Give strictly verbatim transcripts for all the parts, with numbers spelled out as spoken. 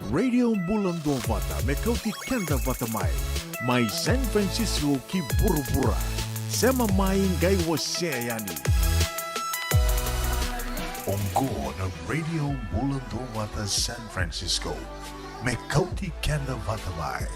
Radio Bula Duavata, me kauti keda vata mai. Mai San Francisco ki vuravura. Sema mai, qai wasea yani. Oqo na Radio Bula Duavata San Francisco, me kauti keda vata mai.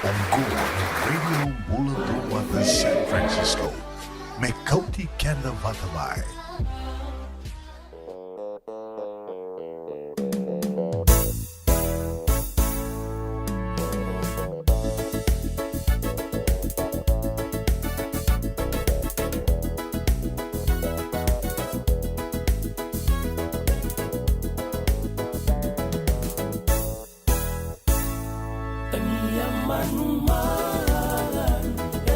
Oqo na Radio Bula Duavata San Francisco, me kauti keda vata mai. Tania manumala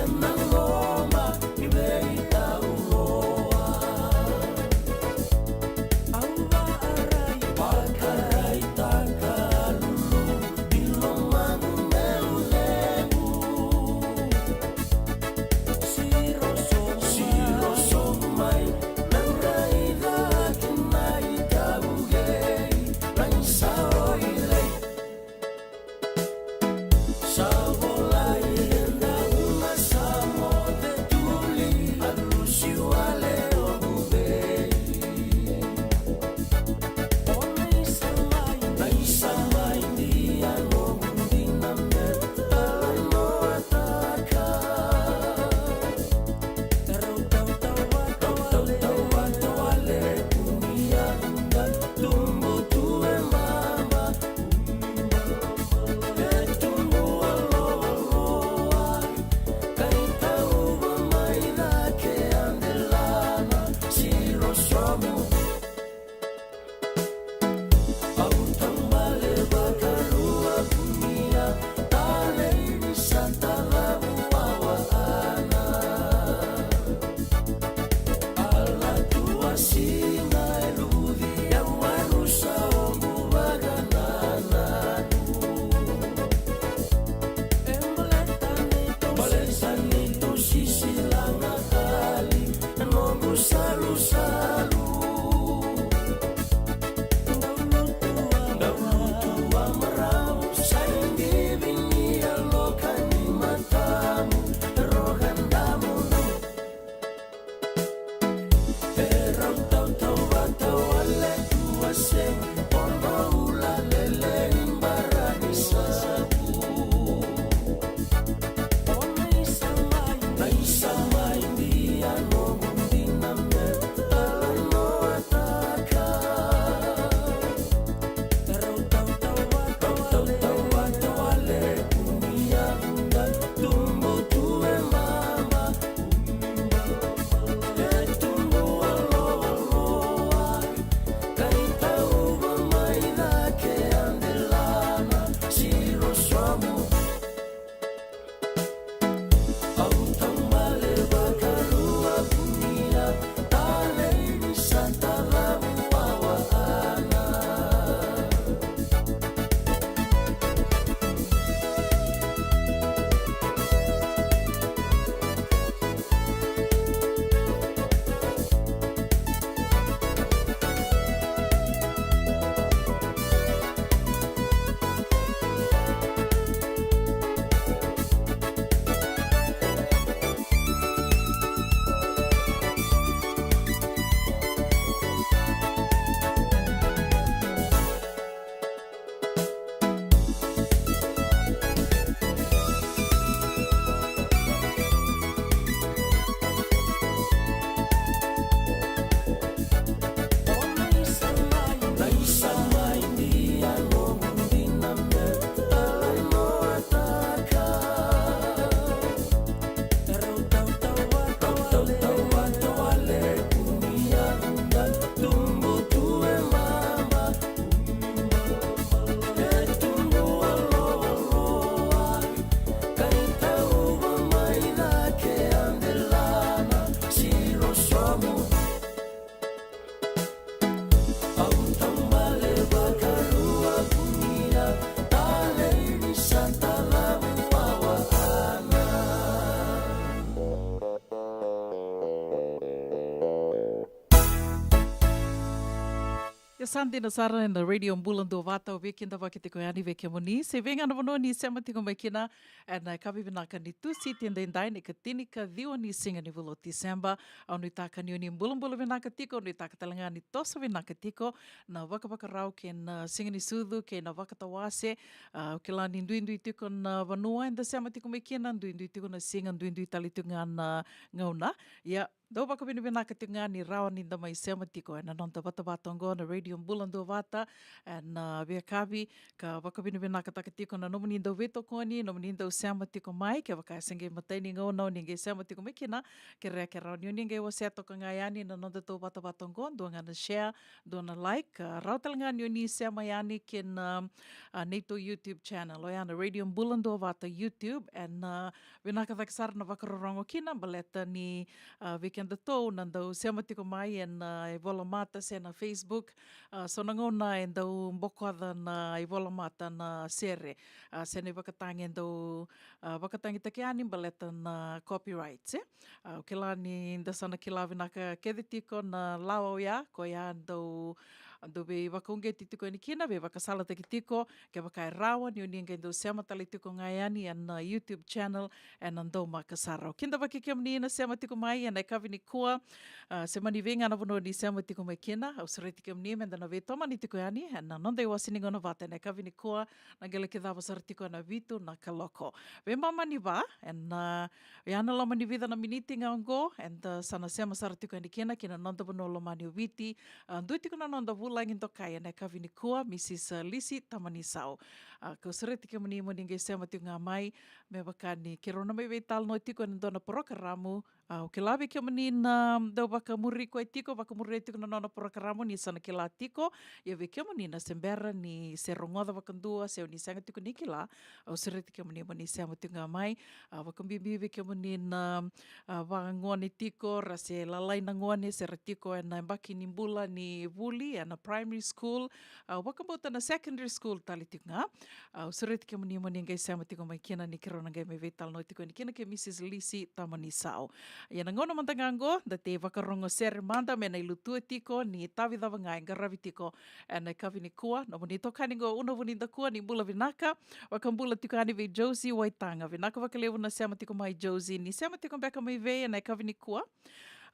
ena loma ni veitauroa. Sa dina sara ena Radio Bula Duavata, au via kidavaki tiko yani vei kemuni se vei ga na vanua ni sema tiko mai kina ena yakavi vinaka ni Tusiti edaidai, na ikatini ka ciwa ni siga ni vula o Tiseba. Au nuitaka ni o ni bulabula vinaka tiko, au nuitaka tale ga ni toso vinaka tiko na vakavakarau kei na siga ni sucu kei na vakatawase. Au kila ni duidui tiko na vanua eda sema tiko mai kina, duidui tiko na siga, duidui tale tiko ga na gauna. Ia, dau vakavinavinaka tiko ga ni rawa ni da mai sema tiko ena noda vatavata oqo na Radio Bula Duavata ena veiyakavi, ka vakavinavinakataka tiko na nomuni dau veitokoni, nomuni dau sema tiko mai, kevaka e se qai matai ni gauna o ni qai sema tiko mai kina, kerea ke rawa ni o ni qai wasea toka ga yani na noda tou vatavata oqo, dua ga na share, dua na like, ka rawa tale ga ni o ni sema yani kei na, a, neitou YouTube channel, oya na Radio Bula Duavata YouTube, ena, a, vinaka cake sara na vakarorogo kina, baleta ni, a, vei kedatou na dau sema tiko mai ena, a, ivolamata se na Facebook, a, so na gauna e dau bokoca na ivolamata na sere, a, se na ivakatagi e dau, a, vakatagitaki yani baleta na copyright, e. A, au kila ni da sa na kila vinaka kece tiko na lawa oya, koya dau, dau veivakauqeti tiko yani kina, veivakasalataki tiko, kevaka e rawa ni o ni qai dau sema tale tiko ga yani ena, a, YouTube channel, ena daumaka sara. Au kidavaki kemuni na sema tiko mai ena yakavi nikua, a, se mani vei ga na vanua ni sema tiko mai kina, au sureti kemuni meda na veitomani tiko yani ena noda iwase ni gauna vata ena yakavi nikua, na qai laki cava sara tiko ena vitu na kaloko. Veimama ni va, ena, a, oya na loma ni vica na miniti ga oqo, eda sa na sema sara tiko yani kina ki na noda vanua lomani o Viti, a, dua tiko na noda vulagi dokai ena yakavi nikua, Mrs, a, Lisi Tamanisau. A, kau sureti kemuni mo ni qai sema tiko ga mai, me vaka ni keirau na mai veitalanoa tiko ena dua na porokaramu. A, au kila vei kemuni na dau vakamuri koya tiko, vakamuria tiko na nona porokaramu, ni sa na kila tiko. Ia vei kemuni na se bera ni se rogoca vakadua, se o ni sega tiko ni kila, au sureti kemuni mo ni sema tiko ga mai. A, vakabibi vei kemuni na, a, vagone tiko, ra se lalai na gone, se ra tiko ena yabaki ni bula ni vuli ena primary school, a, vakabauta na secondary school tale tiko ga. A, au sureti kemuni mo ni qai sema tiko mai kina, ni keirau na qai mai veitalanoa tiko yani kina kei Mrs Lisi Tamanisau. Ia na gauna mada ga oqo, da tei vakarogo sere mada me na ilutua tiko ni tavi cava ga e qaravi tiko ena yakavi nikua. Nomuni itokani oqo, Una Vunidakua, ni bula vinaka. Vakabula tiko yani vei Josie Waitaga. Vinaka vakalevu na sema tiko mai, Josie. Ni sema tiko beka mai vei ena yakavi nikua?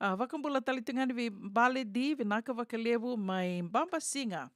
A, vakabula tale tiko yani vei Baledi, vinaka vakalevu mai Babasiga.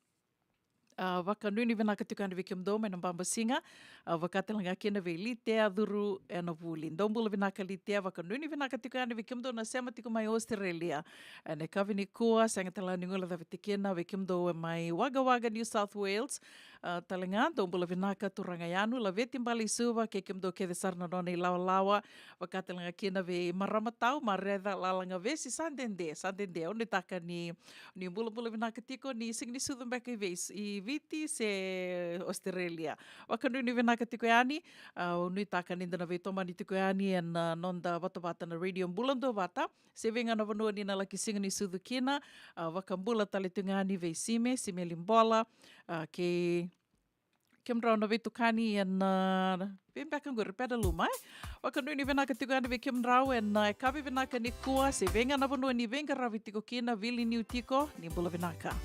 A, vakanuinui vinaka tiko yani vei kemudou mai na Babasiga. A, vaka tale ga kina vei Litea Curu ena vuli. Dou bula vinaka Litea, vakanuinui vinaka tiko yani vei kemudou na sema tiko mai Australia ena yakavi nikua, sega tale ga ni guilecavi tiko kina vei kemudou e mai Wagga Wagga, New South Wales. A, tale ga, dou bula vinaka turaga Yanu, Laveti Baleisuva, kei kemudou kece sara na nona ilawalawa, vaka tale ga kina vei marama tau, Mareca Lalagavesi, sa dede, sa dede, au nuitaka ni, ni bulabula vinaka tiko, ni siga ni sucu beka i vei, i Viti se Australia. Vakanuinui vinaka tiko yani, a, au nuitaka ni da na veitomani tiko yani ena, a, noda vatavata na Radio Bula Duavata, se vei ga na vanua ni na laki siga ni sucu kina, a, vakabula tale tiko yani vei Sime, Sime Libola, a, kei kemudrau na veitukani ena, a, vei beka qori, Pedaluma, e? Vakanuinui vinaka tiko yani vei kemudrau ena, a, yakavi vinaka nikua, se vei ga na vanua ni veiqaravi tiko kina, vili niu tiko, ni bula vinaka.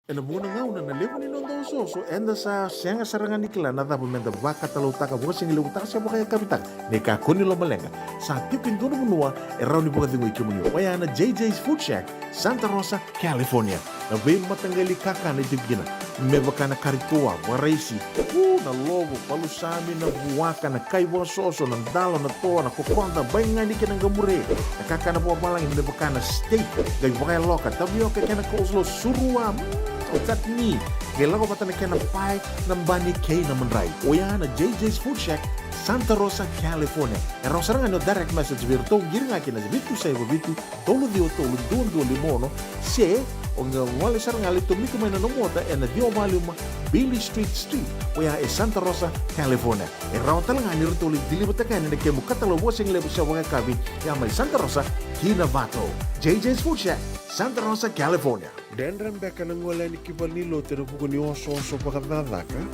Ena vuqa na gauna na levu ni noda osooso eda sa sega sara ga ni kila na cava meda vakatalautaka, vakasigalevu taka se vakayakavi taka. Ni kakua ni lomaleqa, sa tiko e dua na vanua e rawa ni vakacegui kemuni, oya na J J's Food Shack, Santa Rosa, California. Na veimataqali kakana e tiko kina, me vaka na kari toa, vakaraisi, u, na lovo, palusami, na vuaka, na kai vakasoso, na dalo, na toa, na kokoda, baigani kei na qamure, na kakana vakavalagi me vaka na steak, qai vakayaloka, tavioka kei na coleslaw, surua, mm, o chutney, qai lako vata na kena pae, na bani kei na madrai. Oya na J J's Food Shack, Santa Rosa, California. E rawa sara ga ni o direct message vei iratou, qiri ga kina vitu saiva vitu, tolu ciwa tolu, dua dua lima ono, se o qai gole sara ga, lai tomika mai na nomu ota ena ciwa walu lima Beale Street Suite, oya e Santa Rosa, California. E rawa tale ga ni ratou lai deliver-taka yani na kemu katalau vakasigalevu se vakayakavi, ya mai Santa Rosa ki Novato. J J's Food Shack, Santa Rosa, California. Dredre beka na gole yani ki valenilotu ena vuku ni osooso vakacakacaka?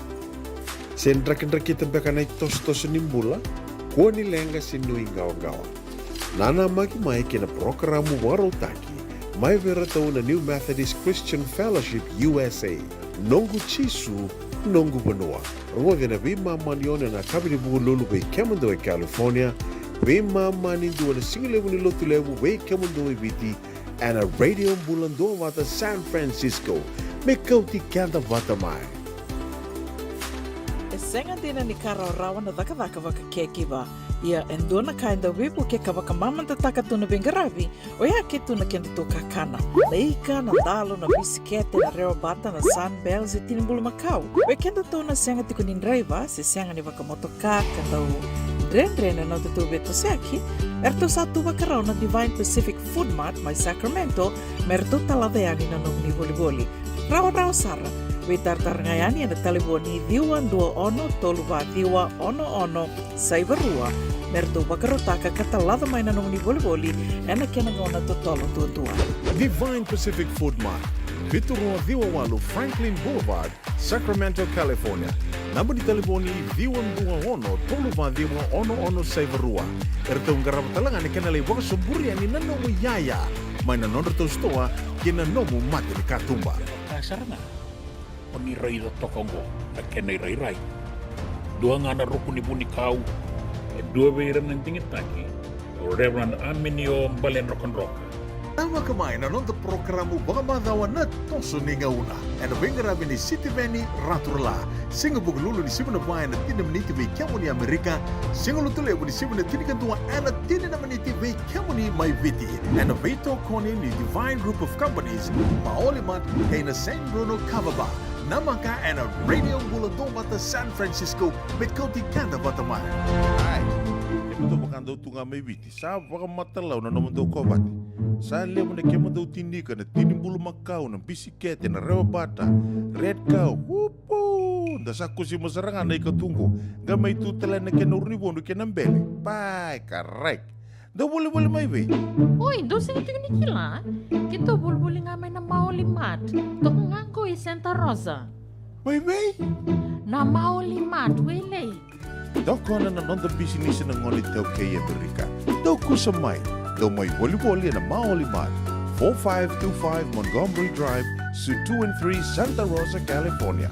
Se drakidrakita beka na itosotoso ni bula, kua ni leqa se nuiqawaqawa. Nanamaki mai ki na parokaramu vakarautaki mai vei iratou na New Methodist Christian Fellowship U S A, Noqu Jisu, Noqu Vanua. Rogoci ena veimama ni ono ena yakavi ni Vukelulu vei kemudou e California, veimama ni dua na sigalevu ni Lotulevu vei kemudou e Viti, ena Radio Bula Duavata San Francisco. Me kauti keda vata mai. E sega dina ni ka rawarawa na cakacaka vakacakekiva. Ia e dua na ka e dau veivuke ka vakamamadataka tu na veiqaravi, oya ke tu na kedatou kakana. Na ika, na dalo, na bisikete, na rewabata, na Sunbell se tini bulumakau. Vei kedatou na sega tiko ni draiva se sega ni vakamotoka, ka dau dredre na nodatou veitosoyaki, eratou sa tu vakarau na Divine Pacific Food Mart mai Sacramento me ratou talaca yani na nomuni volivoli. Rawarawa sara. Veitaratara ga yani ena talevoni ciwa dua ono tolu va ciwa ono ono saiva rua me ratou vakarautaka ka talaca mai na nomuni volivoli ena kena gauna totolo duadua. Divine Pacific Food Mart. Vitu rua ciwa walu Franklin Boulevard, Sacramento, California. Naba ni talevoni ciwa dua ono tolu va ciwa ono ono saiva rua. Eratou qarava tale ga na kena lai vakasoburi yani na nomu iyaya mai na nodratou sitoa kei na nomu mata ni katuba. Ka sara ga o ni raica toka oqo na kena irairai. Dua ga na ruku ni vunikau, e dua vei ira na digitaki, o Reverend Aminio Baledrokadroka. Namaka mai na noda porokaramu vakamacawa na Toso ni Gauna, ena veiqaravi nei Sitiveni Raturala. Siga Vukelulu ni sivi na va ena tini na miniti vei kemuni Amerika. Siga Lotulevu ni sivi na tinikadua ena tini na miniti vei kemuni mai Viti, ena veitokoni ni Divine Group of Companies, Maoli Mart, kei na Saint Bruno Kava Bar. Namaka ena Radio Bula Duavata San Francisco, me kauti keda vata mai. Ai, kemudou vakadau tu ga mai Viti, sa vakamatalau na nomudou kovate. Sa levu na kemudou tinika, na tini bulumakau, na bisikete, na rewa bata, Red Cow, upu, da sa kusima sara ga na ikatuqu, qai mai tu tale na kena urunivodu kei na bele. Pai, karai. Dou volivoli mai vei? Oi, dou sega tiko ni kila? Keitou volivoli ga mai na Maoli Mart. Toka ga qo i Santa Rosa. Mai vei? Na Maoli Mart, Wailei. Tokona na noda bisinisi na gone iTaukei e Amerika. Dou kusa mai. Dou mai volivoli ena Maoli Mart, four five two five Montgomery Drive, Suite two and three, Santa Rosa, California.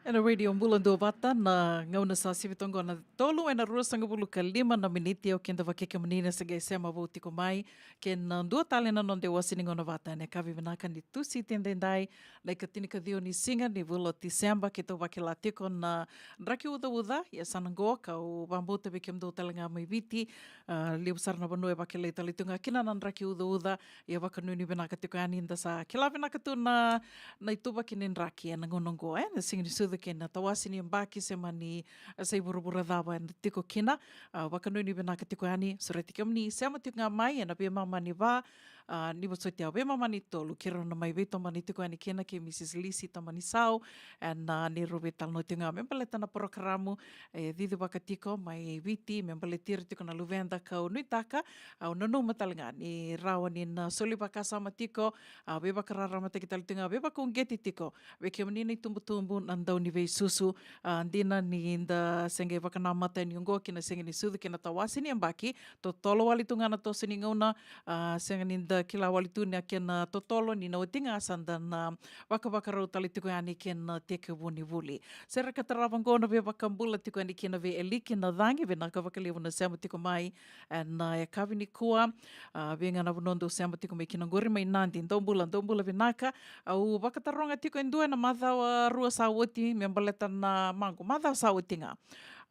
Ena Radio Bula Duavata, na gauna sa sivi toka qo na tolu ena ruasagavulu ka lima na miniti. O keda vata kei kemuni na se qai sema vou tiko mai, kei na dua tale na noda iwase ni gauna vata ena yakavi vinaka ni Tusiti edaidai, na ikatini ka ciwa ni siga ni vula o Tiseba. Keitou vakila tiko na draki ucauca, ia sa na qo, kau vakabauta vei kemudou tale ga mai Viti, a, levu sara na vanua e vakilai tale tu ga kina na draki ucauca. Ia vakanuinui vinaka tiko yani, da sa kila vinaka tu na, na ituvaki ni draki ena gauna oqo, e, na siga ni sucu kei na tawase ni yabaki, se mani, e, sa i vuravura cava eda tiko kina. A, vakanuinui vinaka tiko yani, sureti kemuni sema tiko ga mai ena veimama ni va, a, ni vosoti au, veimama ni tolu, keirau na mai veitomani tiko yani kina kei Mrs Lisi Tomanisau, ena, a, neirau veitalanoa tiko ga me baleta na porokaramu e cicivaka tiko mai Viti me baleti ira tiko na luveda. Kau nuitaka, au nanuma tale ga ni rawa ni na soli vakasama tiko, a, veivakararamataki tale tiko ga, veivakauqeti tiko vei kemuni na itubutubu, na dauniveisusu. A, dina ni da se qai vakanamata yani oqo ki na siga ni sucu kei na tawase ni yabaki, totolo wale tu ga na toso ni gauna, a, sega ni da kila wale tu na kena totolo ni na oti ga sa da na vakavakarau tale tiko yani kei na tekivu ni vuli. Sere ka tarava oqo na veivakabula tiko yani kina vei Eliki Nacagi, vinaka vakalevu na sema tiko mai ena, a, yakavi nikua. A, vei ga na vanua dou sema tiko mai kina oqori mai Nadi, dou bula, dou bula vinaka. Au vakataroga tiko e dua ena macawa rua sa oti me baleta na maqo, macawa sa oti ga.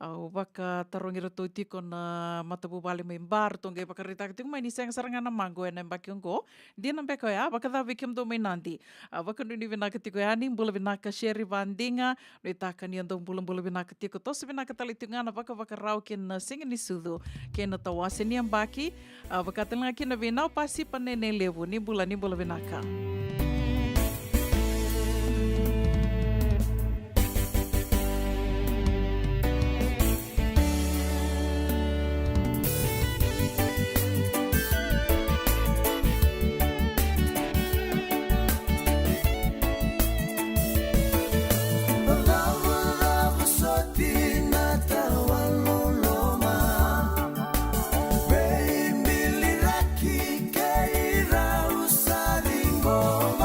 Au vakatarogi iratou tiko na matavuvale mai Ba, ratou qai vakaraitaka tiko mai ni sega sara ga na maqo ena yabaki oqo. Dina beka oya, vakacava vei kemudou mai Nadi? A, vakanuinui vinaka tiko yani, bula vinaka Sherry Vadiga, nuitaka ni o dou bulabula vinaka tiko, toso vinaka tale tiko ga na vakavakarau kei na siga ni sucu kei na tawase ni yabaki. A, vaka tale ga kina vei Nau Pasipa Nene Levu, ni bula, ni bula vinaka. Cavucavu soti na tawa loloma, veibiliraki kei rau sa ciqoma.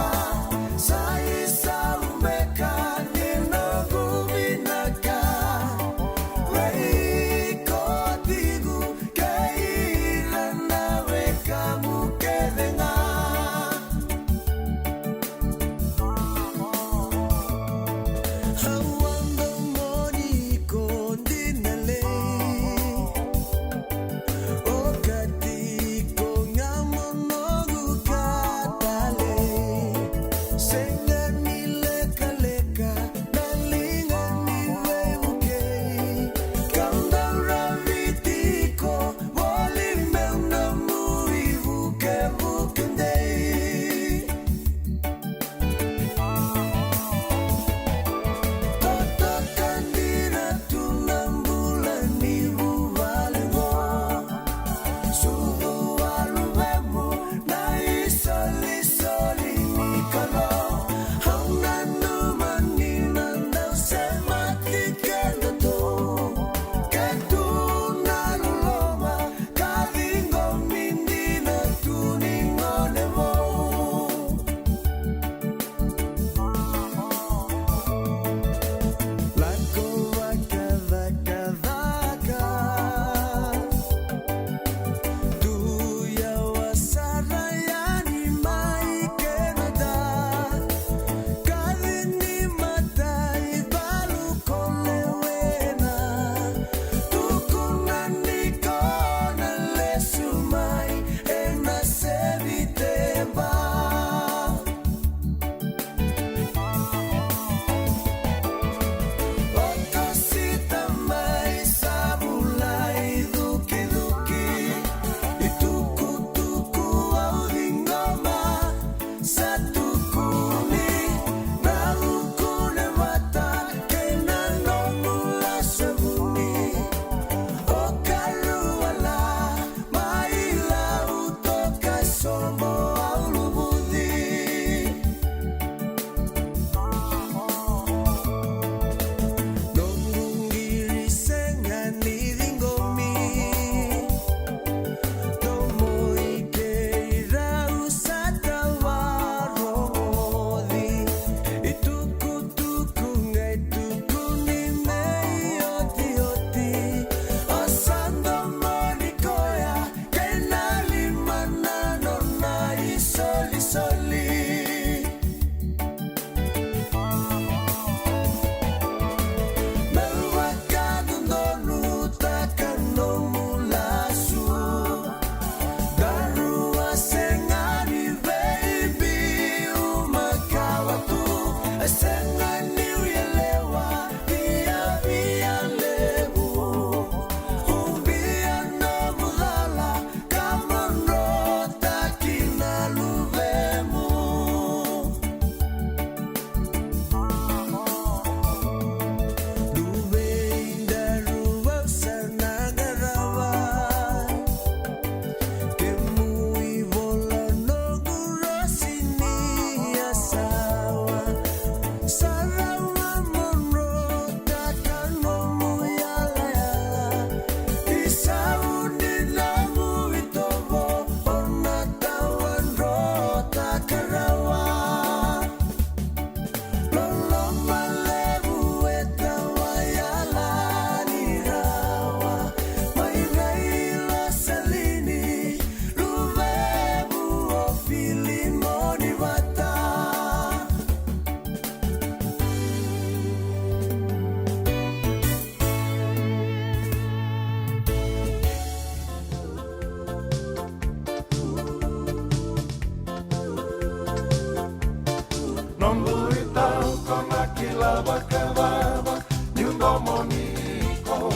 iko.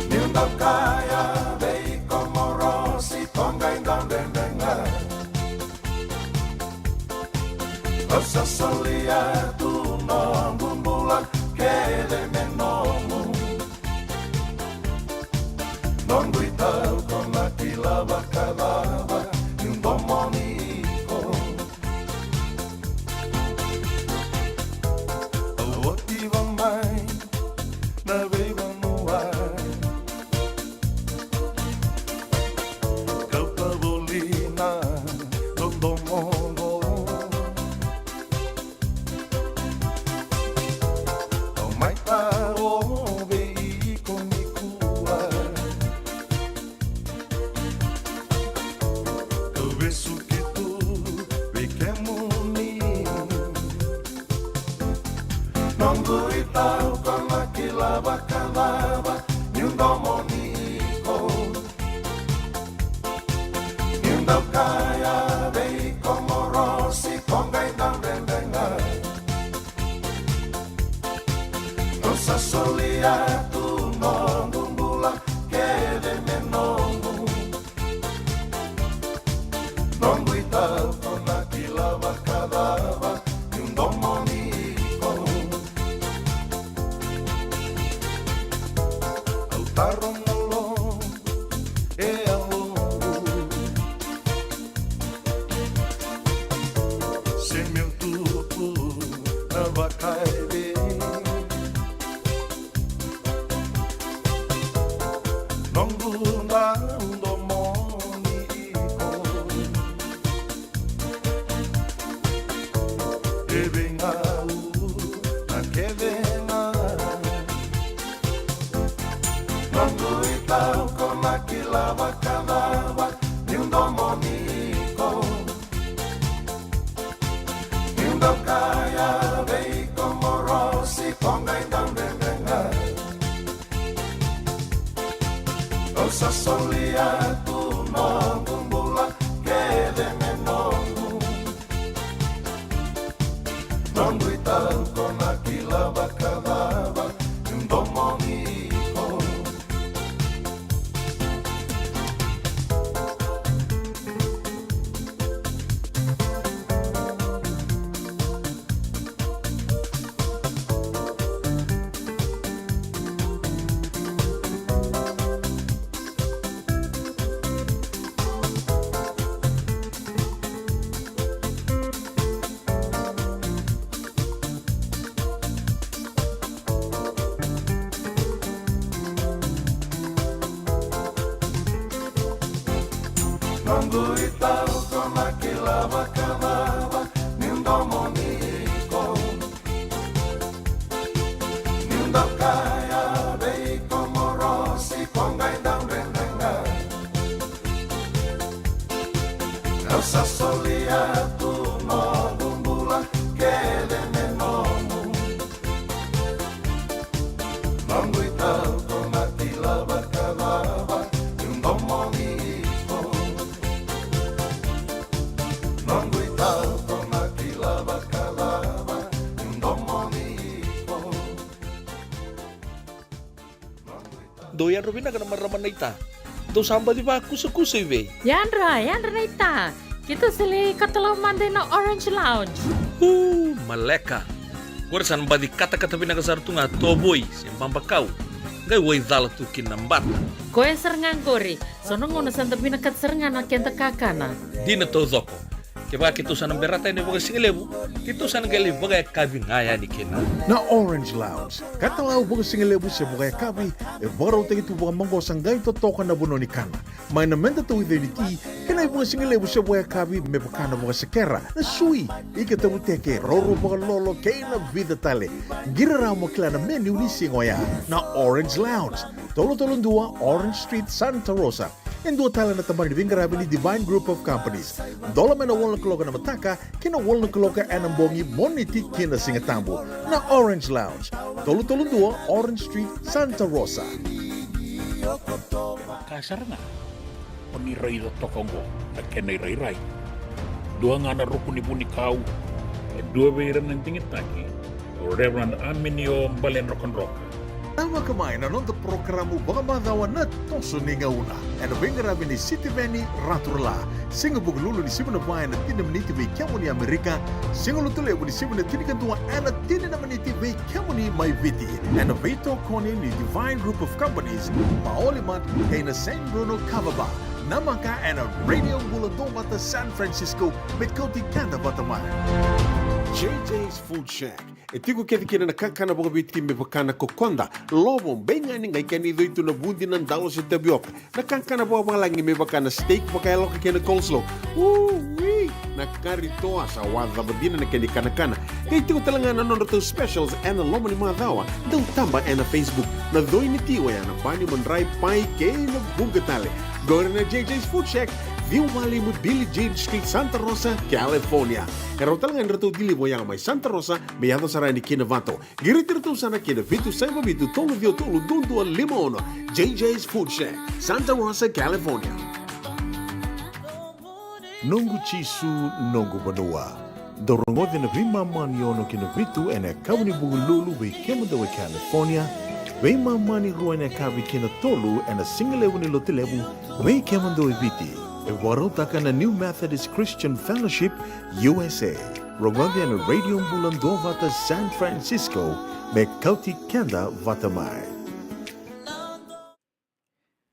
Niu dau kaya vei iko morosi, ko qai dau dredre ga. Au sa solia tu noqu bula kece me nomu. Noqu itau ko na kila vakacava niu domoni iko. Au otiva mai na veivanua, kauta voli na dodomo oqo. Au mai taro vei iko nikua. Kau vesuki tu vei kemuni. Noqu itau ko na kila vakacava niu domoni iko. Niu dau kaya vei iko morosi, ko qai dau dredre ga. Au sa solia tu noqu bula kece me nomu. Noqu itau ko na kila vakacava niu domoni iko. Au taro na lo e yaloqu, se meu tutu na vakaevei. Noqu dau domoni iko. E veigauna kece ga. Noqu itau ko na kila vakacava niu domoni iko. Niu dau kaya vei iko morosi, ko qai dau dredre ga. Au sa solia tu noqu bula kece me nomu. Noqu itau ko na kila vakacava niu domoni iko. Noqu itau ko na kila vakacava niu domoni iko. Niu dau kaya vei iko morosi, ko qai dau dredre ga. Au sa solia tu noqu bula kece me nomu. Noqu itau ko na kila vakacava niu domoni iko. Noqu itau ko na kila vakacava niu domoni iko. Dou yadra vinaka na marama naita. Dou sa baci vakusakusa i vei? Yadra, yadra naita. Keitou sa lai katalau mada ina Orange Lounge. Uu, maleka. Qori sa na baci katakata vinaka sara tu ga tovoi se babakau. Qai waicala tu kina na bata. Koya sara ga qori. So na gauna sa da vinakata sara ga na keda kakana. Dina taucoko. Kevaka keitou sa na berata yani vakasigalevu, keitou sa na qai lai vakayakavi ga yani kina. Na Orange Lounge, katalau vakasigalevu se vakayakavi, e vakarautaki tu vakamaqosa qai totoka na vanua ni kana. Mai na meda tauica ni ti, kei na ivakasigalevu se vakayakavi me vaka na vakasekera, na sui, ika tavuteke, roro vakalolo, kei na vica tale. Qiri rawa mo kila na menu ni siga oya. Na Orange Lounge, tolu tolu dua Orange Street, Santa Rosa. E dua tale na tabana ni veiqaravi ni Divine Group of Companies. Dola mai na walu na kaloko ena mataka ki na walu na kaloko ena bogi, Moniti ki na Sigatabu. Na Orange Lounge, tolu tolu dua Orange Street, Santa Rosa. Ka sara ga o ni raica toka oqo na kena irairai. Dua ga na ruku ni vunikau, e dua vei ira na digitaki, Reverend Aminio Baledrokadroka. Tavaka mai na noda porokaramu vakamacawa Na Toso ni Gauna, ena veiqaravi nei Sitiveni Raturala. Siga Vukelulu ni sivi na va ena tini na miniti vei kemuni Amerika, Siga Lotulevu ni sivi na tinikadua ena tini na miniti vei kemuni mai Viti, ena veitokoni ni Divine Group of Companies, Maoli Mart, kei na San Bruno Kava Bar. Namaka ena Radio Bula Duavata San Francisco, me kauti keda vata mai. J J's Food Shack. E tiko kece kina na kakana vakaviti me vaka na kokoda, lovo, beigani, qai kena icoitu, na vudi, na dalo se tavioka. Na kakana vakavalagi me vaka na steak vakayaloka kei na coleslaw. Ui! Na kari toa sa wacava dina na kena ikanakana. Qai tiko tale ga na nodratou specials ena loma ni macawa. Dau taba ena Facebook. Na coi ni ti oya na bani, madrai, pai kei na vuqa tale. Qori na J J's Food Shack, ciwa walu lima Billie Jean Street, Santa Rosa, California. E rawa tale ga ni ratou deliver oya mai Santa Rosa, me yaco sara yani ki Novato. Qiriti iratou sara ki na vitu saiva vitu tolu ciwa tolu dua dua lima ono. J J's Food Shack, Santa Rosa, California. Noqu Jisu, noqu vanua. Dou rogoci na veimama ni ono ki na vitu ena yakavi ni Vukelulu vei kemudou e California, veimama ni rua ena yakavi ki na tolu ena Siga Levu ni Lotulevu vei kemudou e Viti. E vakarautaka na New Methodist Christian Fellowship U S A. Rogoci ena Radio Bula Duavata San Francisco, me kauti keda vata mai.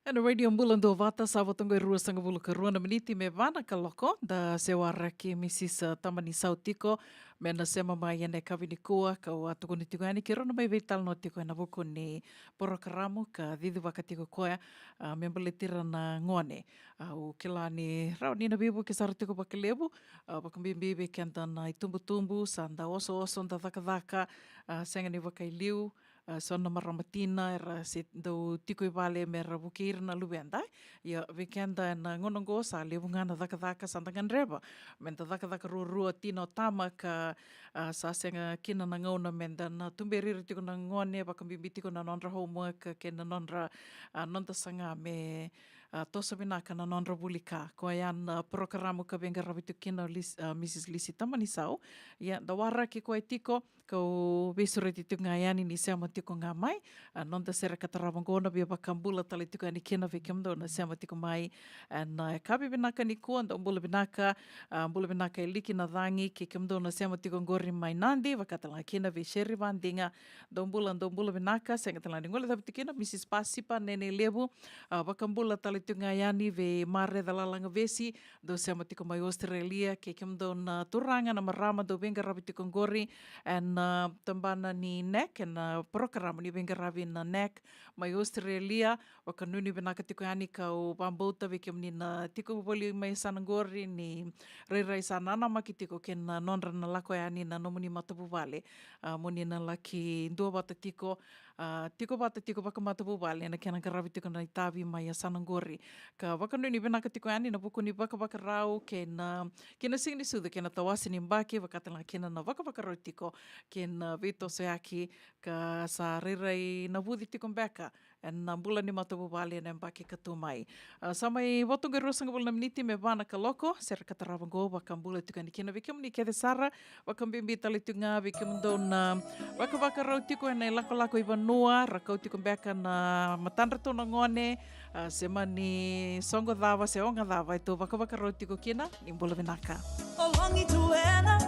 Ena Radio Bula Duavata, sa vata oqo e ruasagavulu ka rua na miniti me va na kaloko. Da se waraki Mrs Tamanisau tiko me na sema mai ena yakavi nikua, kau a tukuna tiko yani keirau na mai veitalanoa tiko ena vuku ni porokaramu ka cicivaka tiko koya, a, me baleti ira na gone. Au kila ni rawa ni na veivuke sara tiko vakalevu, a, vakabibi vei keda na itubutubu, sa da osooso, da cakacaka, a, sega ni vakailiu, a, so na marama tina era se dau tiko i vale me ra vukei ira na luveda. Ia vei keda ena gauna oqo sa levu ga na cakacaka sa da gadreva me da cakacaka ruarua, tina o tama, ka, a, sa sega kina na gauna me da na tuberi ira tiko na gone, vakabibi tiko na nodra homework kei na nodra, a, noda saga me, a, toso vinaka na nodra vuli ka. Koya na porokaramu ka veiqaravi tiko kina o Lis-, a, Mrs Lisi Tamanisau. Ia da waraki koya tiko, kau veisureti tiko ga yani ni sema tiko ga mai. A, noda sere ka tarava oqo na via vakabula tale tiko yani kina vei kemudou na sema tiko mai ena, a, yakavi vinaka nikua. Dou bula vinaka, a, bula vinaka e Liki Nacagi kei kemudou na sema tiko oqori mai Nadi, vaka tale ga kina vei Seri Vadiga. Dou bula, dou bula vinaka. Sega tale ga ni guilecavi tiko kina Mrs Pasipa Nenelevu, a, vakabula tale tiko ga yani vei Mareca Lalagavesi, dou sema tiko mai Australia, kei kemudou na turaga, na marama dou veiqaravi tiko oqori ena, a, tabana ni NAC, ena porokaramu ni veiqaravi na NAC mai Australia. Vakanuinui vinaka tiko yani, kau vakabauta vei kemuni na tiko voli mai yasana oqori ni rairai sa nanamaki tiko kei na nodra na lako yani na nomuni matavuvale, a, moni na laki duavata tiko, a, tiko vata tiko vakamatavuvale ena kena qaravi tiko na itavi mai yasana oqori. Ka vakanuinui vinaka tiko yani ena vuku ni vakavakarau kei na, kei na Siga ni Sucu kei na tawase ni yabaki, vaka tale ga kina na vakavakarau tiko kei na veitosoyaki, ka sa rairai navuci tiko beka ena bula ni matavuvale ena yabaki ka tu mai. A, sa mai vo tu ga e ruasagavulu na miniti me va na kaloko, sere ka tarava oqo vakabula tiko yani kina vei kemuni kece sara, vakabibi tale tiko ga vei kemudou na vakavakarau tiko ena ilakolako i vanua, ra kau tiko beka na matadratou na gone, a, se mani soqo cava se oga cava e tou vakavakarau tiko kina. Ni bula vinaka. O logi tu ena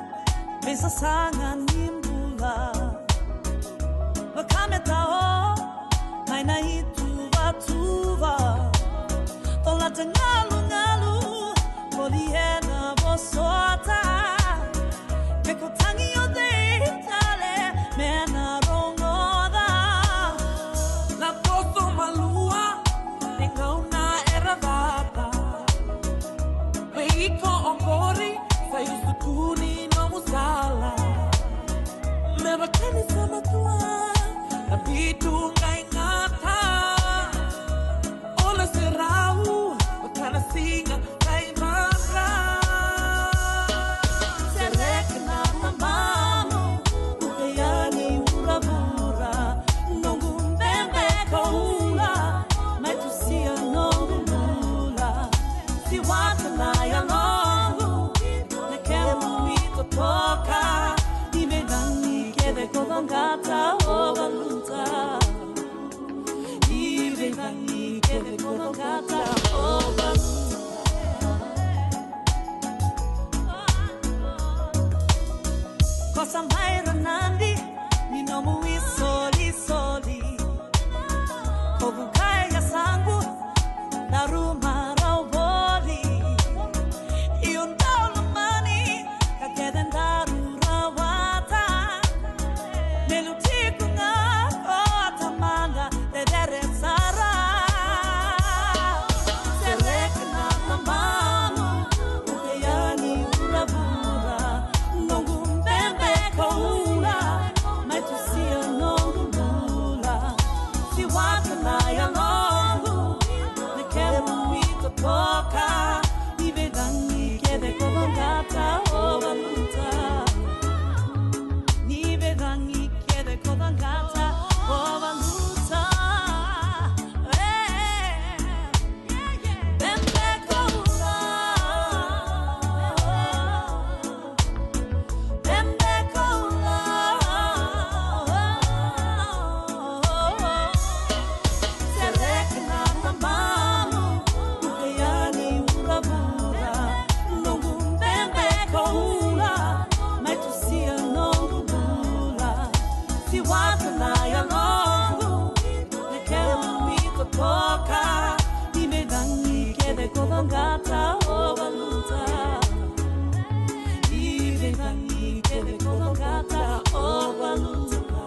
veisasaga ni bula, vaka me tao mai na ituvatuva. Colata galugalu, voli ena vosota. Me ko tagi o cei tale me na rogoca. Na toso malua ni gauna era cata. Me iko oqori sa iusutu ni nomu sala. Me vaka ni sa matua na vitu qai gata. O na serau vaka na siga qai vaka. Sereka na mama. Gata o valuta. Ni vei cagi kece ko gata o valuta.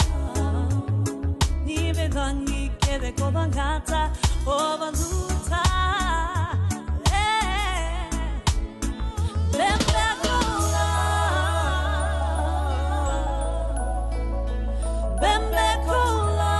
Ni vei cagi kece ko gata o valuta. Eh. Bebe koula. Bebe koula.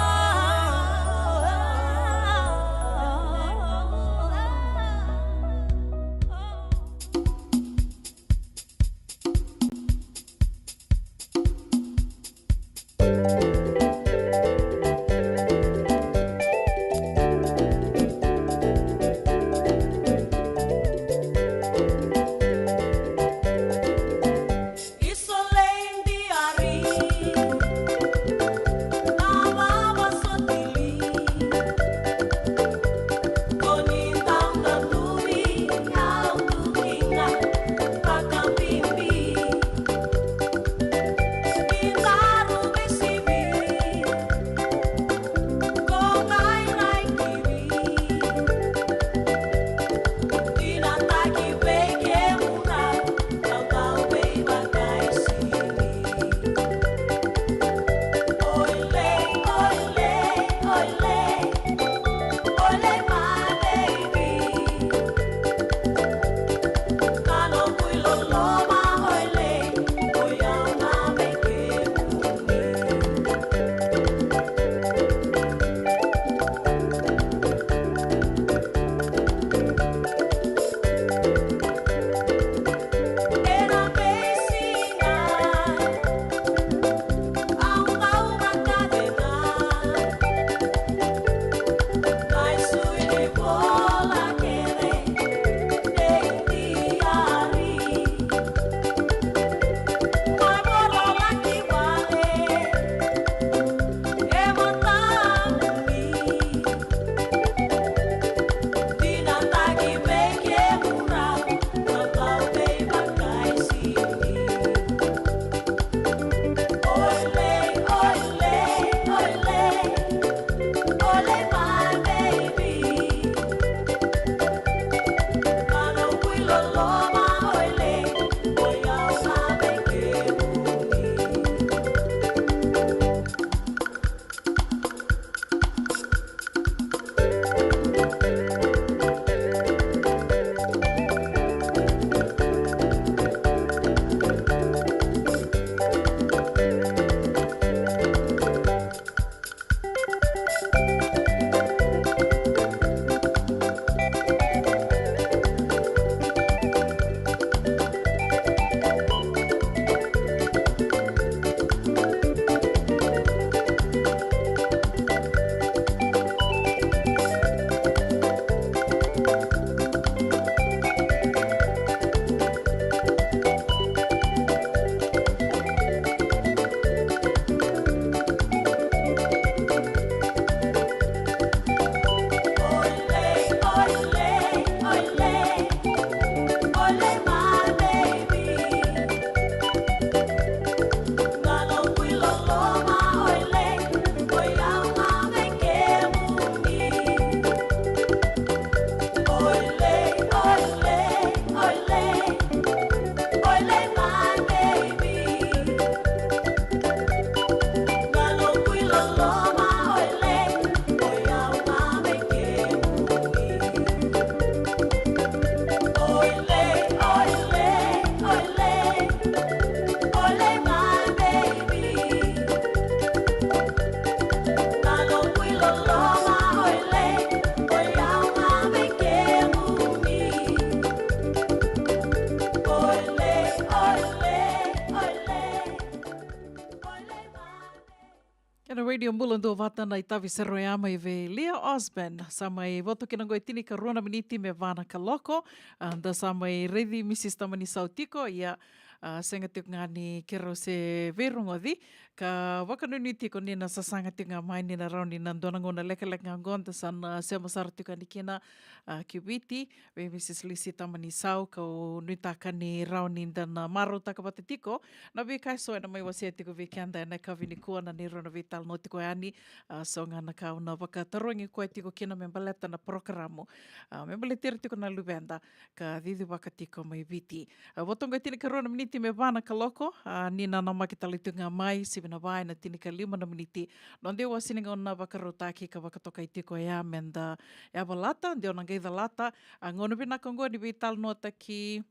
Kena Radio Bula Duavata na itavi sere oya mai vei Leah Osborne. Sa mai voto kina qo e tinikarua na miniti me va na kaloko. A, da sa mai raici Mrs Tamanisau tiko, ia, A, sega tiko ga ni keirau se veirogoci, ka vakanuinui tiko ni na sasaga tiko ga mai ni na rawa ni na dua na gauna lekaleka ga oqo da sa na sema sara tiko yani kina, a, ki Viti, vei Mrs Lisi Tamanisau, kau nuitaka ni rawa ni da na marautaka vata tiko na veika eso ena mai wasea tiko vei keda ena yakavi nikua na neirau na veitalanoa tiko yani. A, so ga na ka au na vakatarogi koya tiko kina me baleta na porokaramu, a, me baleti ira tiko na luveda ka cicivaka tiko mai Viti. A, vo toka e tinikarua na miniti me va na kaloko, a, ni na namaki tale tu ga mai, sivi na va ena tinikalima na miniti. Noda iwasewase ni gauna vakarautaki ka vakatokai tiko ya me da yavalata, de o na qai calata, a, gauna vinaka oqo ni veitalanoataki,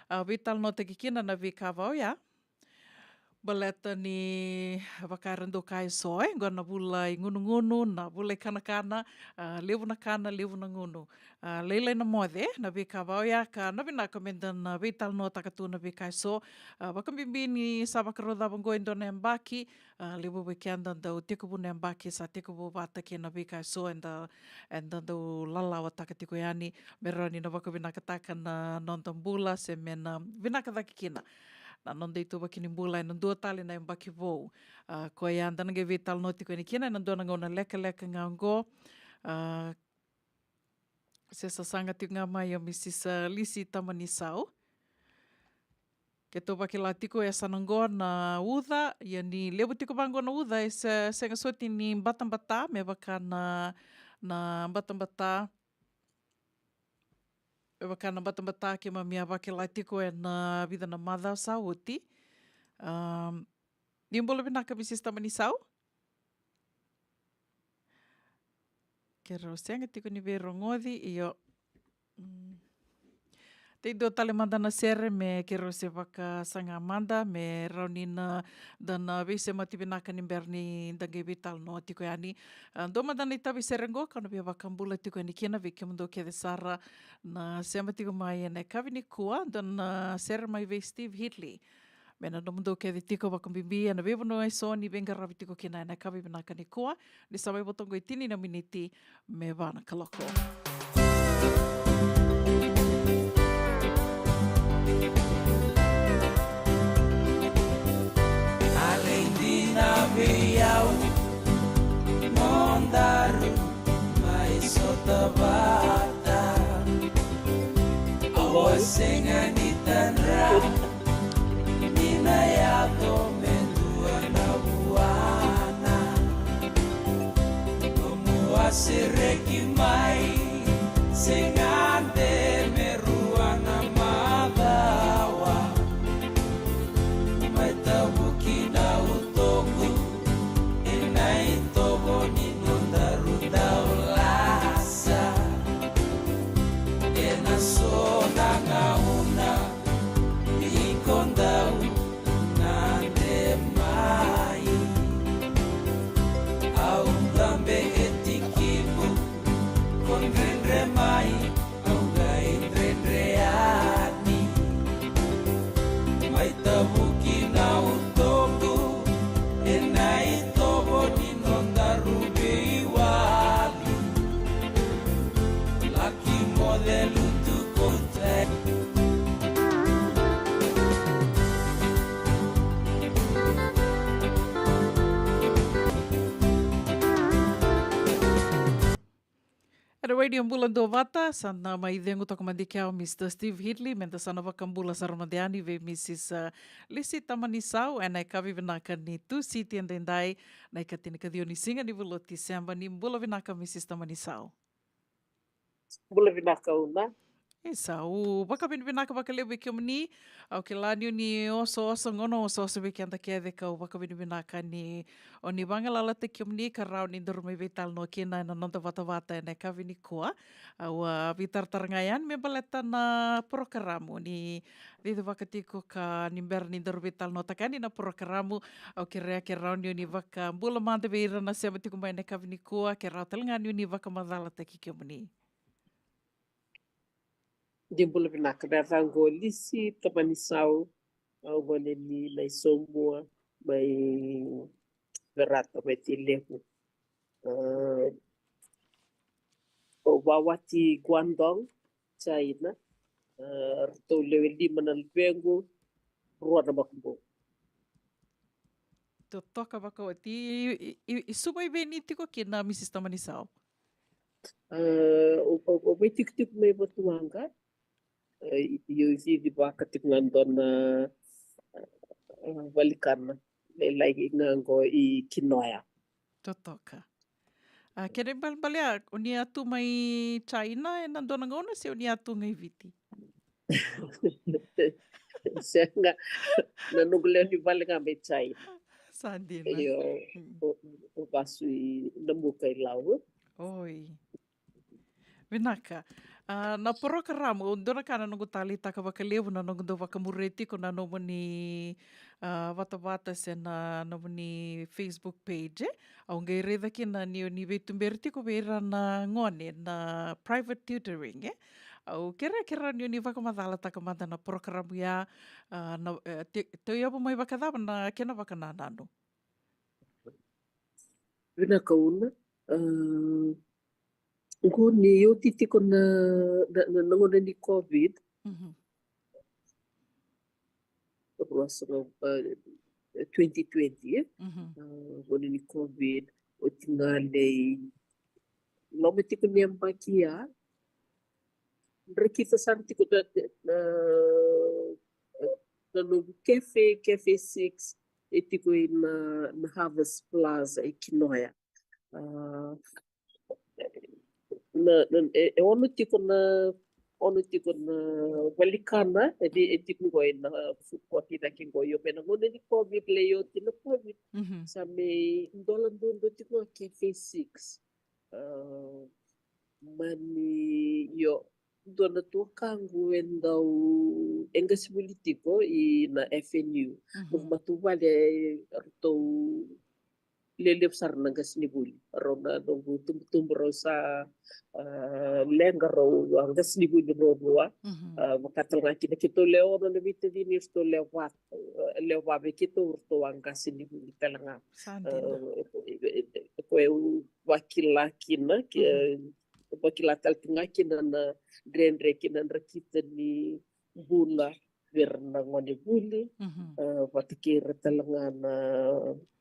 a, veitalanoataki kina na veika vau ya. Baleta ni vaka era dau kaya eso, e, oqo na vula i gunugunu, na vula i kanakana, a, levu na kana, levu na gunu. A, lailai na moce, na veika vau ya ka na vinaka me da na veitalanoataka tu na veika eso. A, vakabibi ni sa vakarau cava oqo e dua na yabaki, a, levu vei keda dau tekivu na yabaki, sa tekivu vata kei na veika eso eda, eda dau lalawataka tiko yani, me rawa ni na vakavinakataka na noda bula, se me na vinaka cake kina na noda ituvaki ni bula ena dua tale na yabaki vou. A, koya da na qai veitalanoa tiko yani kina ena dua na gauna lekaleka ga oqo. A, se sasaga tiko ga mai o Mrs Lisi Tamanisau. Keitou vakila tiko e sa na oqo na uca, ia ni levu tiko vaqo na uca, e se, sega soti ni batabata, me vaka na, na batabata, me vaka na batabata keimami a vakila tiko ena vica na macawa sa oti. Am, ni bula vinaka Mrs Tamanisau. Keirau sega tiko ni veirogoci, io. Mm. Tei dua tale mada na sere me keirau se vakasaga mada, me rawa ni na da na veisemati vinaka ni bera ni da qai veitalanoa tiko yani. A, dua mada na itavi sere oqo, kau na via vakabula tiko yani kina vei kemudou kece sara na sema tiko mai ena yakavi nikua, dua na sere mai vei Steve Hitley. Me na nomudou kece tiko vakabibi ena veivanua eso ni veiqaravi tiko kina ena yakavi vinaka nikua, ni sa mai vo toka e tini na miniti me va na kaloko. A lai dina vei au nodaru mai sota vata. Au a sega ni tadra ni na yaco me dua na vuana. Nomu a sereki mai, sega de me rua na macawa. Mai tavuki na utoqu ena itovo ni nodaru dau lasa. Ena so na gauna iko dau gade mai. Au dabe e tikimu, ko dredre mai, au qai dredre yani. Mai tavuki na utoqu ena itovo ni nodaru veiwali. Laki moce lutu kote. Era wai ni bula dua vata, sa na mai cegu toka mada i kea o Mr Steve Hitley, me da sa na vakabula sara mada yani vei Mrs, uh, Lisi Tamanisau, ena yakavi vinaka ni Tusiti edaidai, na ikatini ka ciwa ni siga ni vula o Tiseba. Ni bula vinaka Mrs Tamanisau. Bula vinaka Una. Isa, au vakavinavinaka vakalevu vei kemuni. Au kila ni o ni osooso, gauna osooso vei keda kece, kau vakavinavinaka ni o ni vagalalataki kemuni ka rawa ni daru mai veitalanoa kina ena noda vatavata ena yakavi nikua. Au a veitaratara ga yani me baleta na porokaramu ni cicivaka tiko ka ni bera ni daru veitalanoataka yani na porokaramu. Au kerea ke rawa ni o ni vakabula mada vei ira na sema tiko mai ena yakavi nikua, ke rawa tale ga ni o ni vakamacalataki kemuni. Ni bula vinaka, na yacaqu o Lisi Tamanisau, au gone ni Naisaumua, mai Verata, mai Tailevu. A, au vawati Guangdong, China. A, ratou lewe lima na luvequ. rua na makubu. Totoka vakaoti. I, i, i, i suva i vei ni tiko kina, Mrs Tamanisau? Uh, o, o, o vei tikotiko mai Vatuwaqa. Uh, i, i, i, i vaka tiko ga dua na, uh, valikana. Lailai ga qo i Kinoya. Totoka. A, kena ibalebale a, o ni a tu mai China ena dua na gauna se o ni a tu ga i Viti? Sega, na noqu lewe ni vale ga mai China. Sa dina. Io, o, o vasu i Namuka i Lau. Oi. Vinaka. A, na porokaramu, au dua na ka na noqu taleitaka vakalevu na noqu dau vakamuria tiko na nomuni, a, vatavata se na nomuni Facebook page, e. Au qai raica kina ni o ni veituberi tiko vei ira na gone na private tutoring, e. Au kerea, kerea ni o ni vakamacalataka mada na porokaramu ya, a, na, e, te, tauyavu mai vakacava na kena vakanananu. Vinaka Una. A, qo ni oti tiko na, na, na, na gauna ni COVID. Mhm. Rua sagavulu, e, twenty twenty, e? Mhm. A, gauna ni COVID, oti ga lai loma tiko ni yabaki ya, drakita sara tiko na, na, na noqu cafe, Cafe Six, e tiko i na, na Harvest Plaza i Kinoya. A, na, na, e, e ono tiko na, ono tiko na valikana, e, e tiko qo i na food court i cake qo, io, me na gauna ni COVID, lai oti na COVID. Mhm. Sa mai dola duadua tiko a Cafe Six. A, mani, io, dua na tuakaqu e dau, e qasenivuli tiko i na F N U. Mhm. Noqu matavuvale, e, ratou lelevu sara na qasenivuli. Rau na noqu tubutubu rau sa, a, leqa rau a qasenivuli rau rua. Mhm. A, vaka tale ga kina keitou le ono na veitacini, ratou le va, a, le va vei keitou ratou a qasenivuli tale ga. Sa dina. A, e, e, e, ko e vakila kina, ke, mhm, vakila tale tu ga kina na dredre kina drakita ni bula vei ira na gonevuli, mhm, a, vata kei ira tale ga na,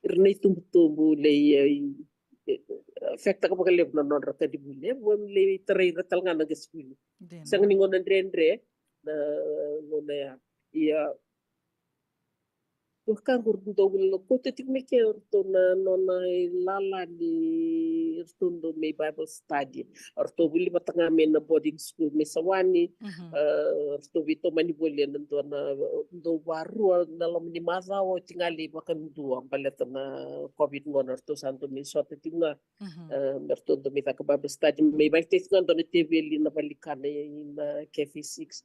ira na itubutubu lai, e, e, affect-taka vakalevu na nodra ka ni vuli, e, mo lai tarai ira tale ga na qasenivuli. Dina. Sega ni gauna dredre na gauna ya. Ia, tuakaqu ratou dau kauta tiko mai ke o ratou na nona ilala ni ratou dau mai Bible study. Ratou vuli vata ga mai na boarding school mai Sawani. Mhm. A, ratou veitomani voli ena dua na, dau varua na loma ni macawa, oti ga lai vakadua baleta na COVID gona ratou sa dau mai sota tiko ga. Mhm. A, me ratou dau mai caka Bible study, mai vakataki tiko ga dua na teveli na valikana i na Cafe Six.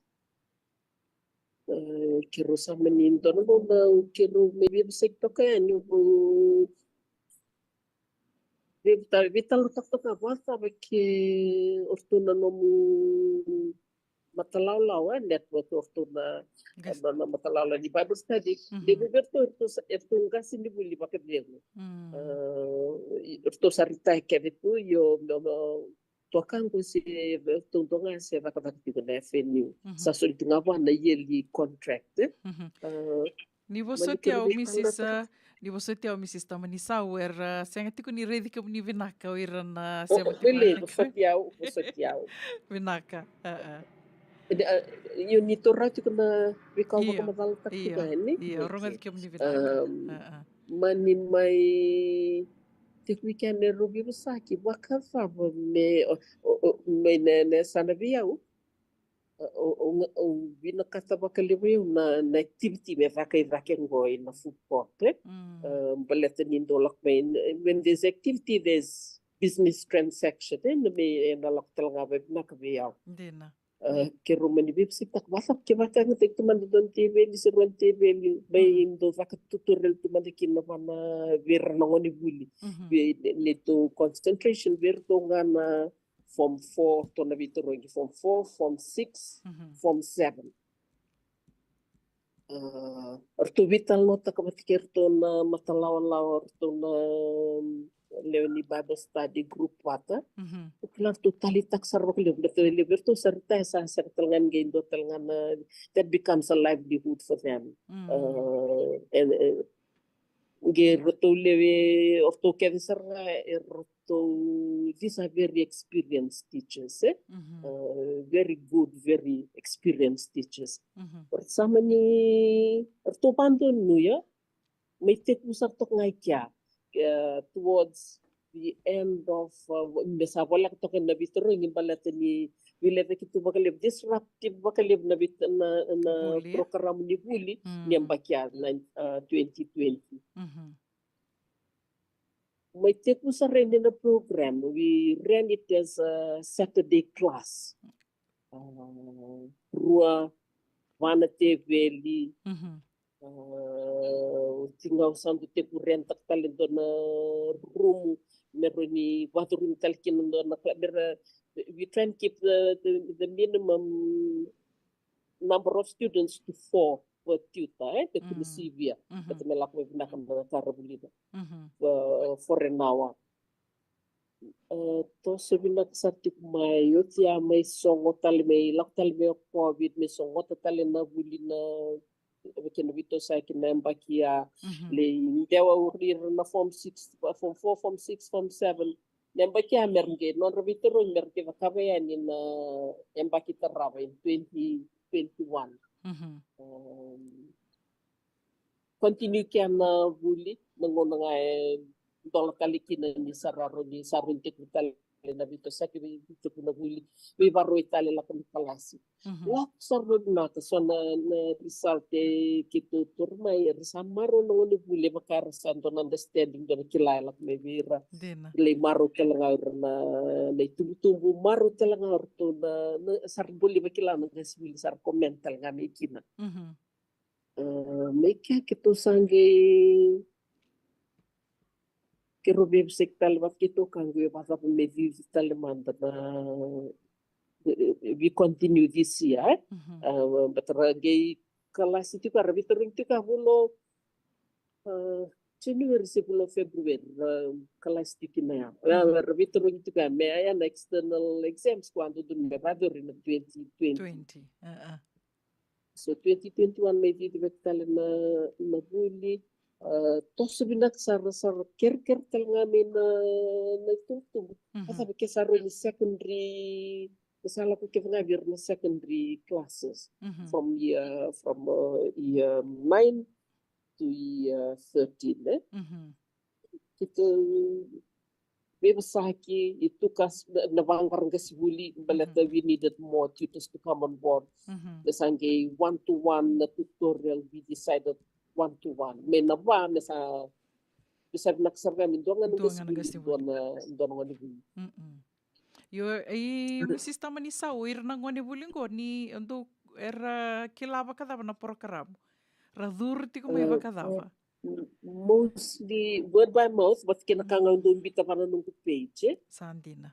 E, keirau sa mani dua na gauna keirau mai veivosaki toka yani, au veitalanoataka toka vakacava ke o ratou na nomu matalawalawa, e, network o ratou na, na, na matalawalawa ni Bible study. Mhm. Levu vei ratou, ratou sa, ratou qasenivuli vakacegu. Mm. E, ratou sa retire kece tu, io, me, me, tuakaqu se ratou dua ga se cakacaka tiko na F N U. Mhm. Sa soli tu ga vua na yearly contract, e? Mhm. A, ni vosoti au, Mrs, a, ni vosoti au, Mrs Tamanisau, era, a, sega tiko ni raici kemuni vinaka o ira na, o, sema tiko, vosoti au, vosoti au. Vinaka. A, a. Io, ni taura tiko na veika au vakamacalataka tiko yani. Io, rogoci kemuni vinaka. A, a. Mani mai tiko i kena e rau veivosaki vakacava me, o, o, o, mai na, na yasana vei au. O, o, o, o vinakata vakalevu au na, na activity me caka i cake qo i na food court, e? Mm. E, baleta ni dau lako mai, when there's activity, there's business transaction, e? Na me, e na lako tale ga vakavinaka vei au. Dina. A, keirau mani veivosakitaka vakacava ke vakayagataki tu mada dua na teveli se rua na teveli, me dau vakatutorial tu mada kina vua na, vei ira na gonevuli. Mhm. Vei, ne, neitou concentration vei iratou ga na form four, ratou na veitarogi form four, form six, mhm, form seven. A, ratou veitalanoataka vata kei iratou na matalawalawa, ratou na, lewe ni Bible study group vata. Kila ratou taleitaka sara vakalevu, ratou levu, ratou sa retire, sa sega tale ga ni qai dua tale ga na, that becomes a livelihood for them. Uh, and, uh, qai ratou lewe, o ratou kece sara ga e ratou, these are very experienced teachers, eh? Uh, very good, very experienced teachers. Ratou sa mani, ratou vakadonuya, mai tekivu sara toka ga i kea, uh, towards the end of, uh, me sa voleka toka na veitarogi baleta ni veilecayaki tu vakalevu, disruptive vakalevu na vei, na, na program ni vuli ni yabaki ya na, uh, twenty twenty. Mai tekivu sara yani na program, we ran it as a Saturday class. Uh, rua, va na teveli. Uh, oti ga au sa dau tekivu rentaka tale dua na rumu me rawa ni vakacurumi tale kina dua na kla-, me ra, we try and keep the, the, the minimum number of students to four per tutor, eh, te kumi sivia. Kata me lako mai vinaka na ka ra vulica. For, for an hour. Uh, toso vinaka sara tiko mai, oti ya mai sogo tale, mai lako tale mai o COVID, mai sogota tale na vuli na, vei kena veitosoyaki na yabaki ya. Lai dewa uri ira na form six, form four, form six, form seven. Na yabaki ya me ra qai, nodra veitarogi me ra qai cakava yani na yabaki tarava in twenty twenty-one. Um, continue kea na vuli, na gauna ga e dola tale kina ni sa rawa ni, sa rawa ni tekivu tale na veitosoyaki, vei, tekivu na vuli, veivakarau tale, lako na kalasi. Lako sara vakavinaka, so na, na result e keitou taura mai, era sa marau na gonevuli, e vaka era sa dua na understanding, dua na kila e lako mai vei ira. Lai marau tale ga o ira na, na itubutubu, marau tale ga o iratou na, na, sa ra boli vakila na qasenivuli, sa ra comment tale ga mai kina. Uh, mai kea keitou sa qai, keirau veivosaki tale vata keitou ka qai vakacava me cici tale mada na, eh, we continue this year, eh? Uh, but ra qai kalasi tiko, ra veitarogi tiko, a vula, uh, January se vula February, ra kalasi tiko kina ya. Uh, ra veitarogi tiko ya me ya na external exams ko a dodonu me vakayacori na twenty twenty. So twenty twenty-one mai cici vata tale na, na vuli. Uh, toso vinaka sara, sa ra kerekere tale ga mai na, na itubutubu. Vacava ke sa rui ni secondary, ke sa lako kece ga vei ira na secondary classes from year, from, uh, year nine to year thirteen, eh? Keitou veivosaki, e tuka na, na vaqara qasenivuli, baleta we needed more tutors to come on board. Me sa qai one to one na tutorial, we decided one to one. Me na va, me sa, me sa vinaka sara ga me dua ga na qasenivuli, dua na, dua na gonevuli. Io, e, Misista Manisau, ira na gonevuli qo ni dou era kila vakacava na porokaramu? Ra curu tiko mai vakacava? Mostly word by mouth, but kena ka ga au dau biuta vata na noqu page, eh? Sa dina.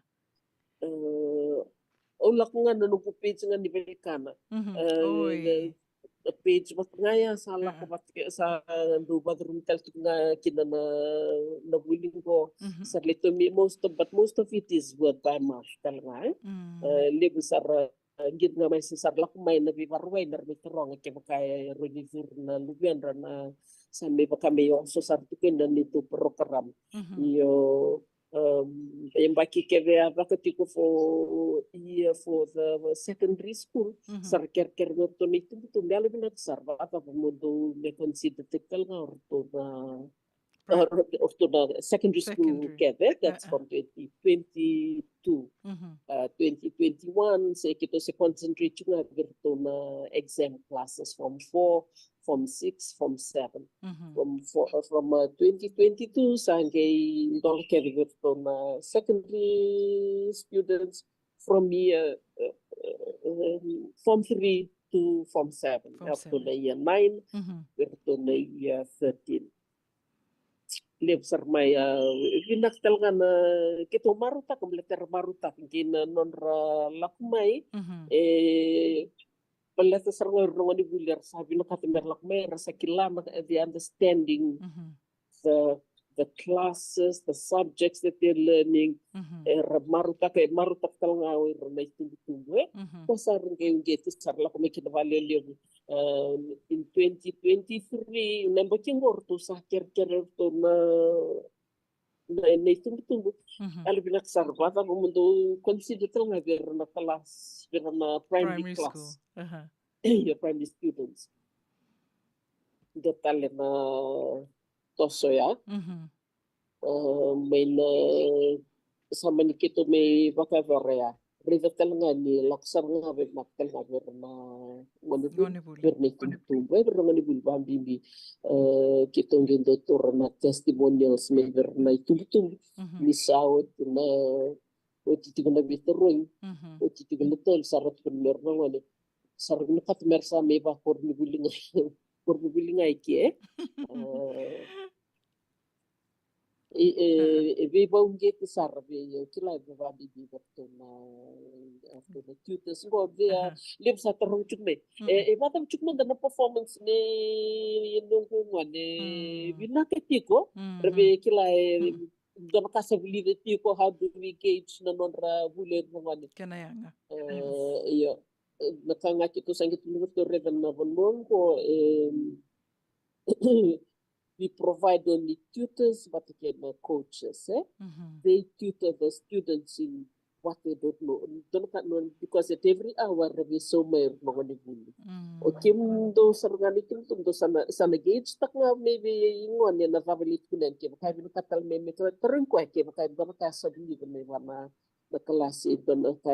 Uh, au lako ga na noqu page ga ni veikana. Uh, na page vata ga ya sa lako vata, sa dau vakacurumi tale tiko ga kina na, na vuli qo. Sa leto me most of, but most of it is word by mouth tale ga, eh? Uh, levu sara, uh, qiri ga mai se sa ra lako mai na veivakarautaki, me ra mai taroga kevaka e rawa ni curu na luvedra na sa me vaka me oso sara tiko ena neitou program. Io, um, e yabaki kece a caka tiko for year for the secondary school, sa ra kerekere me ratou na itubutubu, yalovinaka sara, vakacava mo dou me consider tiko tale ga o ratou na, o ratou na secondary school kece, that's from twenty twenty-two. Uh, twenty twenty-one se keitou se concentrate tiko ga vei ratou na exam classes, form four, form six, form seven. From four, uh, from, uh, twenty twenty-two sa qai dola kece vei ratou na secondary students from year, uh, uh, um, form three to form seven, up to na year nine, vei ratou na year thirteen. Levu sara mai, a, vinaka tale ga na keitou marautaka, baleta era marautaka kei na nodra lako mai. E, baleta sara ga o ira na gonevuli era sa vinakata me ra lako mai, era sa kila na, the understanding, the, the classes, the subjects that they're learning. Era marautaka, e marautaka tale ga o ira na itubutubu, e. Ko sa ra qai uqeti, sa ra lako mai kina vale levu. In twenty twenty-three, na baki qo ratou sa kerekere ratou na na, na itubutubu. Yalo vinaka sara, vakacava mo dou consider tale ga vei ira na class, vei ira na primary class. Io, primary students. Dua tale na toso ya. Mai na sa mani keitou mai vakayacora ya. Raica tale ga ni lako sara ga vei, lako tale ga vei ira na gone vuli, vei ira na itubutubu, e, vei ira na gone vuli vakabibi. Keitou qai dau taura na testimonials mai vei ira na itubutubu ni sa oti na, oti tiko na veitarogi, oti tiko na tolu, sa ra tukuna mai ira na gone, sa ra vinakata me ra sa mai vakoronivuli ga, koronivuli ga i ke. E, e, e veivauqeti sara vei au, kila, e vakabibi vei ratou na, ratou na tutors qo, vei a levu sa taroga tiko mai. E, e vakacava tiko mada na performance nei noqu gone, e vinaka tiko, ra vei kila, e dua na ka sa vulica tiko, how do we gauge na nodra vuli na gone. Kena yaga. E, io, na ka ga keitou sa qai tukuna vei ratou, raica na vanua qo, e, we provide only tutors, but again, uh, coaches, eh? They tutor the students in what they don't know. Dua na ka, no, because at every hour, ra veisaumai ira na gone vuli. O kemudou sara ga ni kemudou, dou sa na, sa na gauge taka ga mai vei gone na cava e lai tukuna yani, kevaka e vinakata tale me, me tarogi koya, kevaka e dua na ka sa vulica mai vua na na kalasi, e dua na ka,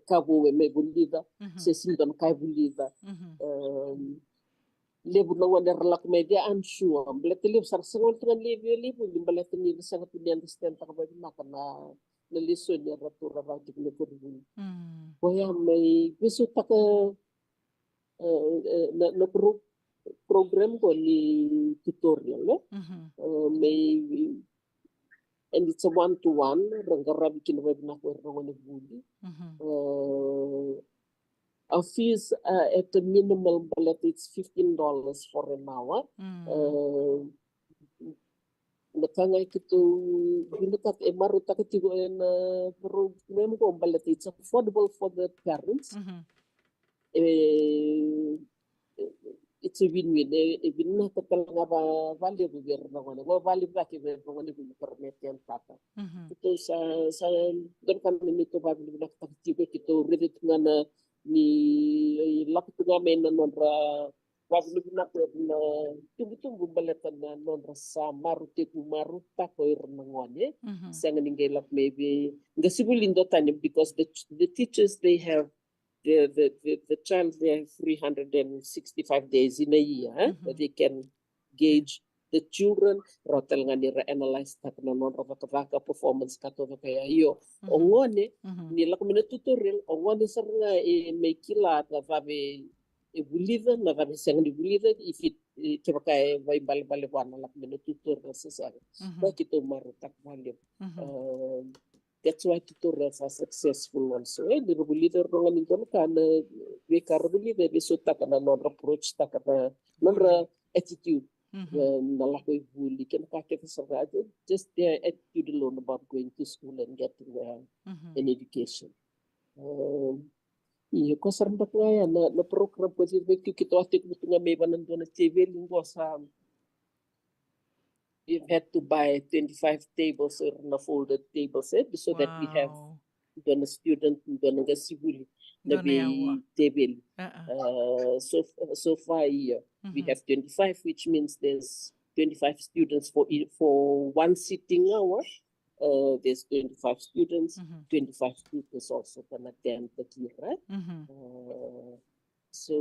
ka vou e mai vulica, se sega ni dua na ka e vulica. Em, levu na gone era lako mai, they are unsure. Baleta levu sara, sega wale tu ga ni levu, levu ni baleta ni ra sega tu ni understand taka vakavinaka na, na lesoni eratou rawata tiko mai koronivuli. Koya mai veisautaka, e, e, na, na pro-, program qo ni tutorial, e? E, mai, and it's a one to one, ra qaravi kina vakavinaka o ira na gone vuli. E, our fees, uh, at a minimal, baleta it's fifteen dollars for an hour. E, na ka ga keitou vinakata, e marautaka tiko ena program qo, baleta it's affordable for the parents. E, it's a win-win. E, e vinaka tale ga va, valevu vei ira na gone. Qo valevu cake vei ira na gone vuli para me attend taka. Keitou sa, sa dua na ka me keitou vavinavinakataka tiko, keitou raica tu ga na ni lako tu ga mai na nodra vavinavinaka na tubutubu baleta na nodra sa marautaki, marautaka o ira na gone. Sega ni qai lako mai vei qasenivuli duatani, because the, the teachers, they have the, the, the, the child, they have three hundred and sixty-five days in a year, eh, that they can gauge the children, rawa tale ga ni ra analyze taka na nodra cakacaka, performance, ka taucoko ya. Io, o gone, ni lako mai na tutorial, o gone sara ga e mai kila na cava e vulica, na cava e sega ni vulica, if it, e, kevaka e vakaibalebale vua na lako mai na tutorial se sega. Koya keitou marautaka vakalevu. Um, that's why tutorials are successful also. E, ni ra vulica, ra rogo ni dua na ka, na veika ra vulica e veisautaka na nodra approach taka, na nodra attitude. Na, na lako i vuli, kei na ka kece sara ga, just their attitude alone about going to school and getting, uh, an education. Um, io, koya sara beka ga ya na, na program ko, keitou a tekivu tu ga mai vua na dua na teveli qo sa, we've had to buy twenty-five tables, or na folded tables, eh, so that we have dua na student, dua na qasenivuli na veiteveli. Uh, so, so far, io, we have twenty-five, which means there's twenty-five students for e-, for one sitting hour. Uh, there's twenty-five students, twenty-five tutors also can attend the kira. Uh, so,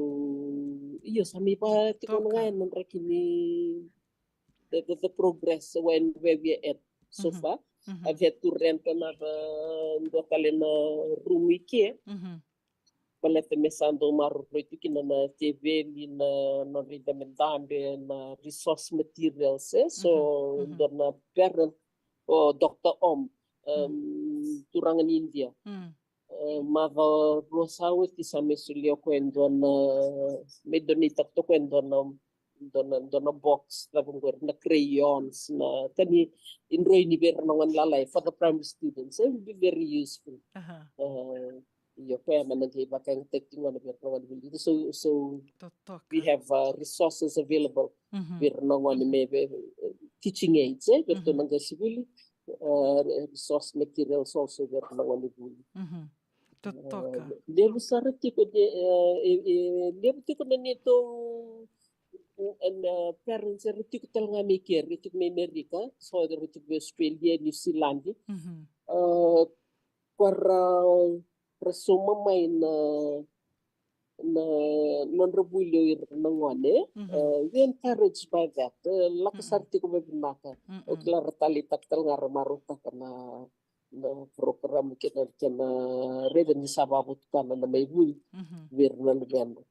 io, sa mai vakatikona ga na draki ni the, the, the progress when, where we are at so far. I've had to rent another, dua tale na room i ke. Baleta me sa dau maroroi tu kina na teveli, na, na nodra idabedabe, na resource materials, eh? So, dua na parent, o Doctor Om, um, turaga ni India. E, macawa rua sa oti sa mai solia o koya e dua na, mai donate-taka toka o koya e dua na dua na, dua na box, cava qori, na crayons, na ka ni droi ni vei ira na gone lalai for the primary students, it will be very useful. Aha. Uh, io, koya me na qai vakayagataki tiko na vei ira na gone vuli. So, so Totoka. We have uh, resources available Mhm. vei ira na gone me vei, uh, teaching aids, eh, vei ira Mhm. na qasenivuli, uh, resource materials also vei ira na gone vuli. Mhm. Totoka. Uh, levu sara tiko de, uh, e, e, levu tiko na neitou and uh, parents era tiko tale ga mai keri, tiko mai Amerika, so era tiko mai Australia, New Zealand. Mhm. Uh, Koya ra, ra sauma mai na, na nodra vuli o ira na gone. Mhm. Uh, we encouraged by that. Uh, lako Mhm. sara tiko vavinaka. Mhm. O kila ra taleitaka tale ga, ra marautaka na, na program kei na, kei na raica ni sa vakavotukana na mai vuli Mhm. vei ira na luveda.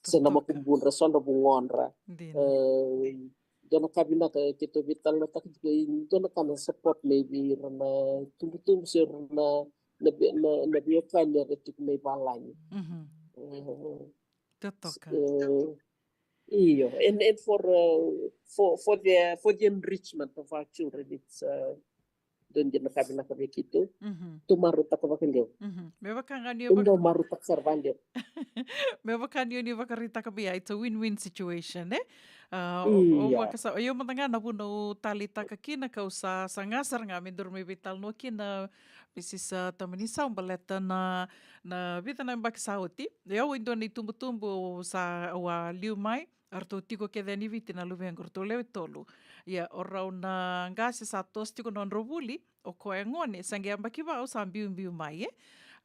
Se na Totoka. makubudra, so na vugodra. Dina. E, dua na ka vinaka keitou veitalanoataka tiko, e dua na ka na support mai vei ira na tubutubu se ira na, na, na, na veiwekani era tiko mai valagi. Mhm. E, Totoka. E, io, and, and for, uh, for, for the, for the enrichment of our children, it's, uh, dua dina ka vinaka vei keitou. Mhm. Tou marautaka vakalevu. Mhm. Me vaka ga ni Tou vaka- dau marautaka sara vakalevu. Me vaka ni o ni vakaraitaka vei au, it's a win-win situation, e? A, o, o Io. vaka sa, o yau mada ga na vuna au taleitaka kina, kau sa, sa ga sara ga me daru mai veitalanoa kina, Mrs, a, Tabanisau, baleta na, na vica na yabaki sa oti. O yau e dua na itubutubu au sa, au a liu mai, eratou tiko kece yani Viti na luvequ, eratou lewe tolu. Ia, o rau na qase sa toso tiko na nodrau vuli, o koya e gone, sa qai yabaki va au sa biubiu mai, e.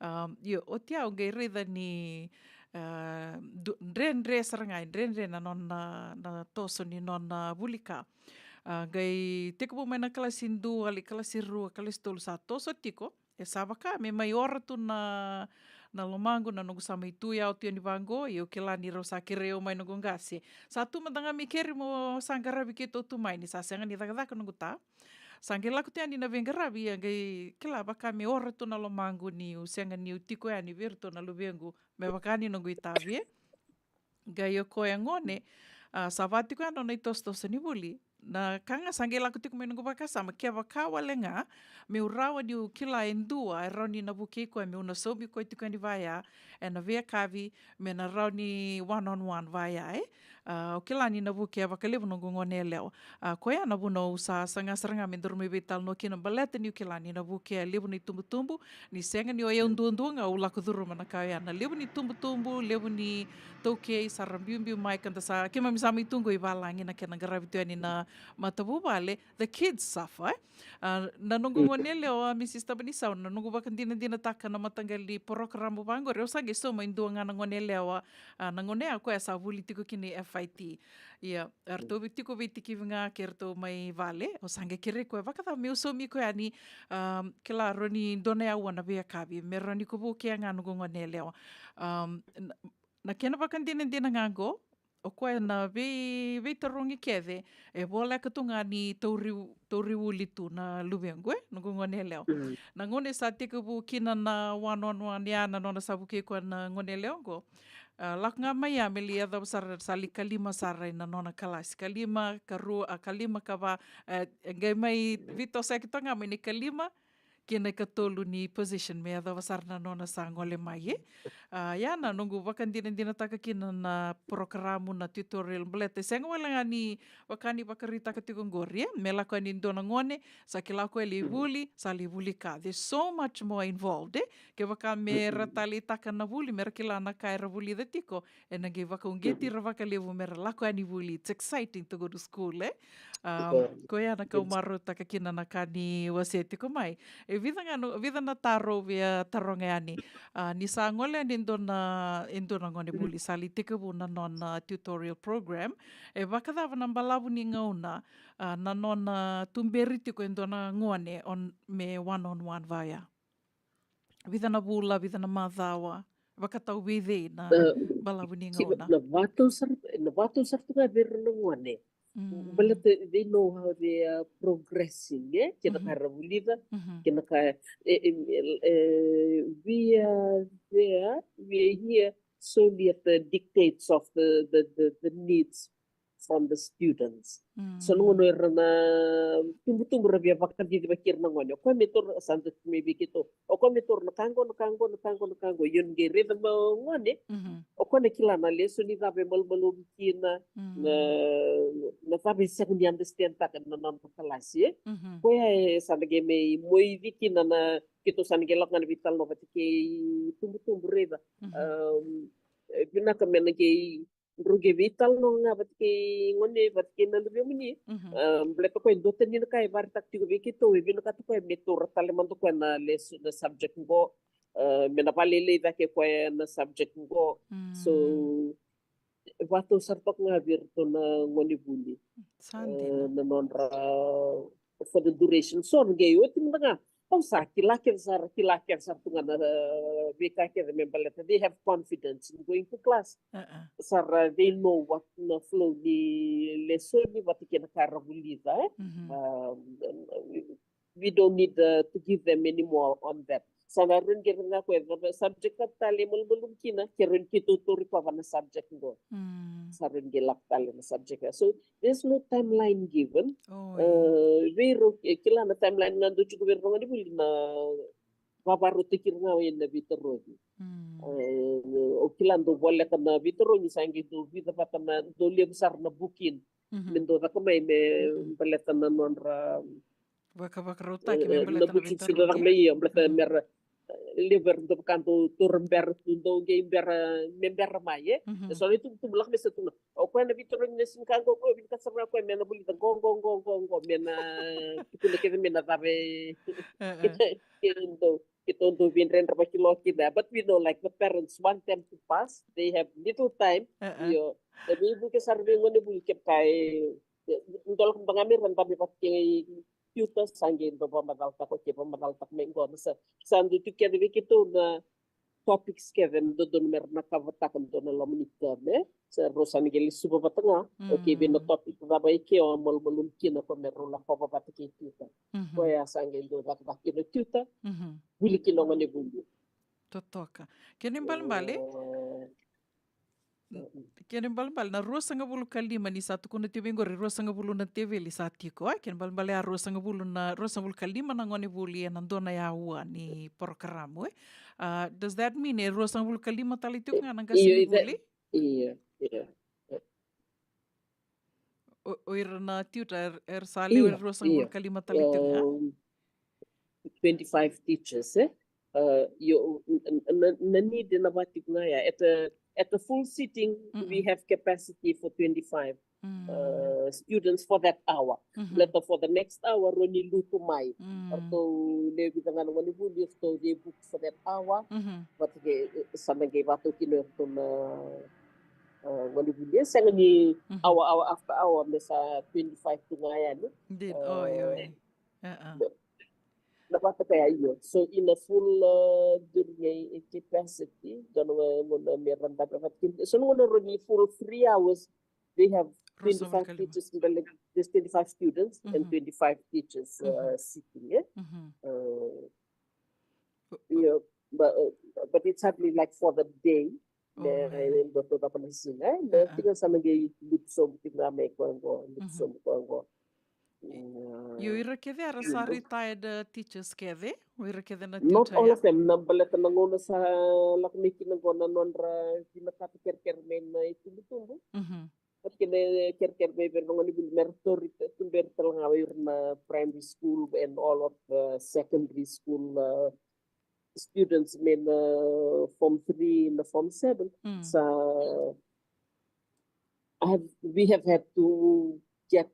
Am, io, oti au qai raica ni, a, du-, dredre sara ga, e dredre na nona, na toso ni nona vuli ka. A, qai tekivu mai na kalasi dua, lai kalasi rua, kalasi tolu sa toso tiko. E sa vaka me mai ora tu na, na lomaqu, na noqu sa mai tu yau tu yani vaqo, ia au kila ni rau sa kerei au mai noqu qase. Sa tu mada ga me keri mo sa qaravi keitou tu mai ni sa sega ni cakacaka noqu ta. Sa qai lako tu yani na veiqaravi, ia qai kila vaka me ora tu na lomaqu niu sega niu tiko yani vei iratou na luvequ, me vaka ni noqu itavi, e. Qai o koya e gone, a, sa va tiko ya na nona itosotoso ni vuli. Na ka ga sa qai lako tiko mai noqu vakasama, kevaka wale ga meu rawa niu kila e dua e rawa ni na vukei koya meu na saumi koya tiko yani vaya ena veiyakavi, me na rawa ni one on one vaya, e. A, au kila ni na vukea vakalevu noqu gone yalewa. A, koya na vuna au sa saga sara ga me daru mai veitalanoa kina, baleta niu kila ni na vukea e levu na itubutubu, ni sega ni o yau duadua ga au lako curuma na ka oya. Na levu ni tubutubu, levu ni taukei sa ra biubiu mai, ka da sa, keimami sa mai tu qo i valagi na kena qaravi tu yani na matavuvale, the kids suffer, e? A, na noqu gone yalewa, Mrs Tabanisau, na noqu vakadinadinataka na mataqali porokaramu vaqori, au sa qai sauma e dua ga na gone yalewa, a, na gone ya koya sa vuli tiko kina i F I T. Ia, eratou vei tiko veitikivi ga kei ratou mai vale, au sa qai kerei koya, vakacava meu saumi koya yani, am, kila, rawa ni dua na aua na veiyakavi, me rawa ni ko vukea ga noqu gone yalewa. Am, na, na kena vakadinadina ga qo, o koya na vei, veitarogi kece, e voleka tu ga ni tauri, tauri uli tu na luvequ, e, noqu gone yalewa. Mm. Na gauna e sa tekivu kina na one on one ya, na nona sa vukei koya na gone yalewa qo. A, lako ga mai ya me lai yacova sara, sa lai kalima sara ena nona kalasi. Kalima, karua, a, kalima, kava, e, e qai mai veitosoyaki toka ga mai na ikalima kei na ikatolu ni position me yacova sara na nona sa gole mai, e. A, ya na noqu vakadinadinataka kina na porokaramu, na tutorial, baleta e sega wale ga ni vaka ni vakaraitaka tiko qori, e. Me lako yani e dua na gone, sa kila o koya e lai vuli, sa lai vuli ka. There's so much more involved, e. Kevaka me ra taleitaka na vuli, me ra kila na ka era vulica tiko, ena qai vakauqeti ira vakalevu me ra lako yani vuli. It's exciting to go to school, e? Um, koya na kau marautaka kina na ka ni wasea tiko mai. E vica ga na, vica na taro au via taroga yani. A, ni sa gole yani e dua na, e dua na gone vuli, sa lai tekivu na nona tutorial program. E vakacava na balavu ni gauna, a, na nona tuberi tiko e dua na gone on, me one on one vaya? Vica na vula, vica na macawa, vakatau vei cei na balavu ni gauna? Na vakatau sara, na vakatau sara tu ga vei ira na gone. Mm. Baleta they know how they are progressing, e? Kei na ka ra vulica, kei na ka, e, e, e, we are there, we are here solely at the dictates of the, the, the, the needs from the students. So na gauna era na tubutubu ra via vakacicivaki ira na gone, o koya me taura, sa dua tu mai vei keitou, o koya me taura na ka qo, na ka qo, na ka qo, na ka qo. Io, ni qai raica mai o gone, o koya na kila na lesoni cava e malumalumu kina, na, na cava e sega ni understand taka na nona kalasi, e. Koya e sa na qai mai moici kina na, keitou sa na qai lako ga na veitalanoa vata kei tubutubu, raica. Um, e vinaka me na qai drau qai veitalanoa ga vata kei gone, vata kei na luvemuni. Um, baleta koya e dua tani na ka e vakaraitaka tiko vei keitou, e vinakata koya me taura tale mada koya na lesson, na subject qo. Uh, me na vakalailai cake koya na subject qo. So, e vakatau sara toka ga vei iratou na gonevuli. Sa dina. Uh, na nodra, for the duration. So, na qai oti mada ga, au sa kila kece sara, kila kece sara tu ga na, uh, veika kece me baleta. They have confidence in going to class. Sara, they know what na flow ni lesoni vata kei na ka ra vulica, e. Um, we don't need, uh, to give them any more on that. Sa na rui qai raica ga o koya na subject tale e malumalumu kina, ke rui keitou tauri koya va na subject qo. Sa rui qai lako tale na subject. So there's no timeline given. Uh, vei rau, e, kila na timeline ga dau tiko vei rau na gonevuli na vakavarautaki ira ga ena veitarogi. Uh, o kila dau voleka na veitarogi, sa qai dau vica vata na, dau levu sara na bukin me dau caka mai me baleta na nodra vakavakarautaki me, e, baleta na bukin, se dau caka mai, io, baleta mera, e, levu era dau vaka dau taura bera tu, dau qai bera, me bera mai, e. E so na itubutubu lako mai sa tu na, o koya na veitarogi na siga qo, o koya vinakata sara ga o koya me na vulica qo, qo, qo, qo, qo, me na tukuna kece me na cava e, keitou dau, keitou dau veidredre vakilai kina. But we know, like, the parents want them to pass, they have little time. Io, e veivuke sara vei gonevuli kevaka e, e, dau lako mada ga me ra dabe vata kei tutor, sa qai dau vakamacalataka, okay, vakamacalataka mai qo, sa, sa dau tu kece vei keitou na topics kece me dodonu me ra na cover-taka dua na loma ni term, e. Sa rau sa na qai lesuva vata ga, okay, vei na topic cava e ke o a malumalumu kina, o koya me rau lakova vata kei tutor. Koya sa qai dau cakacaka kina o tutor, vuli kina o gonevuli. Totoka. Kena ibalebale, kena ibalebale na ruasagavulu ka lima ni sa tukuna tiko vei qori, ruasagavulu na teveli sa tiko, e? Kena ibalebale a ruasagavulu na, ruasagavulu ka lima na gonevuli ena dua na aua ni porokaramu, e? Uh, does that mean e ruasagavulu ka lima tale tiko ga na qasenivuli? Io, io. O, o ira na tutor, er, era sa lewe ruasagavulu ka lima tale tiko ga? Um, twenty-five teachers, e? Uh, io, n-, n-, na, na need ena vaka tiko ga ya. At a, at a full sitting, we have capacity for twenty-five, uh, students for that hour. Baleta for the next hour, rawa ni lutu mai. Ratou lewe vica ga na gonevuli, ratou dey book for that hour. Vata kei, e, sa na qai vakatau kina o iratou na, uh, gonevuli. E sega ni hour, hour after hour, me sa twenty-five tu ga yani. Indeed. Uh, oi, oi. Na vata kaya, io. So in a full, uh, during a, a capacity, dua na gauna me ra dabe vata kina. So na gauna rawa ni full three hours, they have twenty-five teachers, there's twenty-five students and twenty-five teachers, uh, sitting, e? Uh, io, but, uh, but it's hardly like for the day. Me, e, dua toka na siga, e? Me tiko sa na qai lutu sobu tiko ga mai koya qo, lutu sobu koya qo. Io, ira kece era sa retired, uh, teachers kece, o ira kece na teacher? Not all of them, na baleta na gauna sa lako mai kina qo na nodra vinakata kerekere mai na itubutubu. Vata kei na kerekere mai vei ira na gonevuli me ra tauri, tuberi tale ga o ira na primary school and all of the secondary school, uh, students mai na form three, na form seven. Sa, I have, we have had to get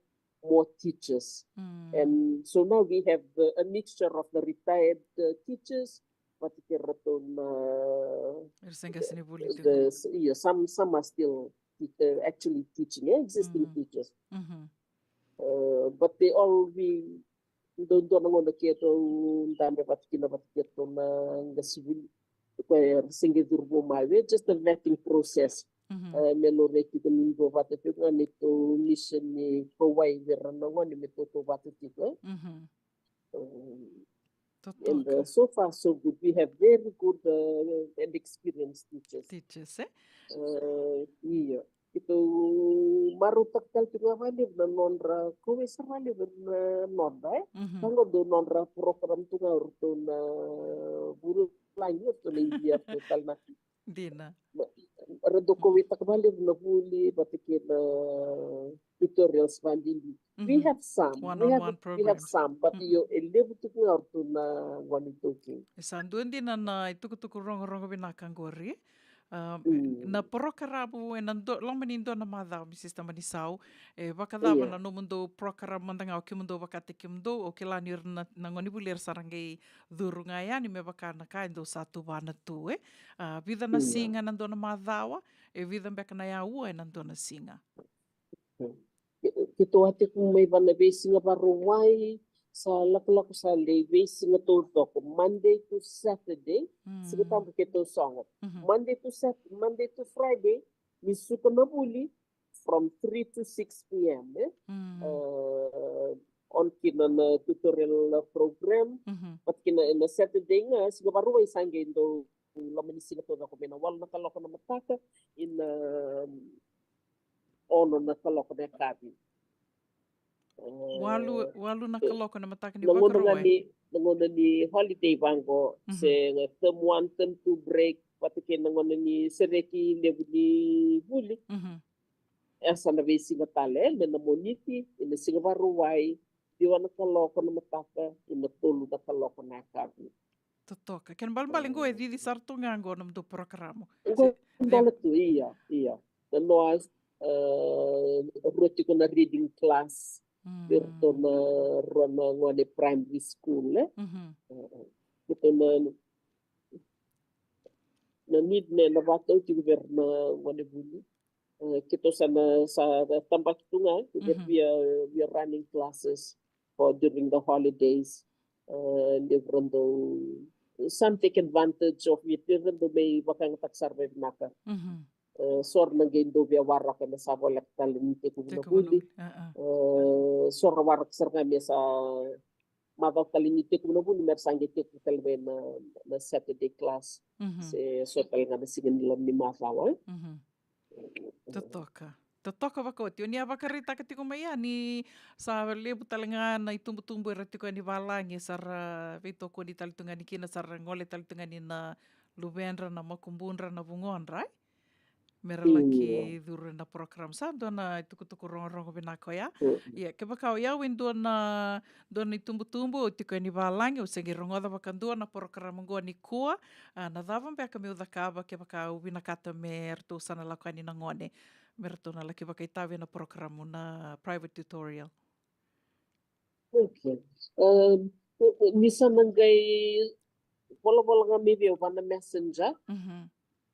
more teachers. And so now we have, uh, a mixture of the retired, uh, teachers, vata kei ratou na, era se qasenivuli tiko. Io, some, some are still te-, uh, actually teaching, e, existing teachers. Uh, but they all, we, dua, dua na gauna keitou dabe vata kina vata kei ratou na qasenivuli. Koya era se qai curu vou mai, we, just a vetting process. Uh, me laurai tiko ni dua vata tiko ga neitou mission ni kauwai vei ira na gone me tautauvata tiko, e. Um, and, uh, so far so good. We have very good, uh, and experienced teachers. Teachers, e? Uh, io. keitou marautaka tale tiko ga vakalevu na nodra, kauwai sara vakalevu na nodra, e. Mhm. Ka qo dau nodra program tu ga o ratou na vulagi, o ratou na Idia, o ratou tale na Dina. Ra dau kauwaitaka vakalevu na vuli vata kei na tutorials vakabibi. We Mhm. have some. We have, One-on-one we have programs. some, but Mm-mm. io, e levu tiko ga o ratou na gone iTaukei. E sa dua dina na itukutuku rogorogo vinaka qori. Um, Mm. na porokaramu ena do, loma ni dua na macawa, mi Sister Manisau, e vakacava Ia. na nomudou porokaramu mada ga o kemudou vakataki kemudou, o kila ni ira na, na gone vuli era sa ra qai curu ga yani me vaka na ka e dau sa tuvana tu, e. A, vica na Ia. siga ena dua na macawa, e vica beka na aua ena dua na siga. Ke-, keitou a tekivu mai va na veisiga Vakarauwai, sa lakolako sa lai veisiga taucoko, Monday to Saturday, siga Mm. tabu keitou sogo. Mhm. Monday to Sat-, Monday to Friday, ni suka na vuli from three to six p m, e. Mm. Uh, on kina na tutorial program, Mhm. vata kina na Saturday ga, siga Vakarauwai sa qai dau loma ni siga taucoko mai na walu na kaloko na mataka, ina, um, ono na kaloko na yakavi. Eh, Walu, walu na eh, kaloko na mataka ni na gauna ga Vakarauwai. ni, na gauna ni holiday vaqo, Mhm. se ga term one, term two break, vata kei na gauna ni sereki levu ni vuli. Mhm. E sa na veisiga tale, e, me na Moniti, ina siga Vakarauwai, ciwa na kaloko na mataka, ina tolu na kaloko na yakavi. Totoka. Kena balebale qo e cici sara tu ga qo na nomudou porokaramu. Qo Se-, e dala tu, ia, ia. Na noa, e, rua tiko na reading class. Mm. Vei ratou na rua na gone primary school, e? Mhm. E, e. Keitou na, na need ne na vakatau tiko vei ira na gone vuli. E, keitou sa na, sa tabaki tu ga, we, Mhm. we are, we are running classes for during the holidays. E, levu ra dau, some take advantage of it, levu ra dau mai vakayagataka sara vakavinaka. Mhm. E, so ra na qai dau via waraka me sa voleka tale ni tekivu na Tekivu na vuli. vuli, a, a. E, so ra waraka sara ga me sa macawa tale ni tekivu na vuli, me ra sa qai tekivu tale mai na, na Saturday class. Mhm. Se so tale ga na siga ni loma ni macawa, e? Mhm. Totoka. Totoka vakaoti. O ni a vakaraitaka tiko mai ya ni sa levu tale ga na itubutubu era tiko yani valagi, sa ra veitokoni tale tu ga ni kina, sa ra gole tale tu ga ni na luvedra, na makubudra, na vugodra, e? Me ra laki Io. curu ena program. Sa dua na itukutuku rogorogo vinaka oya. Mm. Ia, kevaka o yau e dua na, dua na itubutubu, au tiko yani valagi, au se qai rogoca vakadua na program qo nikua. A, na cava beka meu cakava kevaka au vinakata me ratou sa na lako yani na gone me ratou na laki vakaitavi ena program na private tutorial? Okay. Um, ni sa na qai volavola ga mai vei au va na messenger. Mhm.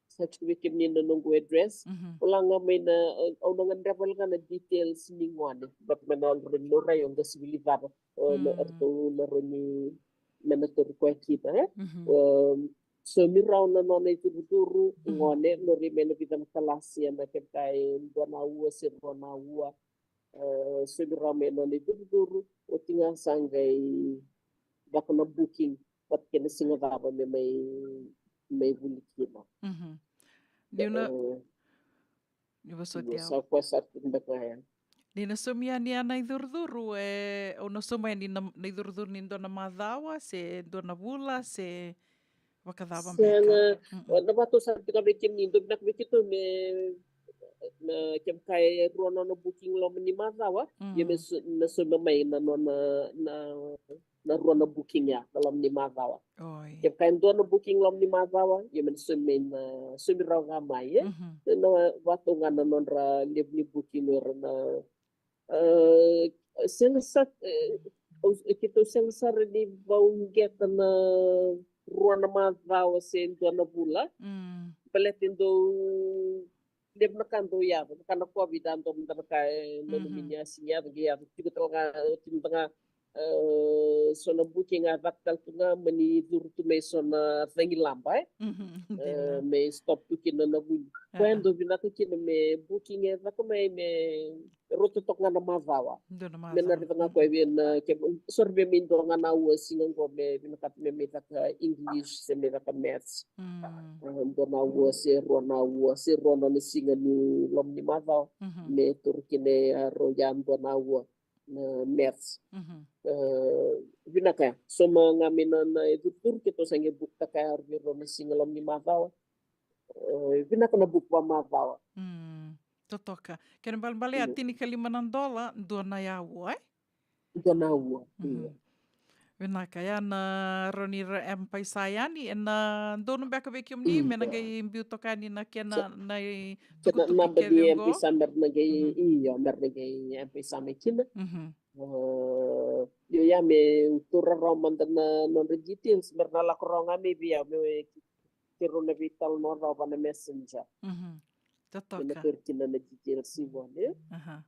Sa tiko vei kemuni na noqu address. Mhm. Vola ga mai na, au na gadreva ga na details ni gone. But me na already laurai, au qai sivili cava. O, na, Mm. ratou na rawa ni me na tauri koya kina, e? Mhm. Um, so me rawa na nona icurucuru, Mm. gone, laurai mai na vica na kalasi, ena kevaka e dua na aua se rua na aua. E, so me rawa mai na nona icurucuru, oti ga sa qai lako na booking, vata kei na siga cava me mai, mai vuli kina. Mhm. Niu na, E, niu vosoti au. Sa koya sara tu beka ya. Ni na saumi yani ya na icurucuru, e, au na sauma yani na, na icurucuru ni dua na macawa, se dua na vula, se vakacava beka? Sega, Mm-mm. na vakatou sa tiko vei kemuni, dou vinaka vei keitou me, na kevaka e rua na nona booking loma ni macawa, ia me Mm. su-, na sauma mai na nona, na, na rua na booking ya, na loma ni macawa. Oi. Kevaka e dua na booking loma ni macawa, ia me na saumi mai na, saumi rawa ga mai, e? Mhm. Na vakatou ga na nodra levu ni booking era na, e, sega sa, e, au, keitou sega sara ni vauqeta na rua na macawa se dua na vula. Mm. Baleta e dau levu na ka dau yaco, na ka na COVID a dau mada na ka e nanumi Mhm. ni a sega ni yaco, qai yaco tiko tale ga, oti mada ga E, so na booking a caka tale tu ga, mani curu tu mai so na cagilaba, e. Mhm. E, me stop tu kina na vuli. Koya e dau vinaka kina me booking e caka mai me rauta toka ga na macawa. Dua na macawa. Me na raica ga koya vei na, ke, sori, vei me dua ga na aua siga qo me vinakata me mai caka English se me caka maths. Mm. E, dua na aua se rua na aua se rua na siga ni loma ni macawa. Mhm. Me turu kina e rau ya dua na aua na maths. Mhm. E, vinaka ya. So ma ga me na, na e curucuru ke tou sa qai book taka ya vei rau na siga loma ni macawa. E, vinaka na book va macawa. Mm. Totoka. Kena balebale ya, mm, tinikalima na dola, dua na aua, e? Dua na aua. Mhm. Io. Vinaka, ya na rawa ni ra M-PAiSA yani, e na donu beka vei kemuni, me na, io, qai biu toka yani na kena, sa, na i kena tukutuku naba kece ni oqo. M-PAiSA me ra na qai, mhm, io, me ra na qai M-PAiSA mai kina. Mhm. E, io, ya me tou rarawa mada na nodra details, me ra na lako rawa ga mai vei au, me keirau na veitalanoa rawa va na messenger. Mhm. Totoka. Me na tou kina na details i vua, ne? Aha.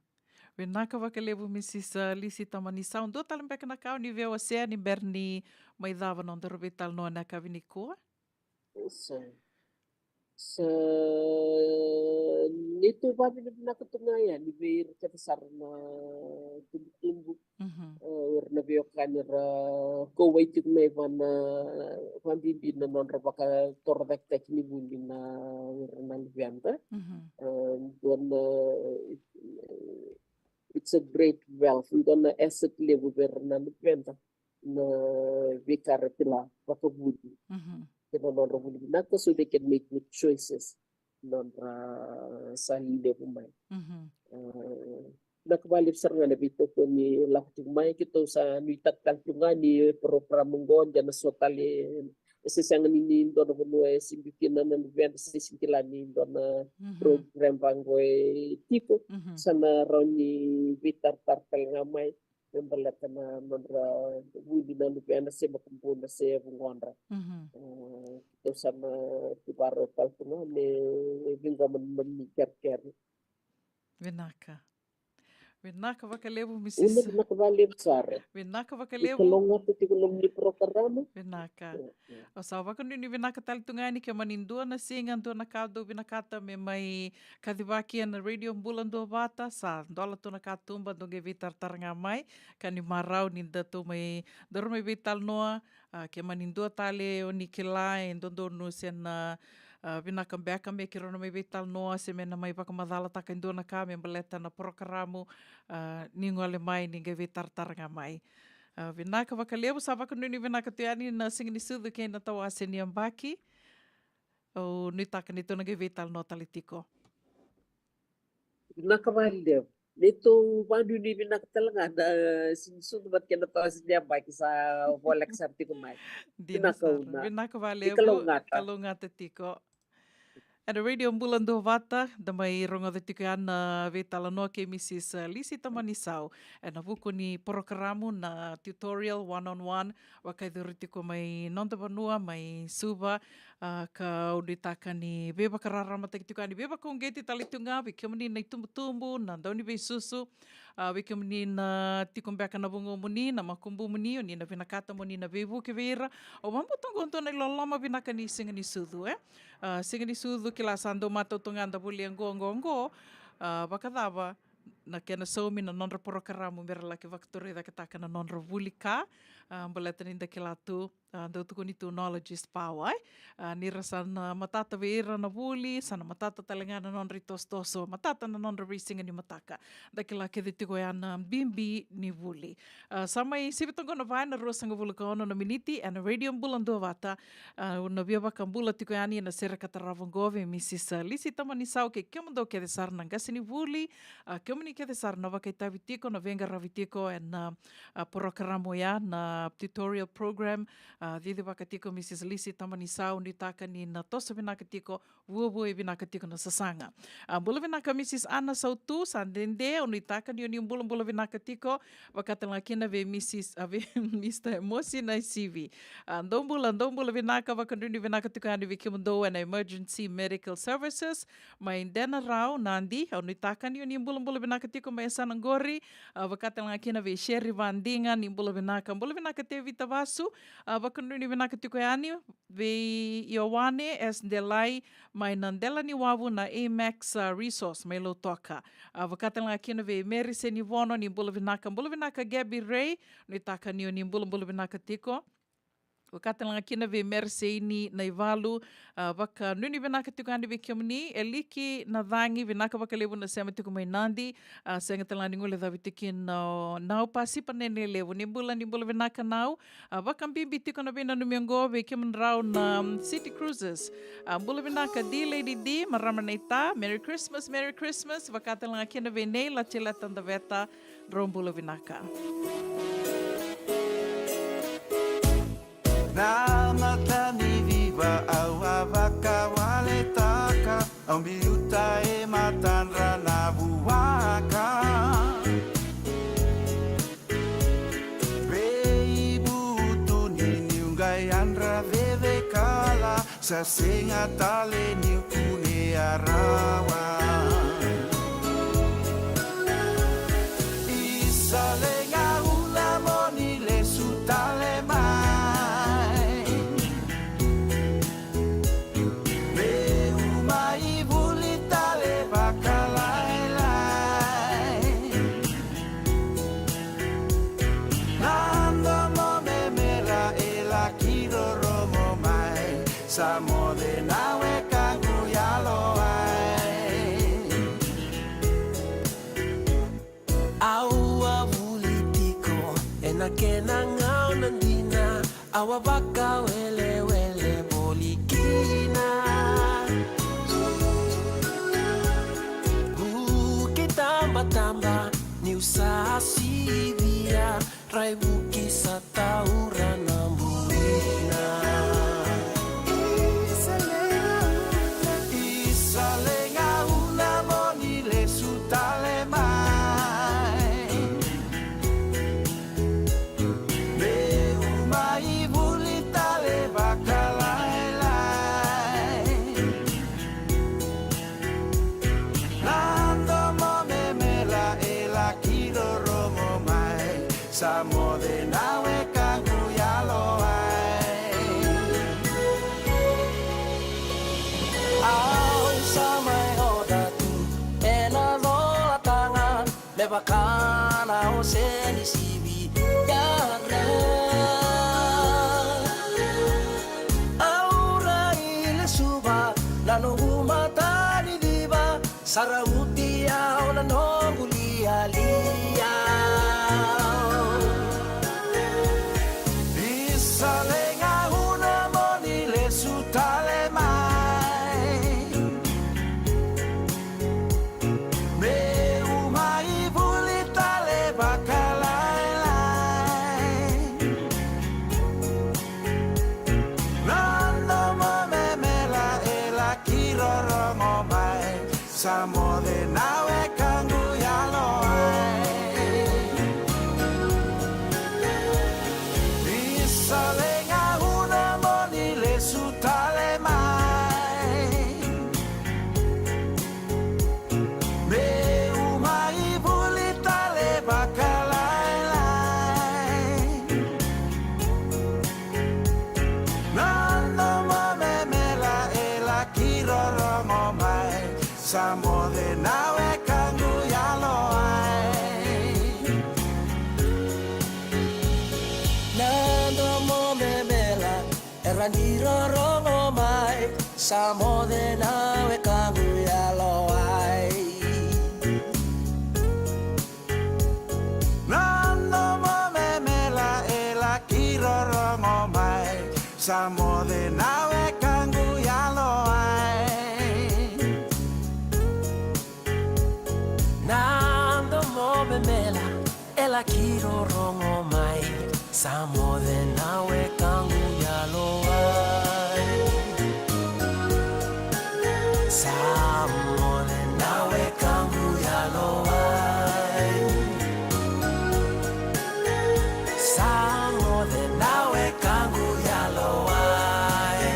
Vinaka vakalevu, Missus, e, Lisi Tamanisau. Dua tale beka na ka o ni via wasea ni bera ni mai cava na nodaru veitalanoa na yakavi nikua? Sa, sa, neitou vavinavinaka tu ga yani vei ira kece sara na tubutubu. Mhm. E, o ira na veiwekani ra kauwai tiko mai va na, vabibi na nodra vakatorocaketaki ni vuli na, o ira na luveda. Mhm. E, dua na, e, it's a great wealth, dua na asset levu vei ira na luveda na veika ra kila vakavuli. Mhm. Kei na nodra vuli vinaka, so they can make good choices. Nodra sa levu mai. Mhm. E, vinaka vakalevu sara ga na veitokoni lako tiko mai, keitou sa nuitaka tale tu ga ni program oqo de na so tale, e se sega ni, ni dua na vanua e se biu kina na luveda, se sega ni kila ni dua na, mhm, program vaqo e tiko. Mhm. Sa na rawa ni veitaratara tale ga mai me baleta na nodra vuli na luveda se makubuna se vugodra. Mhm. E, keitou sa na tu varau tale tu ga me ciqoma na nomuni kerekere. Vinaka. Vinaka vakalevu, Missus. Ina, vinaka vakalevu sara. Vinaka vakalevu. Ni kalougata tiko nomuni porokaramu. Vinaka. Mm, mm. Au sa vakanuinui vinaka tale tu ga yani ke mani dua na siga, dua na ka dou vinakata me mai kacivaki ena Radio Bula Duavata, sa dola tu na katuba, dou qai veitaratara ga mai, ka ni marau ni datou mai, daru mai veitalanoa, a, ke mani dua tale o ni kila e dodonu se na, a, vinaka beka me keirau na mai veitalanoa se me na mai vakamacalataka e dua na ka me baleta na porokaramu, a, ni gole mai ni qai veitaratara ga mai. A, vinaka vakalevu, sa vakanuinui vinaka tu yani na Siga ni Sucu kei na tawase ni yabaki. Au nuitaka ni tou na qai veitalanoa tale tiko. Vinaka vakalevu. Neitou vakanuinui vinaka tale ga na Siga ni Sucu vata kei na tawase ni yabaki sa voleka sara tiko mai. Dina sara. Vinaka, Una. Vinaka vakalevu. Ni kalougata. Kalougata tiko. Ena Radio Bula Duavata, da mai rogoca tiko ya na veitalanoa kei Missus Lisi Tamanisau ena vuku ni porokaramu na Tutorial One on One, vakayacori tiko mai noda vanua, mai Suva, a, ka au nuitaka ni veivakararamataki tiko yani, veivakauqeti tale tu ga vei kemuni na itubutubu, na dauniveisusu, a, vei kemuni na tiko beka na vugomuni, na makubumuni, o ni na vinakata mo ni na veivuke vei ira. Au vakabauta oqo dua na iloloma vinaka ni Siga ni Sucu, e? A, Siga ni Sucu, kila sa dau matau tu ga da volia qo, qo, qo. A, vakacava na kena saumi na nodra porokaramu me ra laki vakatorocaketaka na nodra vuli ka, a, baleta ni da kila tu, a, dau tukuni tu knowledge is power, e? A, ni ra sa na matata vei ira na vuli, sa na matata tale ga na nodra itosotoso, matata na nodra veisiga ni mataka. Da kila kece tiko ya na bibi ni vuli. A, sa mai sivi toka qo na va ena ruasagavulu ka ono na miniti ena Radio Bula Duavata. A, au na via vakabula tiko yani ena sere ka tarava qo vei Missus Lisi Tamanisau kei kemudou kece sara na qasenivuli, a, kemuni kece sara na vakaitavi tiko, na veiqaravi tiko ena, a, porokaramu ya na a, tutorial program, a, cicivaka tiko Mrs Lisi Tabanisau, nuitaka ni na toso vinaka tiko, vuavuai vinaka tiko na sasaga. A, bula vinaka Mrs Ana Sautu, sa dede, au nuitaka ni o ni bulabula vinaka tiko, vakatalega kina vei Mrs, a, vei Mr Mosi Naisivi. A, dou bula, dou bula vinaka, vakanuinui vinaka tiko yani vei kemudou ena Emergency Medical Services, mai Denarau, Nadi, au nuitaka ni o ni bulabula vinaka tiko mai yasana qori, a, vakatalega kina vei Sherry Vadiga, ni bula vinaka, bula vinaka Tevita Vasu, a, vakanuinui vinaka tiko yani, vei Ioane S Delai, mai na Delaniwavu na Amex, a, Resource, mai Lautoka. A, vakatalega kina vei Mary Senivono, ni bula vinaka, bula vinaka Gabby Ray, nuitaka ni o ni bulabula vinaka tiko. Vakatalega kina vei Mary Seini Naivalu, a, vakanuinui vinaka tiko yani vei kemuni, Eliki Nacagi, vinaka vakalevu na sema tiko mai Nadi, a, sega talega ni guilecavi tiko kina o Nau Pasipa Nenelevu, ni bula, ni bula vinaka Nau, a, vakabibi tiko na veinanumi oqo vei kemudrau na, um, City Cruises, a, bula vinaka D Lady D, marama naita, Merry Christmas, Merry Christmas, vakatalega kina vei Nei Latileta Daveta, drau bula vinaka. Na mata ni viva au a vakawaletaka, au biuta e matadra na vuaka. Veibutu ni niu qai yadra vevekala, sa sega tale niu kunea rawa. Isa le gauna mo ni lesu tale mai. Meu mai vuli tale vakalailai. Na domo memela e laki rorogo mai, sa moce na wekaqu yalowai. Au a vuli tiko ena kena gauna dina, au a vakawelewele voli kina. Vuki tabataba niu sa sivia, raivuki sa taura na buina. Isa le gauna mo ni lesu tale mai. Meu mai vuli tale vakalailai. Na domo memela e laki rorogo mai, sa moce na wekaqu yalowai. Au sa mai oca tu ena colataga, me vaka na ose ni sivi yadra. Au rai lesuva na noqu mata ni civa, sa ravuti au na noqu lialia. Isa le gauna mo ni lesu tale mai. Meu mai vuli tale vakalailai. Na domo memela e laki rorogo mai, sa moce na wekaqu yalowai. Isa le gauna mo ni lesu tale mai. Meu mai vuli tale vakalailai. Na domo memela e laki rorogo mai, sa moce na wekaqu yalowai. Na domo memela e laki rorogo mai, sa moce na wekaqu yalowai. Na domo memela e laki rorogo mai, sa moce na wekaqu yalowai. Na domo memela e laki rorogo mai, Sa moce na wekaqu yalowai. Sa moce na wekaqu yalowai. Sa moce na wekaqu yalowai.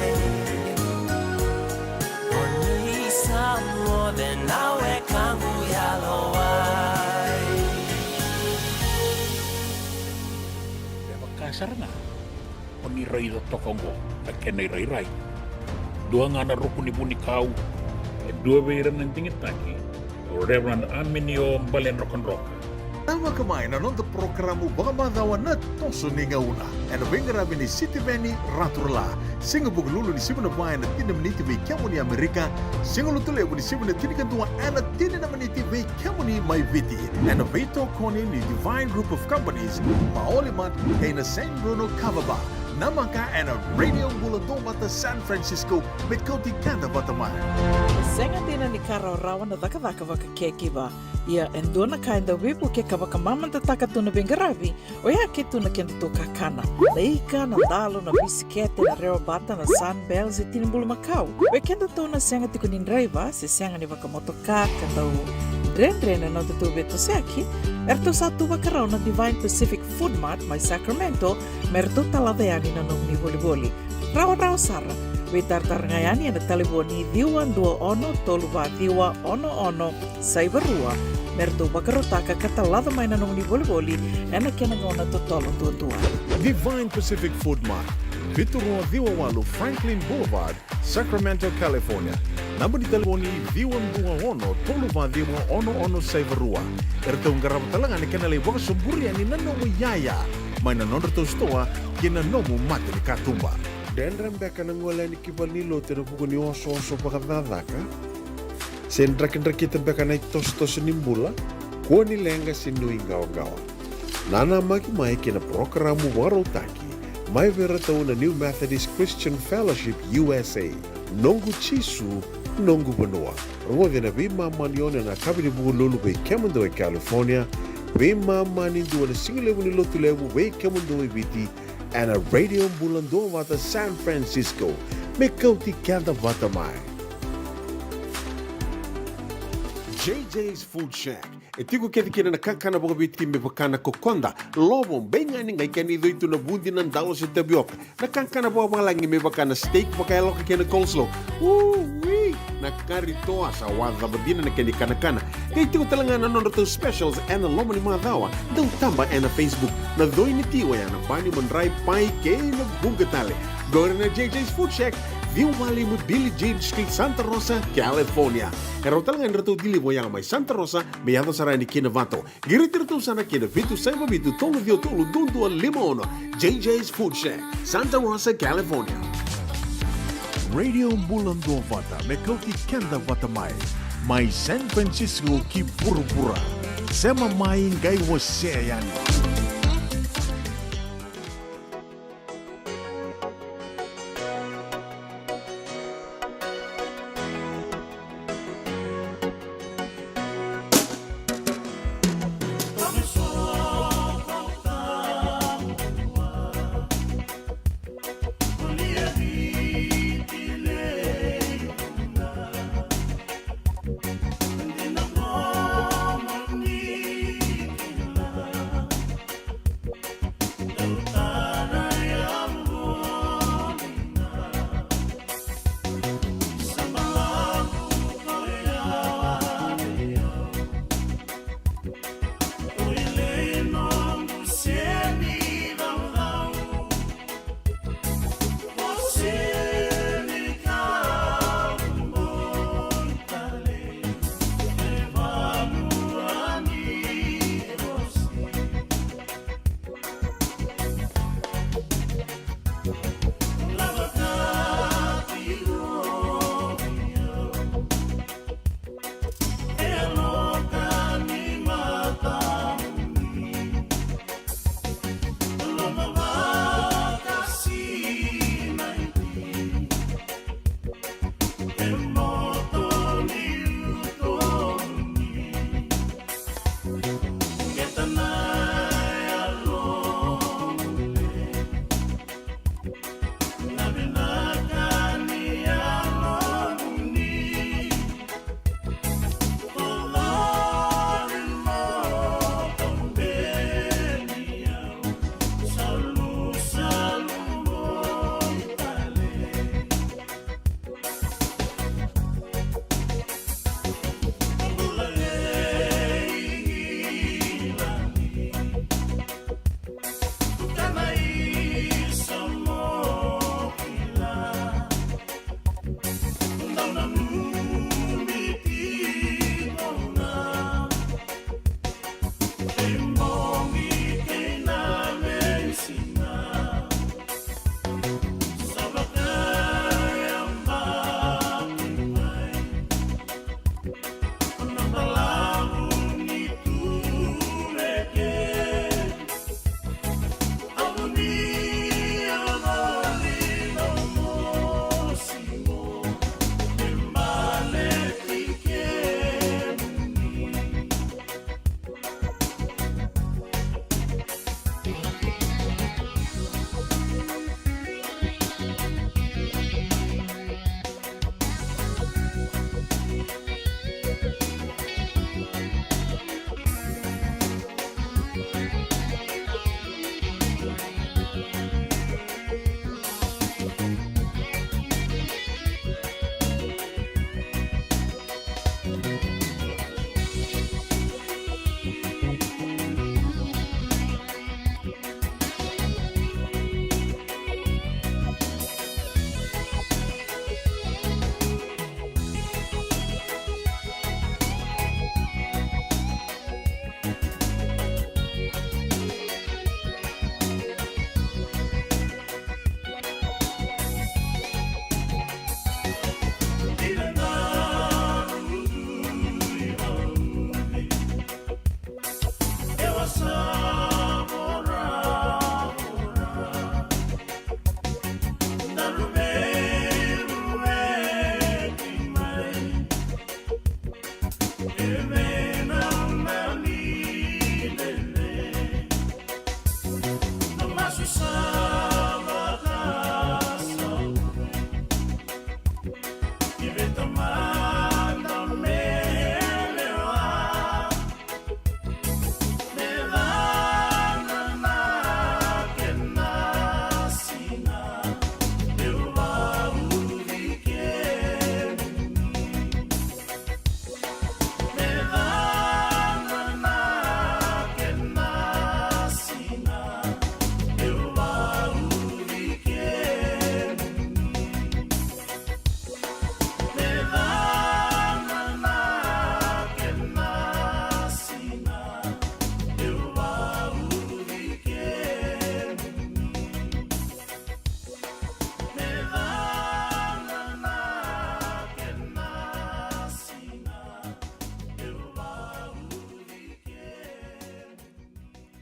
O ni sa moce na wekaqu yalowai. E vaka sara ga o ni raica toka oqo na kena irairai. Dua ga na ruku ni vunikau, e dua vei ira na digitaki, o Reverend Aminio Baledrokadroka. Namaka mai na noda porokaramu vakamacawa Na Toso ni Gauna, ena veiqaravi ni Sitiveni Raturala. Siga Vukelulu ni siga na va ena tini na miniti vei kemuni Amerika, Siga Lotulevu ni siga na tinikadua ena tini na miniti vei kemuni mai Viti, ena veitokoni ni Divine Group of Companies, Maolimat, kei na Saint Bruno Kava Bar. Namaka ena Radio Bula Duavata San Francisco, me kauti keda vata mai. Sega dina ni ka rawarawa na cakacaka vaka caregiver. Ia e dua na ka e dau veivuke ka vakamamadataka tu na veiqaravi, oya ke tu na kedatou kakana. Na ika, na dalo, na bisikete, na rewabata, na Sunbells, e tini bulumakau. Vei kedatou na sega tiko ni draiva se sega ni vakamotoka ka dau dredre na nodatou veitosoyaki, eratou sa tu vakarau na Divine Pacific Food Mart mai Sacramento, me ratou talaca yani na nomuni volivoli. Rawarawa sara, veitaratara ga yani ena talevoni ciwa dua ono tolu va ciwa ono ono saiva rua, me ratou vakarautaka ka talaca mai na nomuni volivoli ena kena gauna totolo duadua. Divine Pacific Food Mart, vitu rua ciwa walu Franklin Boulevard, Sacramento, California. Naba ni talevoni ciwa dua ono tolu va ciwa ono ono saiva rua. Eratou qarava tale ga na kena lai vakasoburi yani na nomu iyaya mai na nodratou sitoa kei na nomu mata ni katuba. Dredre beka na gole yani ki valenilotu ena vuku ni osooso vakacakacaka? Se drakidrakita beka na itosotoso ni bula? Kua ni leqa se nuiqawaqawa. Nanamaki mai kei na parokaramu vakarautaki mai vei iratou na New Methodist Christian Fellowship U S A, Noqu Jisu, Noqu Vanua. Rogoci ena veimama ni ono ena yakavi ni Vukelulu vei kemudou e California, veimama ni dua ena sigalevu ni Lotulevu vei kemudou e Viti, ena Radio Bula Duavata San Francisco, me kauti keda vata mai. J J's Food Shack. E tiko kece kina na kakana vakaviti me vaka na kokoda, lovo, beigani, qai kena icoi tu na vudi, na dalo se tavioka. Na kakana vakavalagi me vaka na steak vakayaloka kei na coleslaw. Ui! Na kari toa, sa wacava dina na kena ikanakana. Qai tiko tale ga na nodratou specials ena loma ni macawa. Dau taba ena Facebook. Na coi ni ti oya na bani, madrai, pai kei na vuqa tale. Qori na J J's Food Shack, ciwa walu lima Billie Jean Street, Santa Rosa, California. E rawa tale ga ni ratou deliver oya mai Santa Rosa me yaco sara yani ki Novato. Qiriti iratou sara ki na vitu saiva vitu tolu ciwa tolu dua dua lima ono. J J's Food Shack, Santa Rosa, California. Radio Bula Duavata me kauti keda vata mai, mai San Francisco ki vuravura. Sema mai qai wasea yani.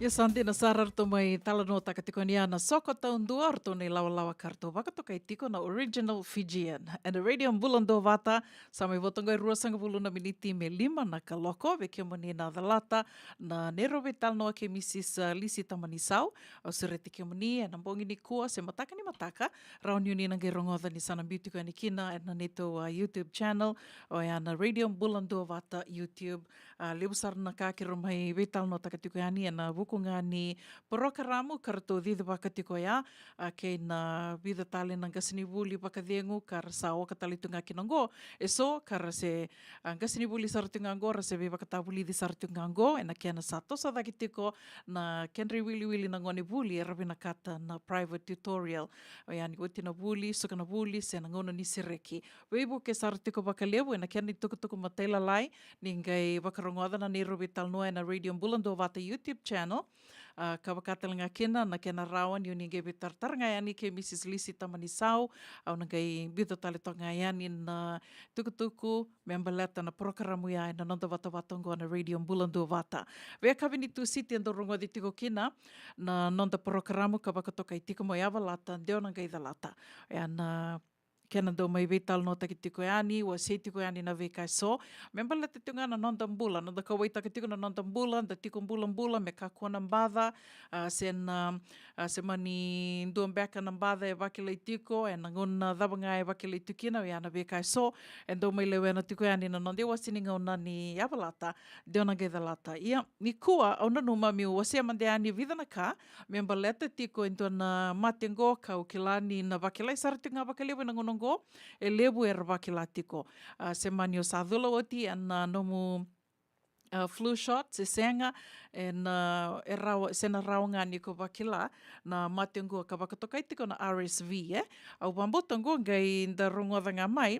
Ia sa dina sara ratou mai talanoataka tiko yani a na soko taudua, ratou na ilawalawa ka ratou vakatokai tiko na Original Fijian. Ena Radio Bula Duavata, sa mai vo toka e ruasagavulu na miniti me lima na kaloko, vei kemuni na calata na neirau veitalanoa kei Mrs, uh, Lisi Tamanisau. Au sureti kemuni ena bogi nikua se mataka ni mataka, rawa ni o ni na qai rogoca ni sa na biu tiko yani kina ena neitou, uh, YouTube channel, oya na Radio Bula Duavata YouTube. A, levu sara na ka keirau mai veitalanoataka tiko yani ena vuku ga ni porokaramu ka ratou cicivaka tiko oya, a, kei na vica tale na qasenivuli vakacegu ka ra sa oka tale tu ga kina oqo. E so ka ra se, a, qasenivuli sara tu ga oqo, ra se veivakatavulici sara tu ga oqo ena kena sa toso cake tiko na kedra iwiliwili na gonevuli era vinakata na private tutorial. Oya ni oti na vuli, suka na vuli se na gauna ni sereki. Veivuke sara tiko vakalevu ena kena itukutuku matailalai, ni qai vakarogoca na neirau veitalanoa ena Radio Bula Duavata YouTube channel. A, ka vaka tale ga kina na kena rawa ni o ni qai veitaratara ga yani kei Mrs Lisi Tamanisau, au na qai biuta tale toka ga yani na tukutuku me baleta na porokaramu ya ena noda vatavata oqo na Radio Bula Duavata. Veiyakavi ni Tusiti e dau rogoci tiko kina na noda porokaramu ka vakatokai tiko mai Yavalata, Dewa na Qai Calata. Oya na kena dau mai veitalanoataki tiko yani, wasei tiko yani na veika e so me baleta tiko ga na noda bula, noda kauwaitaka tiko na noda bula, da tiko bulabula me kakua na baca, a, se na, a, se mani dua beka na baca e vakilai tiko, ena gauna cava ga e vakilai tu kina, oya na veika e so e dau mai lewena tiko yani na noda iwase ni gauna ni Yavalata, Dewa na Qai Calata. Ia, nikua au nanuma meu wasea mada yani vica na ka me baleta tiko e dua na mate oqo, kau kila ni na vakilai sara tiko ga vakalevu ena gauna oqo, e levu era vakila tiko. A, se mani o sa cula oti ena nomu, a, flu shot se sega, ena, e rawa, se na rawa ga ni ko vakila na mate oqo ka vakatokai tiko na R S V, e? Au vakabauta oqo qai da rogoca ga mai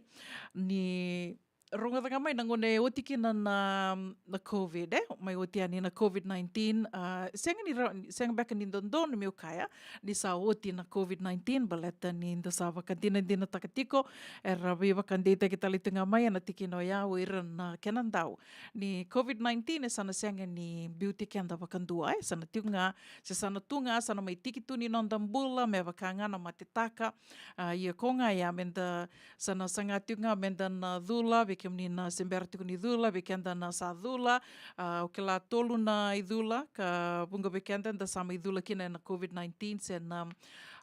ni rogoca ga mai na gauna e oti kina na, na COVID, e? Mai oti yani na COVID nineteen, a, sega ni ra-, sega beka ni dodonu meu kaya ni sa oti na COVID nineteen, baleta ni da sa vakadinadinataka tiko, era veivakadeitaki tale tu ga mai ena tikina oya o ira na kena dau ni COVID nineteen, e sa na sega ni biuti keda vakadua, e sa na tiko ga, se sa na tu ga, sa na mai tiki tu ni noda bula, me vaka ga na matetaka. A, ia ko ga ya meda sa na saga tiko ga meda na cula, vei kemuni na se bera tiko ni cula, vei keda na sa cula, a, au kila tolu na icula ka vuqa vei keda da sa mai cula kina ena COVID nineteen se na,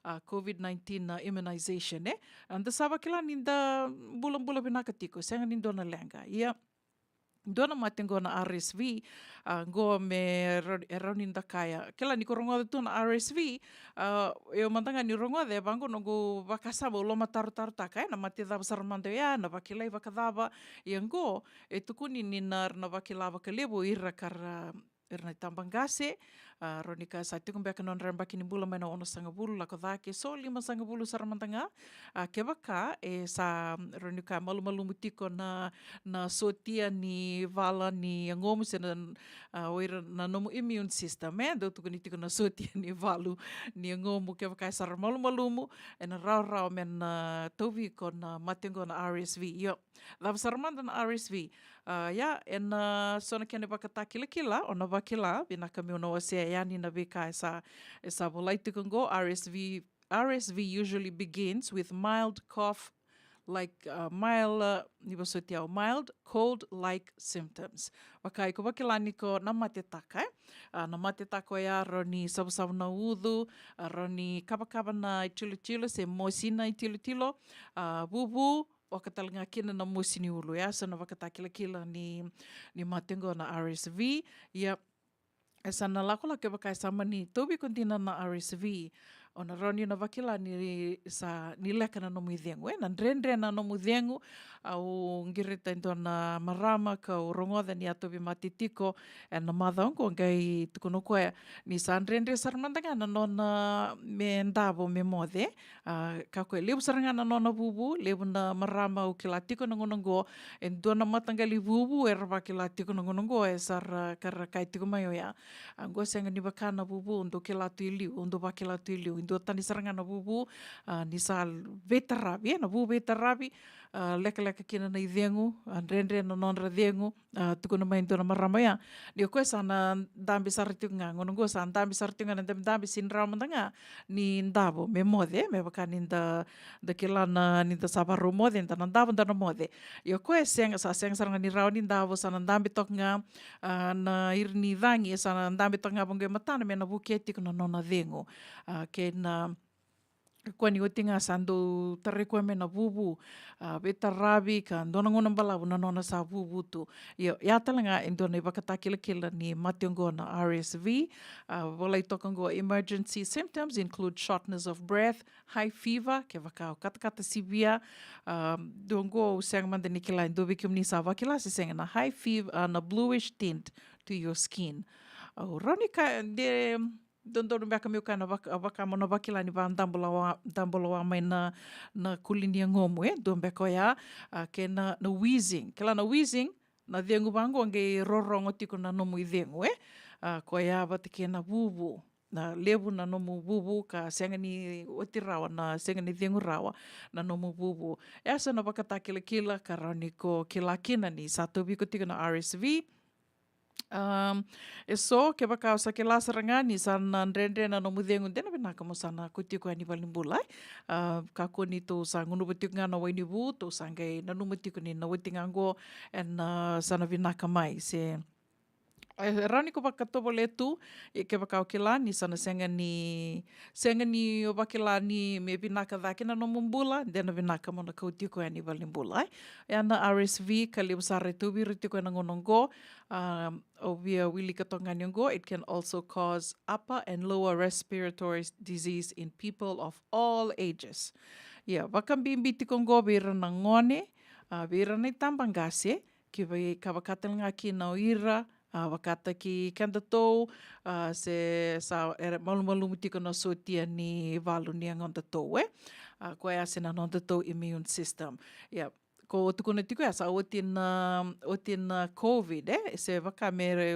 a, COVID nineteen na immunization, e? A, da sa vakila ni da bulabula vinaka tiko, sega ni dua na leqa. Ia, dua na mate oqo na R S V, a, oqo me ra-, e rawa ni da kaya. Kila ni ko rogoca tu na R S V, a, io mada ga ni rogoca, e vaqo noqu vakasama, au lomatarotarotaka, e, na mate cava sara mada oya, na vakilai vakacava. Ia oqo e tukuni ni na, na vakila vakalevu ira ka ra, ira na itabaqase, a, rawa ni ka sa tiko beka na nodra yabaki ni bula mai na onosagavulu lako cake, so limasagavulu sara mada ga. A, kevaka e sa, rawa ni ka malumalumu tiko na, na sotia ni vala ni yagomu se na, a, o ira na nomu immune system, e, dau tukuni tiko na sotia ni valu ni yagomu, kevaka e sa ra malumalumu, ena rawarawa me na tauvi iko na mate oqo na R S V. Io, cava sara mada na R S V? A, ia, ena so na kena ivakatakilakila, o na vakila, vinaka meu na wasea yani na veika e sa, e sa volai tiko oqo, R S V, R S V usually begins with mild cough, like, uh, mild, uh, ni vosoti au, mild cold-like symptoms. Vaka iko vakila ni ko na matetaka, e? A, na matetaka oya rawa ni savusavu na ucu, a, rawa ni kavakava na itilotilo se mosi na itilotilo, a, vuvu, oka tale ga kina na mosi ni ulu, e? So na vakatakilakila ni, ni mate oqo na R S V. Ia, e sa na lakolako kevaka e sa mani tauvi iko dina na R S V, o na rawa ni na vakila ni sa, ni leka na nomu icegu, e? Na dredre na nomu cegu. Au qirita e dua na marama kau rogoca ni a tauvi mate tiko ena macawa oqo, qai tukuna o koya ni sa dredre sara mada ga na nona me davo me moce. A, ka koya levu sara ga na nona vuvu, levu na marama au kila tiko na gauna oqo, e dua na mataqali vuvu era vakila tiko na gauna oqo, e sa ra, ka ra kaya tiko mai oya, a, oqo sega ni vaka na vuvu dou kila tu i liu, dou vakila tu i liu, duatani sara ga na vuvu, a, ni sa veitaravi, e, na vu veitaravi, a, lekaleka kina na icegu, a, dredre na nodra cegu, a, tukuna mai dua na marama ya. Ni o koya sa na dabe sara tiko ga, gauna oqo sa dabe sara tiko ga na dabedabe, sega ni rawa mada ga ni davo me moce, me vaka ni da, da kila na, ni da sa varau moce, da na davo, da na moce. Ia o koya e sega, sa sega sara ga ni rawa ni davo, sa na dabe toka ga, a, na ira ni cagi, sa na dabe toka ga vaqo e matana me na vukea tiko na nona cegu. A, kei na, koya ni oti ga sa dau tarai koya mai na vuvu, a, veitaravi ka dua na gauna balavu na nona sa vuvu tu. Ia, ia tale ga e dua na ivakatakilakila ni mate oqo na R S V, a, volai toka oqo, emergency symptoms include shortness of breath, high fever, kevaka o katakata sivia, a, dua oqo au sega mada ni kila, e dua vei kemuni sa vakila se sega, na high fever, a, na bluish tint to your skin. Au rawa ni ka de dodonu beka meu kaya na vaka, vaka mo na vakila ni va double wa, double wa mai na, na kuli ni yagomu, e, dua beka oya, a, kei na, na wheezing. Kila na wheezing, na cegu vaqo qai rorogo tiko na nomu icegu, e. A, koya vata kei na vuvu. Na levu na nomu vuvu ka sega ni oti rawa, na sega ni cegu rawa na nomu vuvu. E so na vakatakilakila ka rawa ni ko kila kina ni sa tauvi iko tiko na R S V. Um, e so, kevaka o sa kila sara ga ni sa na dredre na nomu cegu, de na vinaka mo sa na kauti koya yani valenibula, e. A, kakua ni tou sa gunuva tiko ga na wai ni vu, tou sa qai nanuma tiko ni na oti ga oqo, ena, a, sa na vinaka mai, se, e, rawa ni ko vakatovolea tu, e, kevaka o kila ni sa na sega ni, sega ni o vakila ni me vinaka cake na nomu bula, de na vinaka mo na kauti koya yani valenibula, e. Ia na R S V ka levu sara e tauvi ira tiko ena gauna oqo, um, au via wilika toka ga ni oqo, it can also cause upper and lower respiratory disease in people of all ages. Ia, vakabibi tiko oqo vei ira na gone, a, vei ira na itabaqase, ki vei ka vaka tale ga kina o ira, a, vakataki kedatou, a, se sa era malumalumu tiko na sotia ni valu ni yagodatou, e. A, koya se na nodatou immune system. Ia, ko tukuna tiko ya sa oti na, oti na COVID, e, se vaka me re,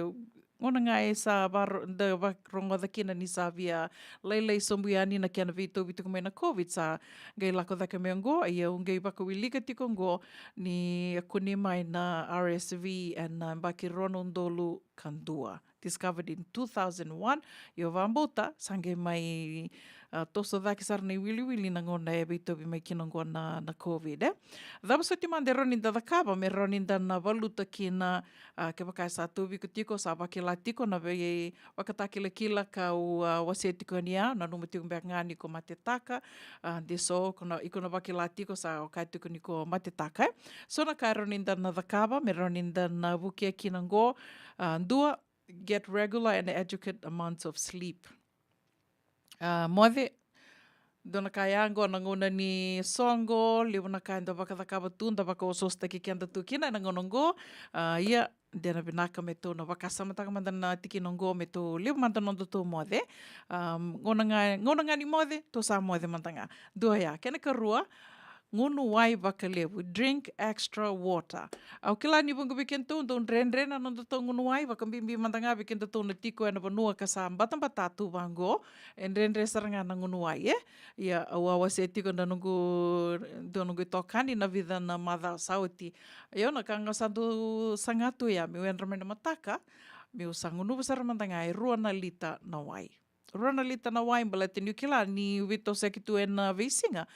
gauna ga e sa varo, da varogoca kina ni sa via lailai sobu yani na kena veitauvi tiko mai na COVID, sa qai lako cake mai oqo, ia au qai vakawilika tiko oqo ni kune mai na R S V ena, a, yabaki rua na udolu ka dua. Discovered in two thousand one, io vakabauta, sa qai mai, a, toso cake sara na iwiliwili na gauna e veitauvi mai kina oqo na, na COVID, e. Cava soti mada e rawa ni da cakava me rawa ni da na valuta kina, a, kevaka e sa tauvi iko tiko, sa vakila tiko na veivakatakilakila kau, a, wasea tiko yani, a, nanuma tiko beka ga ni ko matetaka, a, de so ko na, iko na vakila tiko sa o kaya tiko ni ko matetaka, e. So na ka e rawa ni da na cakava me rawa ni da na vukea kina oqo, a, dua, get regular and adequate amounts of sleep. A, moce, dua na ka ya oqo na gauna ni soqo, levu na ka eda vakacakava tu, da vakaosoosotaki keda tu kina ena gauna oqo. A, ia, de na vinaka me tou na vakasamataka mada na tikina oqo, me tou levu mada nodatou moce. A, gauna ga, gauna ga ni moce, tou sa moce mada ga. Dua ya, kena karua, gunu wai vakalevu, drink extra water. Au kila ni vuqa vei kedatou dau dredre na nodatou gunu wai, vakabibi mada ga vei kedatou na tiko ena vanua ka sa batabata tu vaqo, e dredre sara ga na gunu wai, e. Ia, au a wasea tiko na noqu, dua noqu itokani na vica na macawa sa oti. Ia, na ka ga sa dau saga tu ya, meu yadra mai na mataka, meu sa gunuva sara mada ga e rua na lita na wai. Rua na lita na wai, baleta niu kila niu veitosoyaki tu ena veisiga.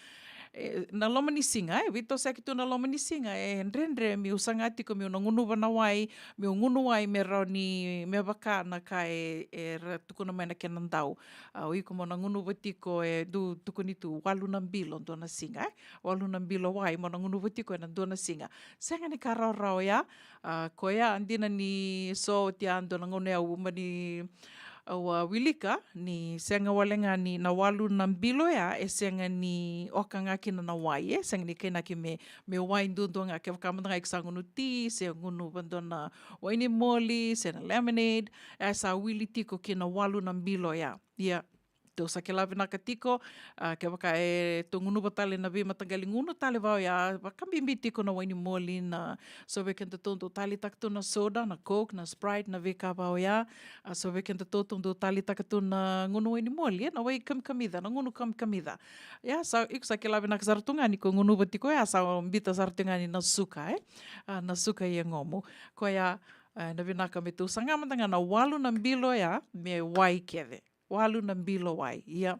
E, na loma ni siga, e, veitosoyaki tu na loma ni siga, e dredre meu saga tiko meu na gunuva na wai, meu gunu wai me rawa ni, me vaka na ka e, era tukuna mai na kena dau. A, o iko mo na gunuva tiko, e dau tukuni tu walu na bilo dua na siga, e. Walu na bilo wai mo na gunuva tiko ena dua na siga. Sega ni ka rawarawa ya, a, koya dina ni so oti ya dua na gauna ya au mani au a wilika ni sega wale ga ni na walu na bilo ya, e sega ni oka ga kina na wai, e sega ni kainaki me, me wai duadua ga, kevaka mada ga iko sa gunu ti, se gunu vadua na wai ni moli, se na lemonade, e sa wili tiko kina walu na bilo ya. Ia, Tou sa kila vinaka tiko, a, kevaka e tou gunuva tale na veimataqali gunu tale va oya, vakabibi tiko na wainimoli, na so vei kedatou dou taleitaka tu na soda, na Coke, na Sprite, na veika va oya. A, so vei kedatou tou dou taleitaka tu na gunu wainimoli, e, na wai kamikamica, na gunu kamikamica. Ia, sa, iko sa kila vinaka sara tu ga ni ko gunuva tiko ya, sa biuta sara tu ga ni na suka, e? A, na suka i yagomu. Koya, e, na vinaka me tou saga mada ga na walu na bilo ya me wai kece. Walu na bilo wai. Ia,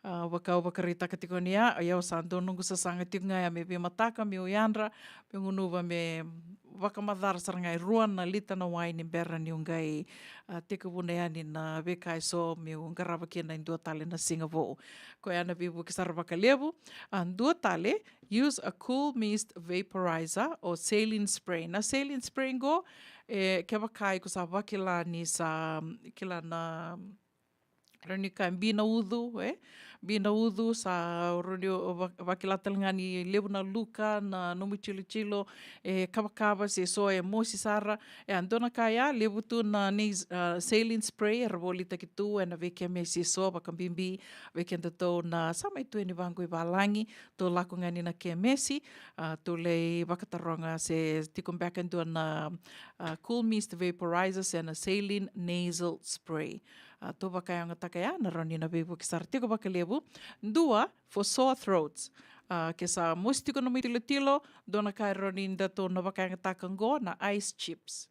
a, vaka au vakaraitaka tiko ni ya, ia au sa dua noqu sasaga tiko ga ya me veimataka, meu yadra, meu gunuva me vakamacara sara ga e rua na lita na wai ni bera niu qai, a, tekivuna yani na veika eso meu qarava kina e dua tale na siga vou. Koya na veivuke sara vakalevu. A, dua tale, use a cool mist vaporizer or saline spray. Na saline spray qo, e, kevaka iko sa vakila ni sa, kila na, rawa ni kaya bi na ucu, e? Bi na ucu, sa rawa ni o va-, vakila tale ga ni levu na luka, na nomu itilotilo, e, kavakava, se so e mosi sara. E, a dua na ka ya, levu tu na nas-, a, saline spray, era volitaki tu ena veikemesi eso, vakabibi vei kedatou na sa mai tu yani vaqo i valagi, tou lako ga yani na kemesi, a, tou lai vakataroga se tiko beka e dua na, a, cool mist vaporizer se na saline nasal spray. A, tou vakayagataka ya, na rawa ni na veivuke sara tiko vakalevu. Dua, for sore throats. A, ke sa mosi tiko na nomu itilotilo, dua na ka e rawa ni datou na vakayagataka qo na ice chips.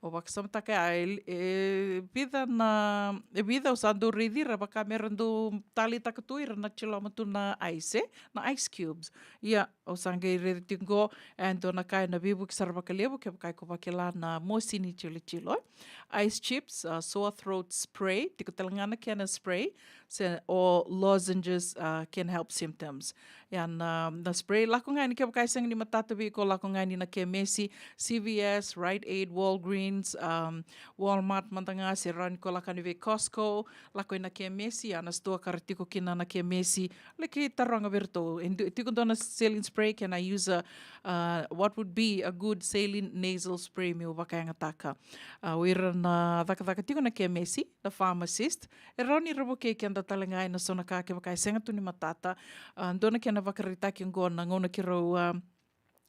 O vakasamataka ya, e, e vica na, e vica au sa dau raici ira vaka me ra dau taleitaka tu ira na tiloma tu na ice, e? Na ice cubes. Ia, au sa qai raici tiko qo, e dua na ka ena veivuke sara vakalevu, kevaka iko vakila na mosi ni tilotilo, e? Ice chips, a, sore throat spray, tiko tale ga na kena spray, se, o lozenges, a, can help symptoms. Ia na, na spray, lako ga yani kevaka e sega ni matata vei iko, lako ga yani na kemesi, C V S, Rite Aid, Walgreens, um, Walmart mada ga, se rawa ni ko lako yani vei Costco, lako ina kemesi, ia na sitoa ka ra tiko kina na kemesi, laki taroga vei iratou. E du-, tiko dua na saline spray, can I use a, uh, what would be a good saline nasal spray meu vakayagataka? A, o ira na cakacaka tiko na kemesi, na pharmacist, e rawa ni ra vukei keda tale ga ena so na ka kevaka e sega tu ni matata. A, dua na kena vakaraitaki qo na gauna keirau, a,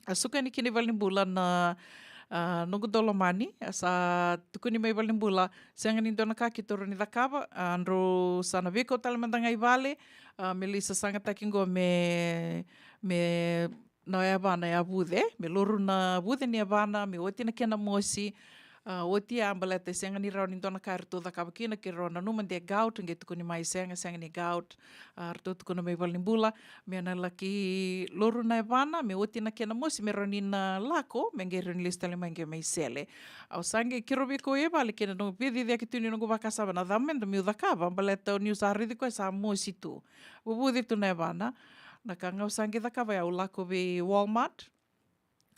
a suka yani kina i valenibula na, a, noqu dau lomani, a sa tukuni mai valenibula, sega ni dua na ka keitou rawa ni cakava, a, drau sa na veikau tale mada ga i vale, a, me lai sasagataki qo me, me na yavana e a vuce, me loru na vuce ni yavana, me oti na kena mosi, a, oti ya baleta e sega ni rawa ni dua na ka eratou cakava kina, keirau nanuma de gout, qai tukuni mai sega, sega ni gout, a, ratou tukuna mai valenibula, me na laki loru na yavana, me oti na kena mosi, me rawa ni na lako, me qai rawa ni lesu tale mai qai mai sele. Au sa qai keirau veikau e vale kei na noqu veiciciyaki tu ni noqu vakasama na cava meda meu cakava, baleta niu sa raici koya sa mosi tu. Vuvuci tu na yavana, na ka ga au sa qai cakava ya au lako vei Walmart,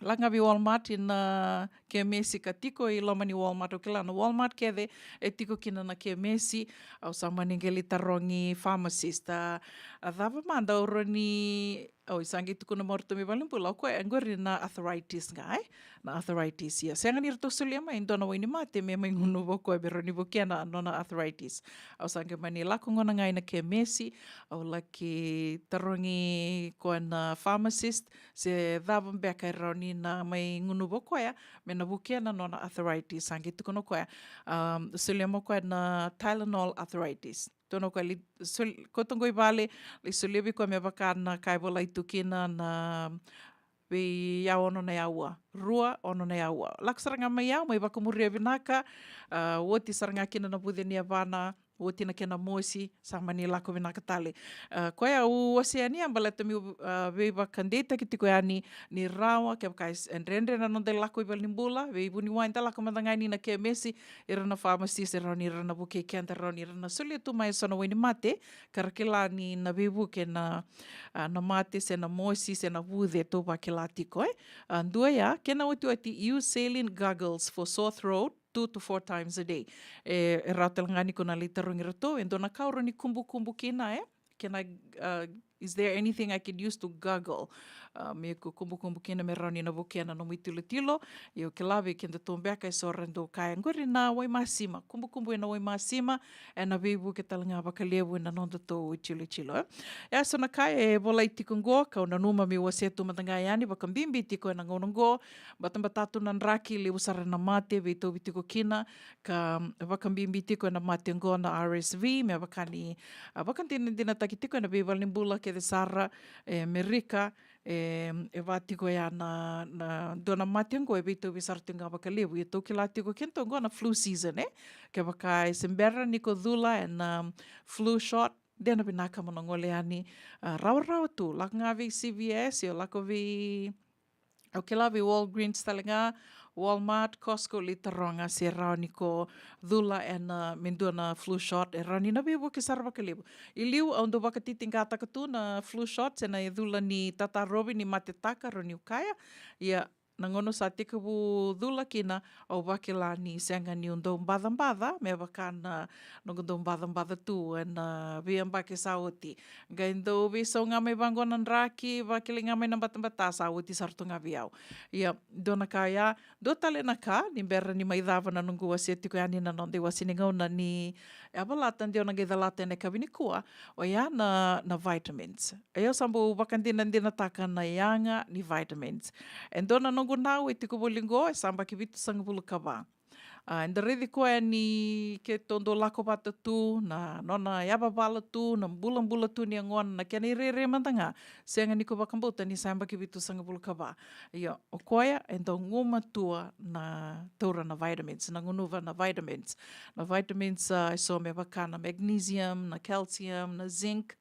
lako ga vei Walmart ina kemesi ka tiko i loma ni Walmart. Au kila na Walmart kece e tiko kina na kemesi. Au sa mani qai lai tarogi pharmacist, a, a cava mada au rawa ni, au sa qai tukuna mai o ratou mai valenibula, o koya e qori na arthritis ga, e? Na arthritis, ia. Sega ni ratou solia mai e dua na wainimate me mai gunuva o koya me rawa ni vukea na nona arthritis. Au sa qai mani lako gona ga ina kemesi, au laki tarogi koya na pharmacist, se cava beka e rawa ni na mai gunuva o koya me na vukea na nona arthritis. Sa qai tukuna o koya, um, solia mai o koya na Tylenol arthritis. Tukuna o koya lai sol-, kauta qo i vale, lai solia vei koya me vaka na ka e volai tu kina na vei ya ono na yaua. Rua, ono na yaua. Lako sara ga mai ya, mai vakamuria vinaka, a, oti sara ga kina na vuce ni yavana, oti na kena mosi, sa mani lako vinaka tale. A, koya au wasea ni a baleta meu, a, veivakadeitaki tiko yani ni rawa, kevaka e s-, e dredre na noda lako i valenibula, veivuniwai da lako mada ga yani na kemesi, ira na pharmacist, e rawa ni ra na vukei keda, rawa ni ra na solia tu mai eso na wainimate, ka ra kila ni na veivuke na, a, na mate, se na mosi, se na vuce, tou vakila tiko, e. A, dua ya, kena otioti, use saline goggles for sore throat, two to four times a day. E, e rawa tale ga ni ko na lai tarogi iratou, e dua na ka o rawa ni kubukubu kina, e? Kena, a, Is there anything I could use to gargle? Uh, me ko kubukubu kina me rawa ni na vukea na nomu itilotilo. Ia au kila vei kedatou beka eso era dau kaya qori na wai masima. Kubukubu ena wai masima, ena veivuke tale ga vakalevu ena nodatou itilotilo, e. E a so na ka e volai tiko qo, kau nanuma meu wasea tu mada ga yani, vakabibi tiko ena gauna qo, batabata tu na draki, levu sara na mate veitauvi tiko kina, ka vakabibi tiko ena mate qo na R S V, me vaka ni, a, vakadinadinataki tiko ena veivalenibula kece sara e Merika, e, e va tiko ya na, na dua na mate qo e veitauvi sara tiko ga vakalevu. Ia tou kila tiko kedatou qo na flu season, e? Kevaka e se bera ni ko cula ena flu shot, de na vinaka mo na gole yani, a, rawarawa tu, lako ga vei C V S, io lako vei, au kila vei Walgreens tale ga, Walmart, Costco, lai taroga se rawa ni ko cula ena, a, me dua na flu shot, e rawa ni na veivuke sara vakalevu. I liu, au dau vakatitiqataka tu na flu shot, se na cula ni tatarovi ni matetaka, rawa niu kaya. Ia, na gauna sa tekivu cula kina, au vakila ni sega niu dau bacabaca, me vaka na noqu dau bacabaca tu ena veiyabaki sa oti. Qai dau veisau ga mai vaqo na draki, vakilai ga mai na batabata, sa oti sara tu ga vei au. Ia, dua na ka ya, dua tale na ka, ni bera ni mai cava na noqu wasea tiko yani na noda iwase ni gauna ni, e a valata, de o na qai calata ena yakavi nikua, oya na, na vitamins. E, au sa bau vakadinadinataka na yaga ni vitamins. E dua na noqu nau e tiko voli qo, e sa yabaki vitusagavulu ka va. A, eda raici koya ni keitou dau lako vata tu, na nona yavavala tu, na bulabula tu ni yagona, na kena irairai mada ga. Sega ni ko vakabauta ni sa yabaki vitusagavulu ka va. Io, o koya e dau gumatua na taura na vitamins, na gunuva na vitamins. Na vitamins, a, e so me vaka na magnesium, na calcium, na zinc,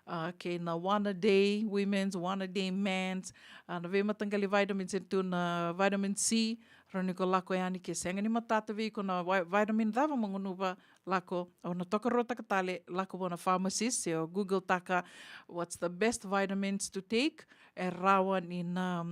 a, kei na one a day women's, one a day men's, a, na veimataqali vitamins e tu na vitamin C, rawa ni ko lako yani ke sega ni matata vei iko na vi-, vitamin cava mo gunuva, lako, au na tokaruataka tale, lako vua na pharmacist, se o Google taka what's the best vitamins to take, e rawa ni na,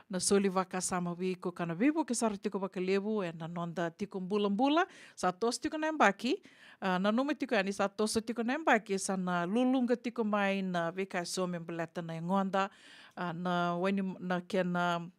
na soli vakasama vei iko ka na veivuke sara tiko vakalevu ena noda tiko bulabula. Sa toso tiko na yabaki, a, nanuma tiko yani sa toso tiko na yabaki, sa na luluqa tiko mai na veika e so me baleta na yagoda, a, na wai ni, na kena,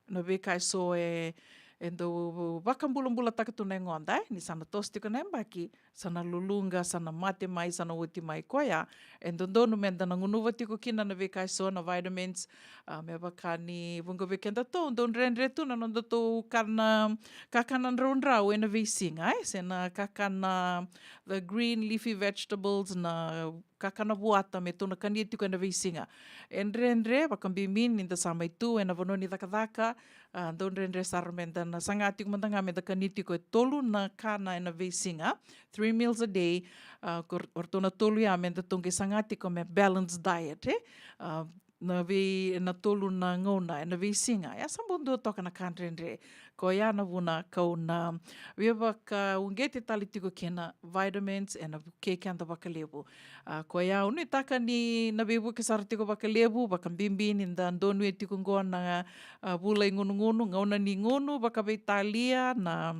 na veika e so e, e dau vakabulabulataka tu na yagoda, e, ni sa na toso tiko na yabaki, sa na luluqa, sa na mate mai, sa na oti mai koya. E dodonu meda na gunuva tiko kina na veika e so na vitamins, a, me vaka ni vuqa vei kedatou, dau dredre tu na nodatou kana, kakana draudrau ena veisiga, e, se na kakana, the green leafy vegetables, na kakana vuata me tou na kania tiko ena veisiga. E dredre, vakabibi ni da sa mai tu ena vanua ni cakacaka, a, dau dredre sara meda na saga tiko mada ga meda kania tiko e tolu na kana ena veisiga, three meals a day, a, ko, o ratou na tolu ya meda tou qai saga tiko me balanced diet, e? A, na vei, na tolu na gauna ena veisiga. E a sa bau dua toka na ka dredre. Koya na vuna kau na veivakauqeti tale tiko kina vitamins ena vukei keda vakalevu. A, koya au nuitaka ni na veivuke sara tiko vakalevu, vakabibi ni da donuya tiko qo na, a, vula i gunugunu, gauna ni gunu, vakaveitalia, na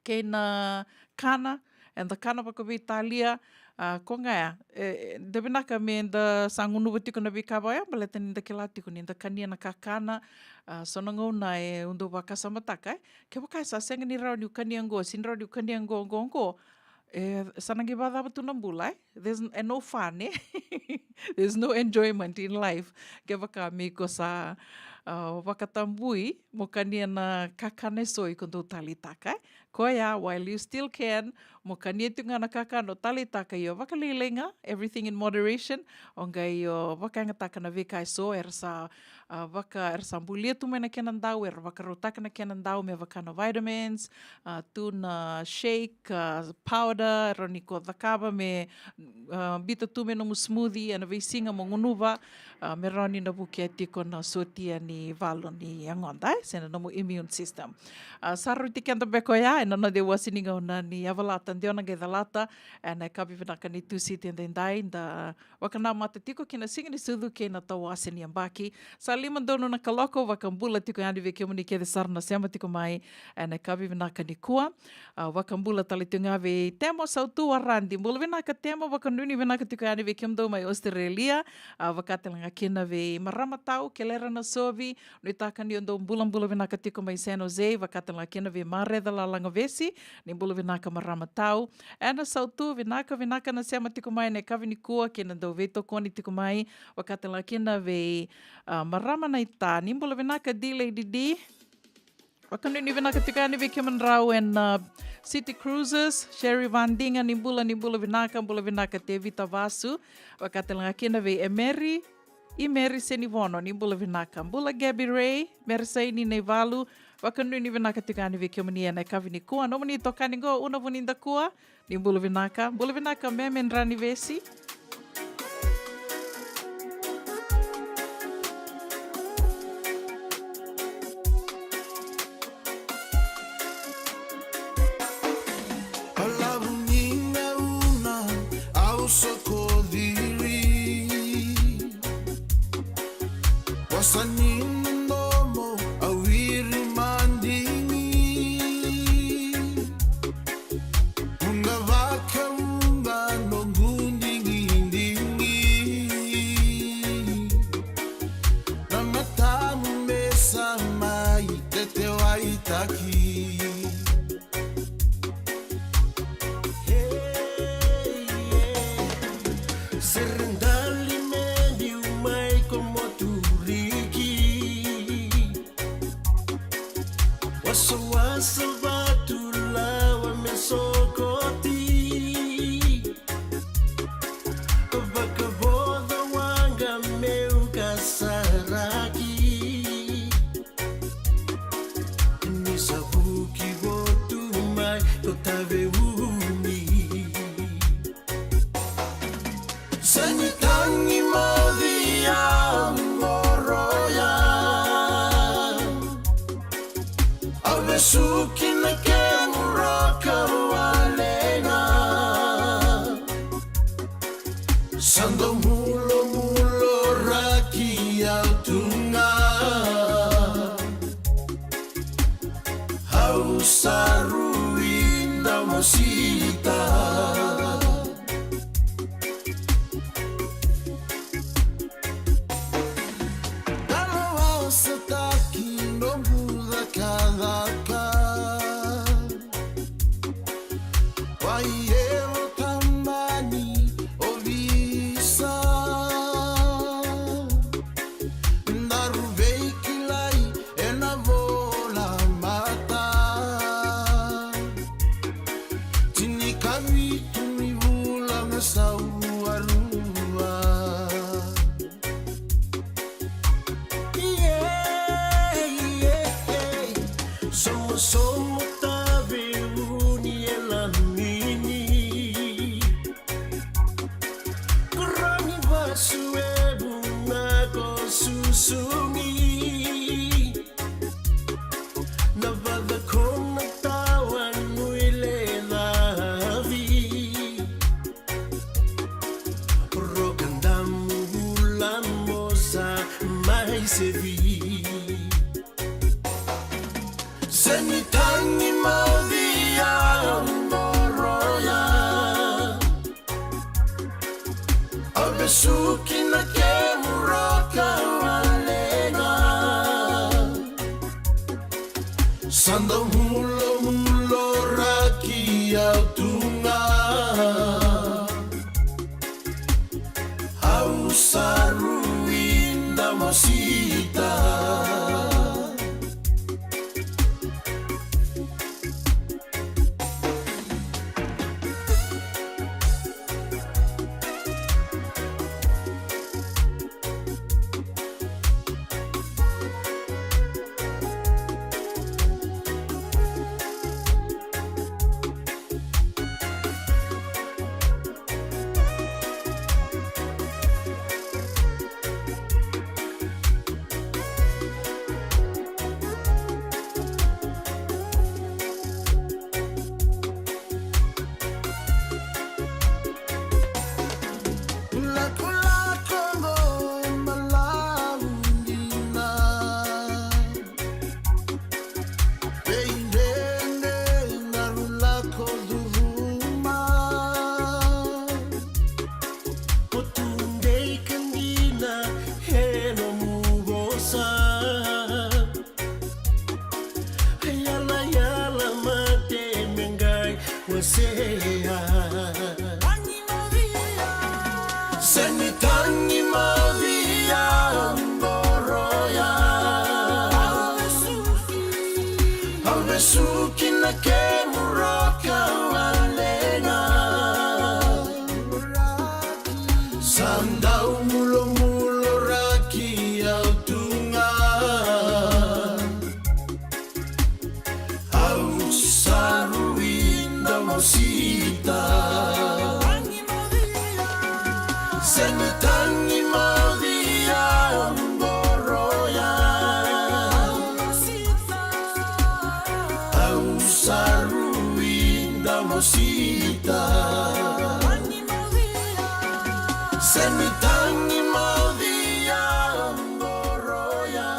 kei na kana, eda kana vakaveitalia, a, ko ga ya, e, e, da vinaka meda sa gunuva tiko na veika vaya, baleta ni da kila tiko ni da kania na kakana, a, so na gauna e, au dau vakasamataka, e, kevaka e sa sega ni rawa niu kania qo, se ni rawa niu kania qo, qo, qo, e, sa na qai vakacava tu na bula, e? There's n-, e no fun, e? There's no enjoyment in life. Kevaka me iko sa, a, vakatabui mo kania na kakana e so iko dau taleitaka, e? Koya, while you still can, mo kania tiko ga na kakana o taleitaka, io, vakalailai ga, everything in moderation, o qai o vakayagataka na veika e so era sa, a, vaka, era sa bulia tu mai na kena dau, era vakarautaka na kena dau me vaka na vitamins, a, tu na shake, a, powder, rawa ni ko cakava me, a, biuta tu me nomu smoothie ena veisiga mo gunuva, A, me rawa ni na vukea tiko na sotia ni valu ni yagoda, e, se na nomu immune system. A, sa rauti keda beka oya ena noda iwase ni gauna ni yavalata, de o na qai calata ena yakavi vinaka ni Tusiti edaidai, da vakanamata tiko ki na Siga ni Sucu kei na tawase ni yabaki. Sa lima donu na kaloko, vakabula tiko yani vei kemuni kece sara na sema tiko mai ena yakavi vinaka nikua. A, vakabula tale tiko ga vei Temo Sautu Waradi. Bula vinaka Temo, vakanuinui vinaka tiko yani vei kemudou mai Australia. A, vaka tale ga kina vei Marama Tau, Kelera Nasovi, nuitaka ni o dou bulabula vinaka tiko mai San Jose, vaka tale ga kina vei Mareca Lalagavesi, ni bula vinaka Marama Tau. Ena Sautu, vinaka, vinaka na sema tiko mai ena yakavi nikua kei na dau veitokoni tiko mai, vaka tale ga kina vei, a, Marama Naita, ni bula vinaka D Lady D. Vakanuinui vinaka tiko yani vei kemudrau ena, a, City Cruises, Sherry Vandiga, ni bula, ni bula vinaka, bula vinaka Tevita Vasu, vaka tale ga kina vei Emery, i Mary Senivono, ni bula vinaka. Bula Gabby Ray, Mary Saini Naivalu, vakanuinui vinaka tiko yani vei kemuni ena yakavi nikua. Nomuni itokani qo, Una Vunidakua, ni bula vinaka. Bula vinaka Meme Dranivesi. Balavu ni gauna au soko ciri, vosa ni domo au iri madigi. Vuqa vakavuqa noqu digidigi, na matamu me sa mai tetewaitaki. Hey, yeah. Sere dali me niu mai ko moturiki. Wasawasa vatu lawa me sokoti. Vakavoca waqa meu kasaraki. Ni sa vuki votu mai ko Taveuni. Sa ni tagi movi au qoroya. Au vesuki na kemu roka wale ga. Sa dau mulomulo raki au tu ga. Au sa rui dau mosita. Dalo au sa taki noqu cakacaka. Wai evo tabani ovisa. Daru veikilai ena vola mata. Tinikavitu ni vula ga sau arua. Yeah, yeah, yeah. Somosomo Taveuni e lamini. Koroni vasu e vuna ko susugi. Na vacakona tawa nui le cavi. Roka damu vula mosa mai sevi. Se ni tagi movi au qoroya. Au vesuki na kemu roka wale ga. Sa dau mulomulo raki au tu ga. Au sa rui dau mosita. Kemuraka valega. Sa dau mulomuloraki au tu ga. Au sa rui dau mosita. Sega ni tagi moci au qoroya. Au sa rui dau mosita. Sega ni tagi moci au qoroya.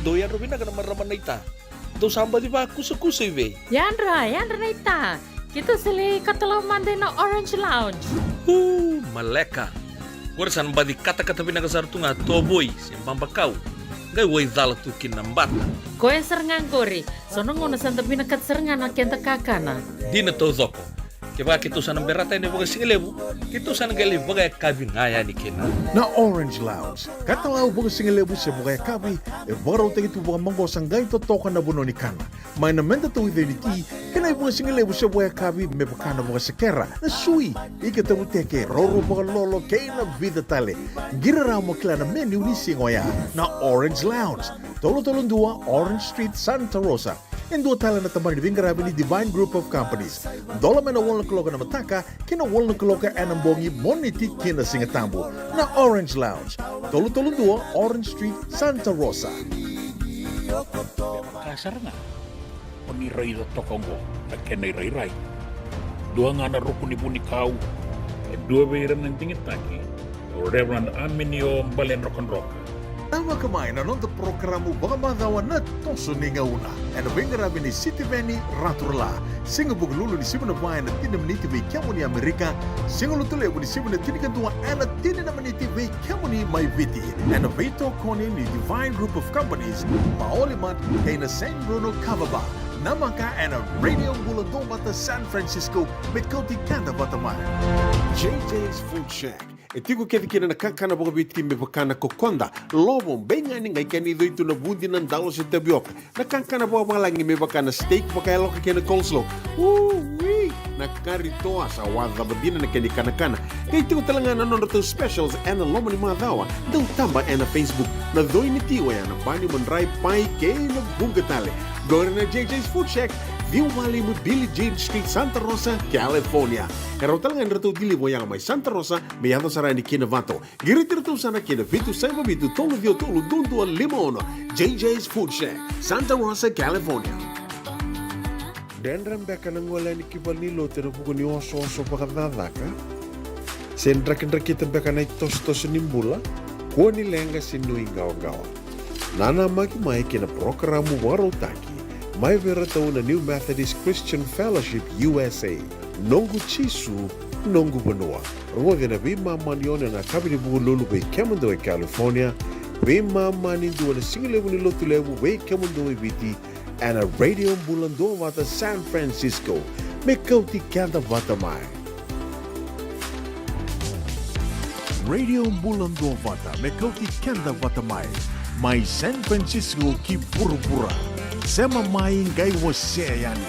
Dou yadra vinaka na marama naita. Dou sa baci vakusakusa i vei? Yadra, yadra naita. Keitou sa lai katalau mada ina Orange Lounge. U, maleka. Qori sa na baci katakata vinaka sara tu ga tovoi se babakau. Qai waicala tu kina na bata. Koya sara ga qori. So na gauna sa da vinakata sara ga na keda kakana. Dina taucoko. Vaka keitou sa na berata yani vakasigalevu, keitou sa na qai lai vakayakavi ga yani kina. Na Orange Lounge, katalau vakasigalevu se vakayakavi, e vakarautaki tu vakamaqosa qai totoka na vanua ni kana. Mai na meda tauica ni ti, kei na ivakasigalevu se vakayakavi me vaka na vakasekera, na sui, ika tavuteke, roro vakalolo, kei na vica tale. Qiri rawa mo kila na menu ni siga oya. Na Orange Lounge, tolu tolu dua Orange Street, Santa Rosa. E dua tale na tabana ni veiqaravi ni Divine Group of Companies. Dola mai na walu na kaloko na mataka ki na walu na kaloko ena bogi, Moniti ki na Sigatabu. Na Orange Lounge, tolu tolu dua Orange Street, Santa Rosa. Ka sara ga o ni raica toka oqo na kena irairai. Dua ga na ruku ni vunikau, e dua vei ira na digitaki, o Reverend Aminio Baledrokadroka. Namaka mai na noda porokaramu vakamacawa Na Toso ni Gauna, ena veiqaravi ni Sitiveni Raturala. Siga Vukelulu ni sivi na va ena tini na miniti vei kemuni Amerika. Siga Lotulevu ni sivi na tinikadua ena tini na miniti vei kemuni mai Viti. Ena veitokoni ni Divine Group of Companies, Maoli Mart, kei na San Bruno Kava Bar. Namaka ena Radio Bula Duavata San Francisco, me kauti keda vata mai. J J's Food Shack. E tiko kece kina na kakana vakaviti me vaka na kokoda, lovo, beigani, qai kena icoi tu na vudi, na dalo se tavioka. Na kakana vakavalagi me vaka na steak vakayaloka kei na coleslaw. Ui! Na kari toa, sa wacava dina na kena ikanakana. Qai tiko tale ga na nodratou specials ena loma ni macawa. Dau taba ena Facebook. Na coi ni ti oya na bani, madrai, pai kei na vuqa tale. Qori na J J's Food Shack, ciwa walu lima Billie Jean Street, Santa Rosa, California. E rawa tale ga ni ratou deliver oya mai Santa Rosa me yaco sara yani ki Novato. Qiriti iratou sara ki na vitu saiva vitu tolu ciwa tolu dua dua lima ono. J J's Food Shack, Santa Rosa, California. Dredre beka na gole yani ki valenilotu ena vuku ni osooso vakacakacaka? Se drakidrakita beka na itosotoso ni bula? Kua ni leqa se nuiqawaqawa. Nanamaki mai ki na parokaramu vakarautaki mai vei iratou na New Methodist Christian Fellowship U S A, Noqu Jisu, Noqu Vanua. Rogoci ena veimama ni ono ena yakavi ni Vukelulu vei kemudou e California, veimama ni dua ena Sigalevu ni Lotulevu vei kemudou e Viti, ena Radio Bula Duavata San Francisco, me kauti keda vata mai. Radio Bula Duavata me kauti keda vata mai, mai San Francisco ki vuravura. Sema mai, qai wasea yani.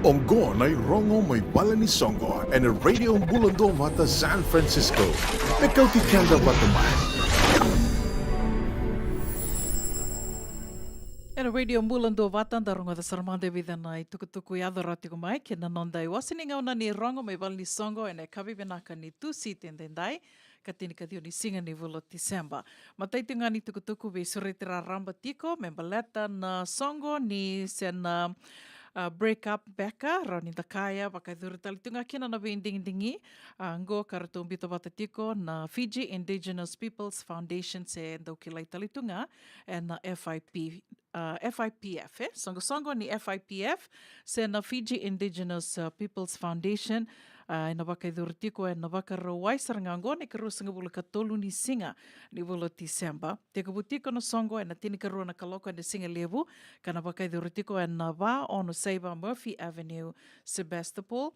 Oqo na irogo mai vale ni soqo ena Radio Bula Duavata San Francisco. Me kauti keda vata mai. Ena Radio Bula Duavata da rogoca sara mada e vica na itukutuku yaco rawa tiko mai kei na noda iwase ni gauna ni rogo mai vale ni soqo ena yakavi vinaka ni Tusiti edaidai, ka tinikaciwa ni siga ni vula o Tiseba. Matai tiko ga ni tukutuku veisureti raraba tiko me baleta na soqo ni se na, a, break up beka, rawa ni da kaya, vakayacori tale tu ga kina na veidigidigi, a, qo ka ratou biuta vata tiko na Fiji Indigenous Peoples Foundation, se dau kilai tale tu ga ena F I P, a, F I P F, e? Soqosoqo ni F I P F, se na Fiji Indigenous, a, Peoples Foundation, a, ena vakayacori tiko ena Vakarauwai sara ga oqo na ikaruasagavulu ka tolu ni siga ni vula o Tiseba. Tekivu tiko na soqo ena tinikarua na kaloko ena siga levu, ka na vakayacori tiko ena va ono saiva Murphy Avenue, Sebastopol.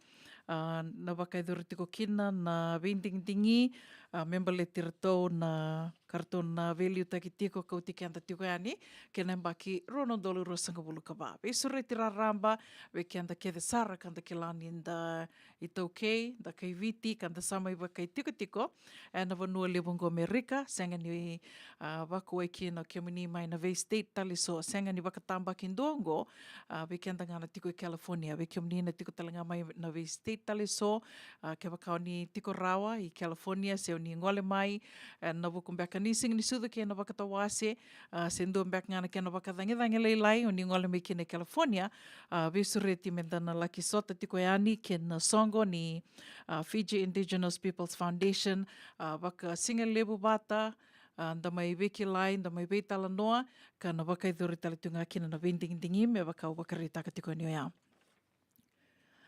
A, na vakayacori tiko kina na veidigidigi, a, me baleti iratou na ka ratou na veiliutaki tiko, kauti keda tiko yani kei na yabaki rua na udolu ruasagavulu ka va. Veisureti raraba vei keda kece sara ka da kila ni da iTaukei, da kai Viti, ka da sa mai vakaitikotiko ena vanua levu oqo Amerika, sega ni, a, vakuwai kina o kemuni mai na vei state tale so, sega ni vakatabakidua oqo, a, vei keda ga na tiko i California, vei kemuni na tiko tale ga mai na vei state tale so, a, kevaka o ni tiko rawa i California, se o ni gole mai, e, na vuku beka ni siga ni sucu kei na vakatawase, a, se dua beka ga na kena vakacagicagi lailai, o ni gole mai kina i California, a, veisureti me da na laki sota tiko yani kei na soqo ni, a, Fiji Indigenous Peoples Foundation, a, vakasigalevu vata, a, da mai veikilai, da mai veitalanoa, ka na vakayacori tale tu ga kina na veidigidigi me vaka au vakaraitaka tiko yani oya.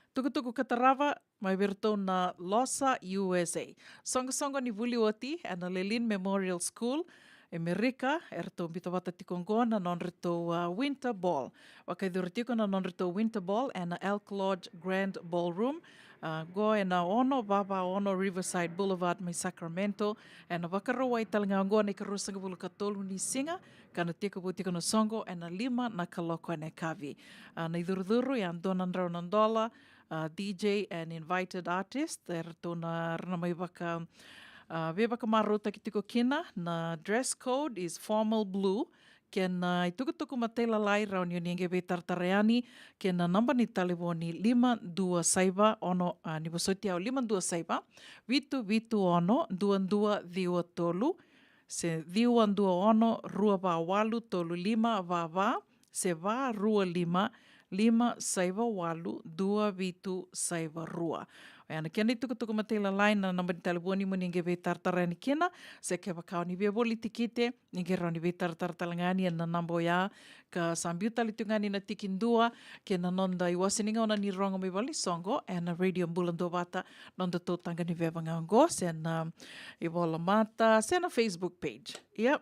Tukutuku ka tarava mai vei iratou na Losa U S A. Soqosoqo ni vuli oti ena Lelean Memorial School e Merika, eratou biuta vata tiko oqo na nodratou, a, Winter Ball. Vakayacori tiko na nodratou Winter Ball ena Elk Lodge Grand Ballroom, a, oqo ena ono va va ono Riverside Boulevard mai Sacramento. Ena Vakarauwai tale ga oqo na ikaruasagavulu ka tolu ni siga, ka na tekivu tiko na soqo ena lima na kaloko ena yakavi. A, na icurucuru e a dua na drau na dola, a, D J and invited artist, eratou na, ra na mai vaka, a, veivakamarautaki tiko kina. Na dress code is formal blue, kei na itukutuku matailalai rawa ni o ni qai veitaratara yani kei na naba ni talevoni lima dua saiva ono, a, ni vosoti au, lima dua saiva, vitu vitu ono, dua dua ciwa tolu, se ciwa dua ono, rua va walu, tolu lima va va, se va rua lima, lima saiva walu, dua vitu saiva rua. Oya na kena itukutuku matailalai, na naba ni talevoni mo ni qai veitaratara yani kina, se kevaka o ni via voli tikite, ni qai rawa ni veitaratara tale ga yani ena naba oya, ka sa biu tale tu ga yani na tikidua kei na noda iwase ni gauna ni rogo mai vale ni soqo ena Radio Bula Duavata, noda tautaqa ni veva ga oqo, se na ivolamata, se na Facebook page. Ia,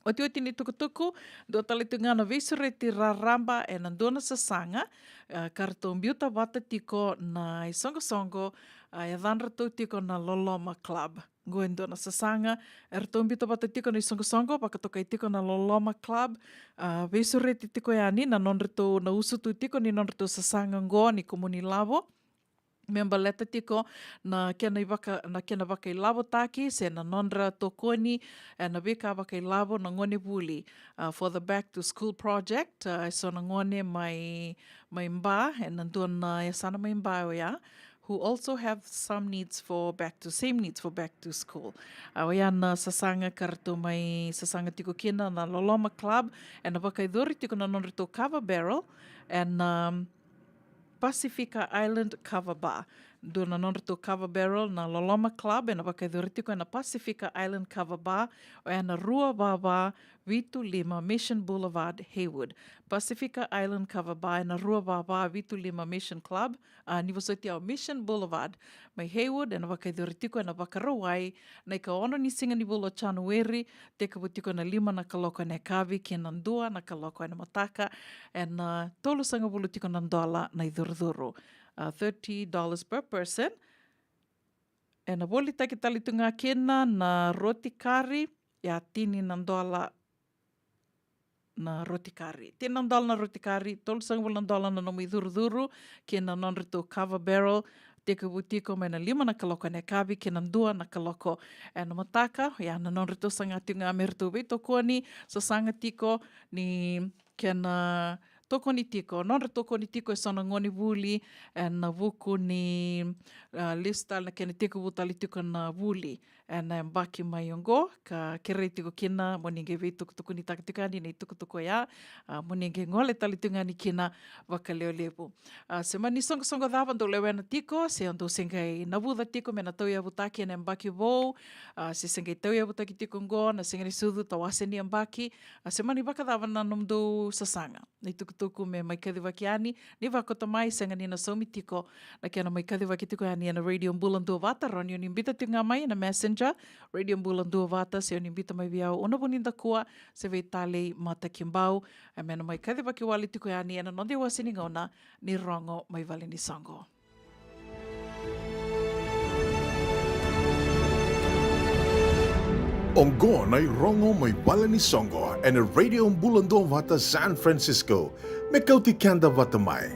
otioti ni tukutuku, dua tale tu ga na veisureti raraba ena dua na sasaga, a, ka ratou biuta vata tiko na isoqosoqo, a, yacadratou tiko na Loloma Club. Oqo e dua na sasaga eratou biuta vata tiko na isoqosoqo, vakatokai tiko na Loloma Club, a, veisureti tiko yani na nodratou, na usutu tiko ni nodratou sasaga oqo ni kumuni lavo, me baleta tiko na kena ivaka, na kena vakailavotaki se na nodra tokoni ena veika vakailavo na gone vuli, a, for the Back to School Project, a, e so na gone mai, mai Ba, ena dua na yasana mai Ba oya, who also have some needs for back to, same needs for back to school. A, oya na sasaga ka ratou mai sasaga tiko kina na Loloma Club, ena vakayacori tiko na nodratou kava barrel ena, um, Pacifica Island Kava Bar. Dua na nodratou kava barrel na Loloma Club, ena vakayacori tiko ena Pacifica Island Kava Bar, oya na rua va va vitu lima Mission Boulevard, Hayward. Pacifica Island Kava Bar ena rua va va vitu lima Mission Club, a, ni vosoti au, Mission Boulevard, mai Hayward, ena vakayacori tiko ena Vakarauwai, na ikaono ni siga ni vula o Janueri, tekivu tiko ena lima na kaloko ena yakavi kei na dua na kaloko ena mataka, ena, a, tolusagavulu tiko na dola na icurucuru, a, thirty dollars per person. Ena volitaki tale tu ga kina na roti kari, e a tini na dola na roti kari. Tini na dola na roti kari, tolusagavulu na dola na nomu icurucuru, kei na nodratou kava barrel, tekivu tiko mai na lima na kaloko ena yakavi kei na dua na kaloko ena mataka. Ia na nodratou saga tiko ga me ratou veitokoni, sasaga tiko ni kena tokoni tiko, nodra tokoni tiko eso na gonevuli ena vuku ni, a, lesu tale na kena tekivu tale tiko na vuli ena yabaki mai oqo, ka kerei tiko kina mo ni qai veitukutukunitaka tiko yani na itukutuku oya, a, mo ni qai gole tale tiko yani kina vakalevulevu. A, se mani soqosoqo cava dou lewena tiko, se dou se qai navuca tiko me na tauyavutaki ena yabaki vou, a, se se qai tauyavutaki tiko oqo na Siga ni Sucu, tawase ni yabaki, a, se mani vakacava na nomudou sasaga, na itukutuku me mai kacivaki yani, ni vakota mai, sega ni na saumi tiko na kena mai kacivaki tiko yani ena Radio Bula Duavata. Rawa ni o ni biuta tiko ga mai ena Messenger, Radio Bula Duavata, se o ni biuta mai vei au, Una Vunidakua, se vei Talei Matakibau. E me na mai kacivaki wale tiko yani ena noda iwase ni gauna ni Rogo Mai Vale ni Soqo. Oqo na iRogo Mai Vale ni Soqo ena Radio Bula Duavata San Francisco, me kauti keda vata mai.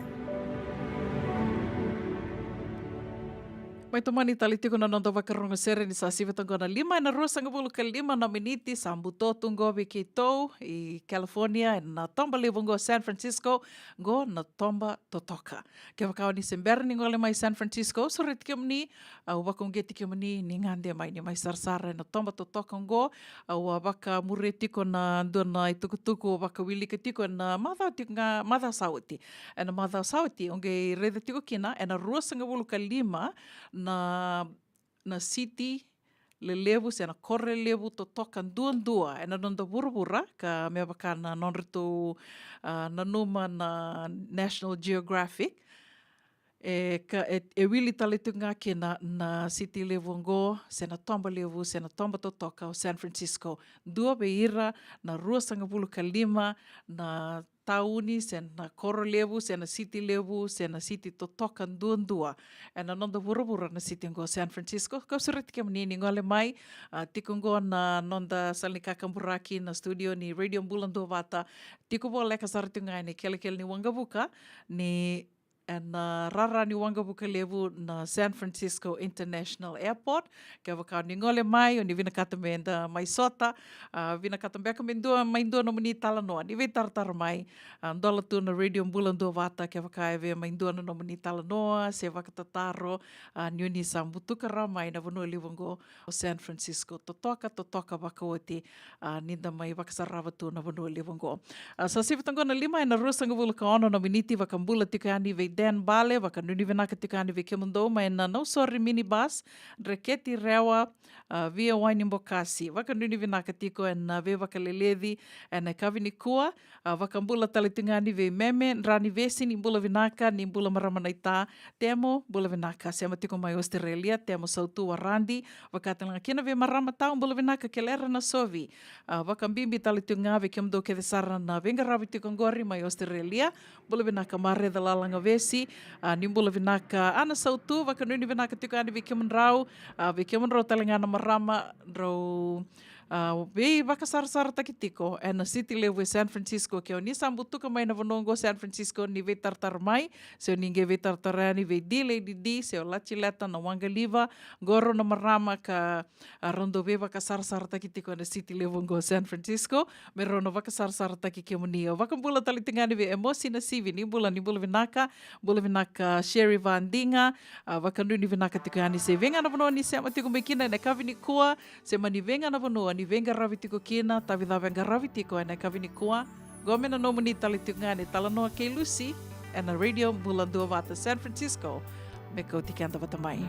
Mai tomani tale tiko na noda vakarogo sere ni sa sivi toka oqo na lima ena ruasagavulu ka lima na miniti, sa buto tu oqo vei keitou i California, ena toba levu oqo San Francisco, oqo na toba totoka. Kevaka o ni se bera ni gole mai San Francisco, sureti kemuni, au vakauqeti kemuni ni gade mai, ni mai sarasara ena toba totoka oqo. Au a vakamuria tiko na dua na itukutuku au vakawilika tiko ena macawa tiko ga, macawa sa oti. Ena macawa sa oti, o qai raica tiko kina ena ruasagavulu ka lima na, na siti lelevu se na koro lelevu totoka duadua ena noda vuravura, ka me vaka na nodratou, a, nanuma na National Geographic. E ka, e, e wili tale tiko ga kina na siti levu oqo, se na toba levu, se na toba totoka o San Francisco. Dua vei ira na ruasagavulu ka lima na tauni, se na koro levu, se na siti levu, se na siti totoka duadua ena noda vuravura na siti oqo San Francisco. Kau sureti kemuni ni gole mai, a, tiko oqo na noda sala ni kakaburaki na studio ni Radio Bula Duavata. Tiko voleka sara tiko ga ena ikelekele ni waqavuka, ni ena rara ni waqavuka levu na San Francisco International Airport. Kevaka ni gole mai, o ni vinakata me da mai sota, a, vinakata beka me dua, mai dua nomuni talanoa, ni veitaratara mai, a, dola tu na Radio Bula Duavata, kevaka e via mai dua na nomuni talanoa, se vakatataro, a, ni o ni sa butuka rawa mai na vanua levu oqo o San Francisco. Totoka, totoka vakaoti, a, ni da mai vakasarava tu na vanua levu oqo. A, sa sivi toka oqo na lima ena ruasagavulu ka ono na miniti, vakabula tiko yani vei Dan Bale, vakanuinui vinaka tiko yani vei kemudou mai na Nausori minibus, Dreketi, Rewa, a, via Wainibokasi. Vakanuinui vinaka tiko ena veivakaleleci ena yakavi nikua. A, vakabula tale tiko ga yani vei Meme Dranivesi, ni bula vinaka, ni bula marama naita. Temo, bula vinaka, sema tiko mai Australia. Temo Sautu Waradi, vaka tale ga kina vei marama tau, bula vinaka Kelera Nasovi. A, vakabibi tale tiko ga vei kemudou kece sara na veiqaravi tiko oqori mai Australia. Bula vinaka Mareca Lalagavesi, a, ni bula vinaka Ana Sautu, vakanuinui vinaka tiko yani vei kemudrau, a, vei kemudrau tale ga na marama drau, a, veivakasarasarataki tiko ena siti levu e San Francisco. Ke o ni sa butuka mai na vanua oqo San Francisco, ni veitaratara mai, se o ni qai veitaratara yani vei D Lady D, se o Latileta na Waqaliva, qo rau na marama ka, a, rau dau veivakasarasarataki tiko ena siti levu oqo San Francisco, me rau na vakasarasarataki kemuni. Au vakabula tale tiko yani vei Emosi Nasivi, ni bula, ni bula vinaka, bula vinaka Sherry Vadiga, a, vakanuinui vinaka tiko yani se vei ga na vanua ni sema tiko mai kina ena yakavi nikua, se mani vei ga na vanua ni veiqaravi tiko kina, tavi cava e qaravi tiko ena yakavi nikua. Qo me na nomuni tale tiko ga ni talanoa kei Lucy, ena Radio Bula Duavata San Francisco, me kauti keda vata mai.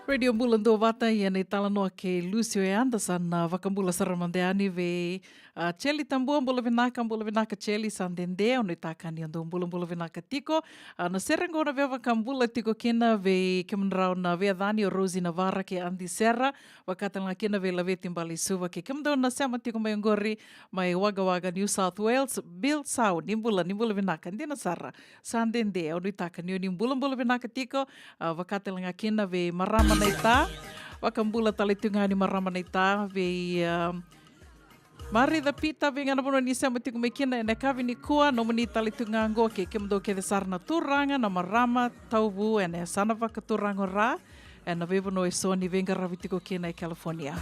Radio Bula Duavata, ia na italanoa kei Lucio Anderson, na vakabula sara mada yani vei, a, Cheli Tabua. Bula vinaka, bula vinaka Cheli, sa dede, au nuitaka ni o dou bulabula vinaka tiko. A, na sere qo na veivakabula tiko kina vei kemudrau na veiyacani o Rosie Navara kei Adi Sera, vaka tale ga kina vei Laveti Balesuva kei kemudou na sema tiko mai oqori mai Wagga Wagga, New South Wales. Bill Sau, ni bula, ni bula vinaka, dina sara. Sa dede, au nuitaka ni o ni bulabula vinaka tiko, a, vaka tale ga kina vei marama na ita. Vakabula tale tu ga ni marama na ita vei, a, Marica Pita, vei ga na vanua ni sema tiko mai kina ena yakavi nikua. Nomuni tale tu ga qo kei kemudou kece sara na turaga, na marama, tauvu ena yasana vakaturaga o Ra, ena veivanua eso ni veiqaravi tiko kina e California.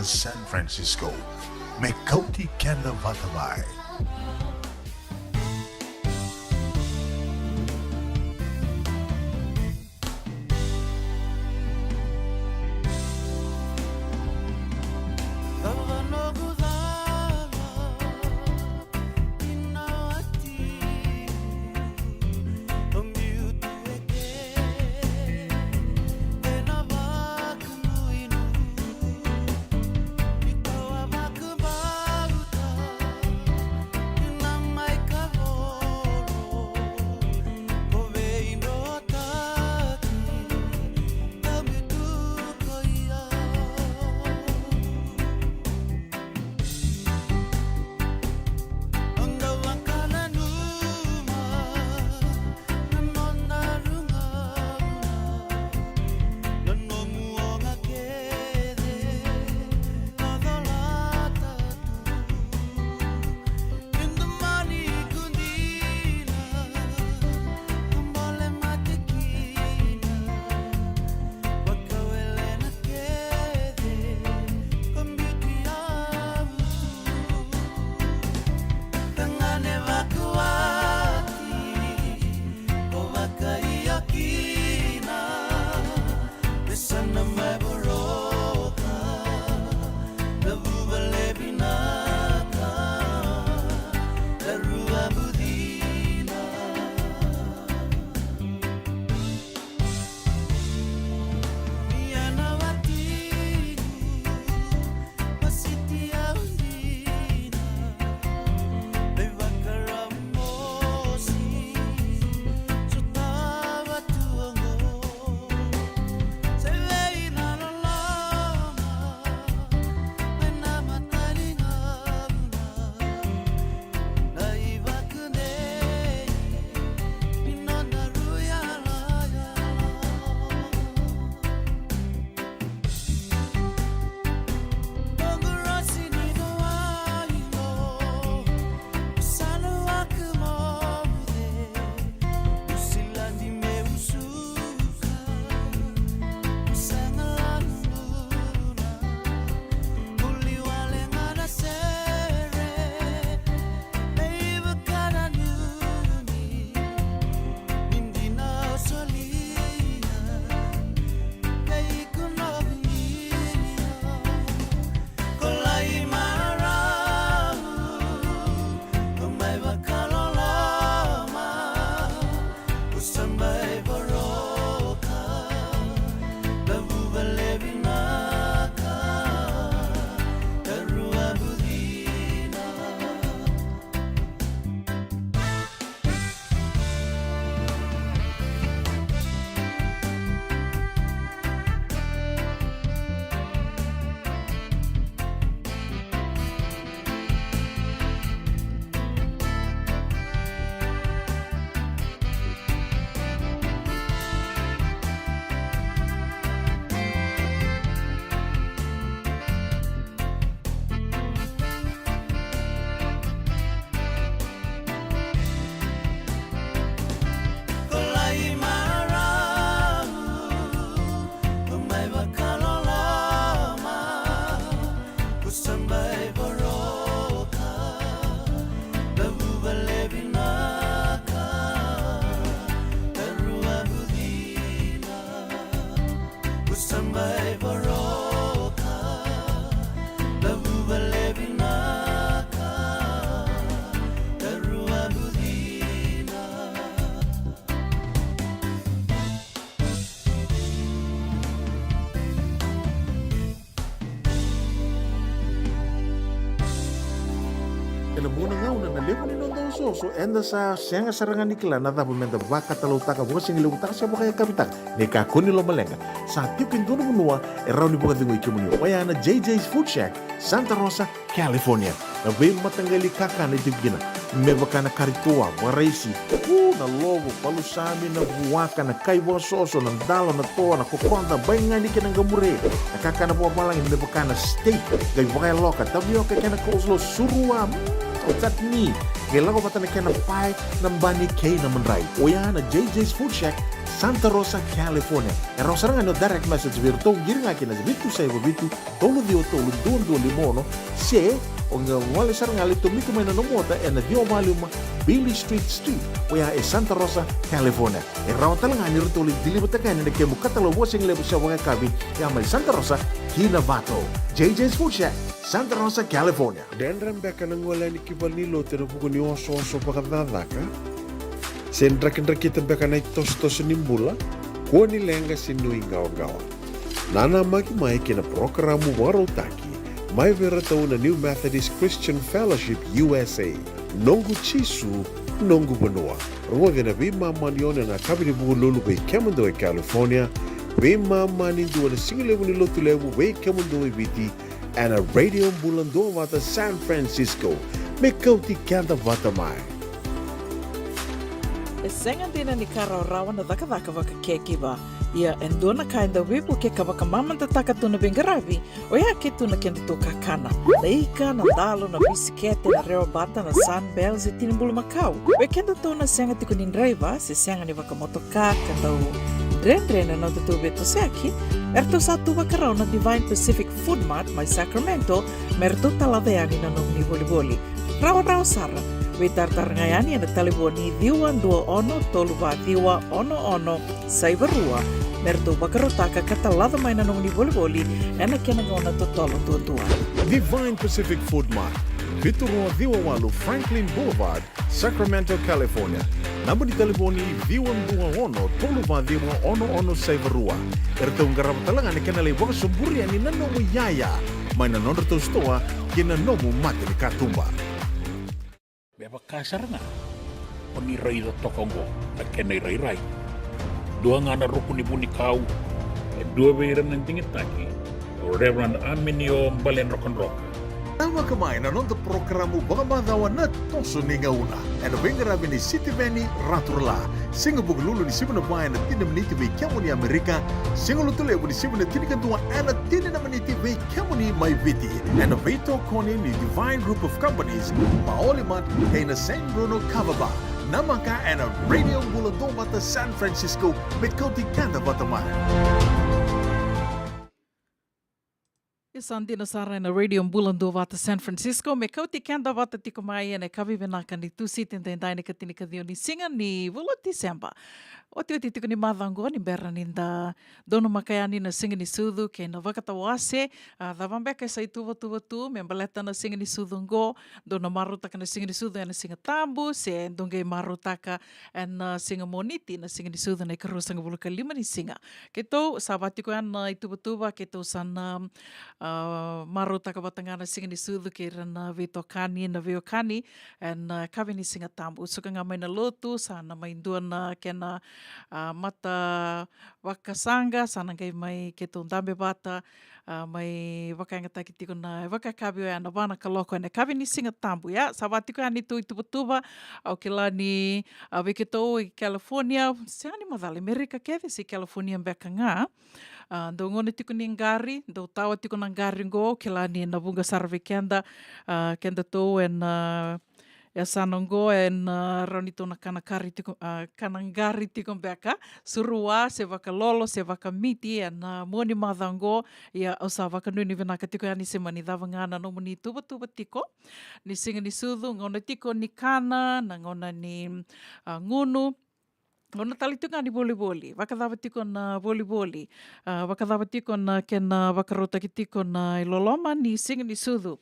San Francisco, me kauti keda vata mai. Ena vuqa na gauna na levu ni noda osooso eda sa sega sara ga ni kila na cava meda vakatalautaka, vakasigalevu taka se vakayakavi taka. Ni kakua ni lomaleqa, sa tiko e dua na vanua e rawa ni vakacegui kemuni, oya na J J's Food Shack, Santa Rosa, California. Na veimataqali kakana e tiko kina me vaka na kari toa, vakaraisi, u, na lovo, palusami, na vuaka, na kai vakasoso, na dalo, na toa, na kokoda, baigani kei na qamure. Na kakana vakavalagi me vaka na steak, qai vakayaloka, tavioka kei na coleslaw, surua, mm, chutney. Qai lako vata na kena pae, na bani kei na madrai. Oya na J J's Food Shack, Santa Rosa, California. E rawa sara ga ni o direct message vei iratou, qiri ga ki na vitu saiva vitu, tolu ciwa tolu, dua dua lima ono, se o qai gole sara ga, lai tomika mai na nomu ota ena ciwa walu lima Beale Street Suite, oya e Santa Rosa, California. E rawa tale ga ni ratou lai deliver-taka yani na kemu katalau vakasigalevu se vakayakavi, ya mai Santa Rosa ki Novato. J J's Food Shack, Santa Rosa, California. Dredre beka na gole yani ki valenilotu ena vuku ni osooso vakacakacaka? Se drakidrakita beka na itosotoso ni bula? Kua ni leqa se nuiqawaqawa. Nanamaki mai ki na parokaramu vakarautaki mai vei iratou na New Methodist Christian Fellowship U S A, Noqu Jisu, Noqu Vanua. Rogoci ena veimama ni ono ena yakavi ni Vukelulu vei kemudou e California, veimama ni dua ena sigalevu ni Lotulevu vei kemudou e Viti, ena Radio Bula Duavata San Francisco. Me kauti keda vata mai. E sega dina ni ka rawarawa na cakacaka vaka caregiver. Ia e dua na ka e dau veivuke ka vakamamadataka tu na veiqaravi, oya ke tu na kedatou kakana. Na ika, na dalo, na bisikete, na rewa bata, na Sunbell, se tini bulumakau. Vei kedatou na sega tiko ni draiva, se sega ni vakamotoka, ka dau dredre na nodatou veitosoyaki, eratou sa tu vakarau na Divine Pacific Food Mart mai Sacramento, me ratou talaca yani na nomuni volivoli. Rawarawa sara, veitaratara ga yani ena talevoni ciwa dua ono tolu va ciwa ono ono saiva rua, me ratou vakarautaka ka talaca mai na nomuni volivoli ena kena gauna totolo duadua. Divine Pacific Food Mart, vitu rua ciwa walu Franklin Boulevard, Sacramento, California. Naba ni talevoni ciwa dua ono tolu va ciwa ono ono saiva rua. Eratou qarava tale ga na kena lai vakasoburi yani na nomu iyaya mai na nodratou sitoa kei na nomu mata ni katuba. Me vaka sara ga o ni raica toka oqo na kena irairai. Dua ga na ruku ni vunikau, e dua vei ira na digitaki, o Reverend Aminio Baledrokadroka. Namaka mai na noda parokaramu vakamacawa Na Toso ni Gauna, ena veiqaravi nei Sitiveni Raturala. Siga Vukelulu ni sivi na va ena tini na miniti vei kemuni Amerika. Siga Lotulevu ni sivi na tinikadua ena tini na miniti vei kemuni mai Viti, ena veitokoni ni Divine Group of Companies, Maoli Mart kei na Saint Bruno Kava Bar. Namaka ena Radio Bula Duavata San Francisco, me kauti keda vata mai. Ia sa dina sara ena Radio Bula Duavata San Francisco, me kauti keda vata tiko mai ena yakavi vinaka ni Tusiti edaidai, na ikatinikaciwa ni siga ni vula o Tiseba. Otioti tiko ni macawa oqo ni bera ni da donumaka yani na Siga ni Sucu kei na vakatawase. A, cava beka e sa ituvatuva tu me baleta na Siga ni Sucu oqo? Dou na marautaka na Siga ni Sucu ena Siga Tabu, se dou qai marautaka ena, a, siga Moniti na Siga ni Sucu, na ikaruasagavulu ka lima ni siga. Keitou sa vaka tiko yani na ituvatuva, keitou sa na, a, marautaka vata ga na Siga ni Sucu kei ira na veitokani, na veiwekani ena, a, yakavi ni Siga Tabu. Suka ga mai na lotu, sa na mai dua na kena, a, mata vakasaqa, sa na qai mai keitou dabe vata, a, mai vakayagataki tiko na vakayakavi oya na va na kaloko ena yakavi ni Siga Tabu. Ia, sa vaka tiko yani neitou ituvatuva, au kila ni, a, vei keitou e California, sega ni macala, Amerika kece se California beka ga. A, dau gauna tiko ni qari, dau tawa tiko na qari oqo, au kila ni na vuqa sara vei keda, a, kedatou ena, a, yasana oqo, ena, a, rawa ni tou na kana qari tiko, a, kana qari tiko beka, suruva, se vakalolo, se vakamiti, ena, a, mua ni macawa oqo. Ia au sa vakanuinui vinaka tiko yani se mani cava ga na nomuni tuvatuva tiko ni Siga ni Sucu, gauna tiko ni kana, na gauna ni, a, gunu, gauna tale tiko ga ni volivoli, vakacava tiko na volivoli, a, vakacava tiko na kena vakarautaki tiko na iloloma ni Siga ni Sucu.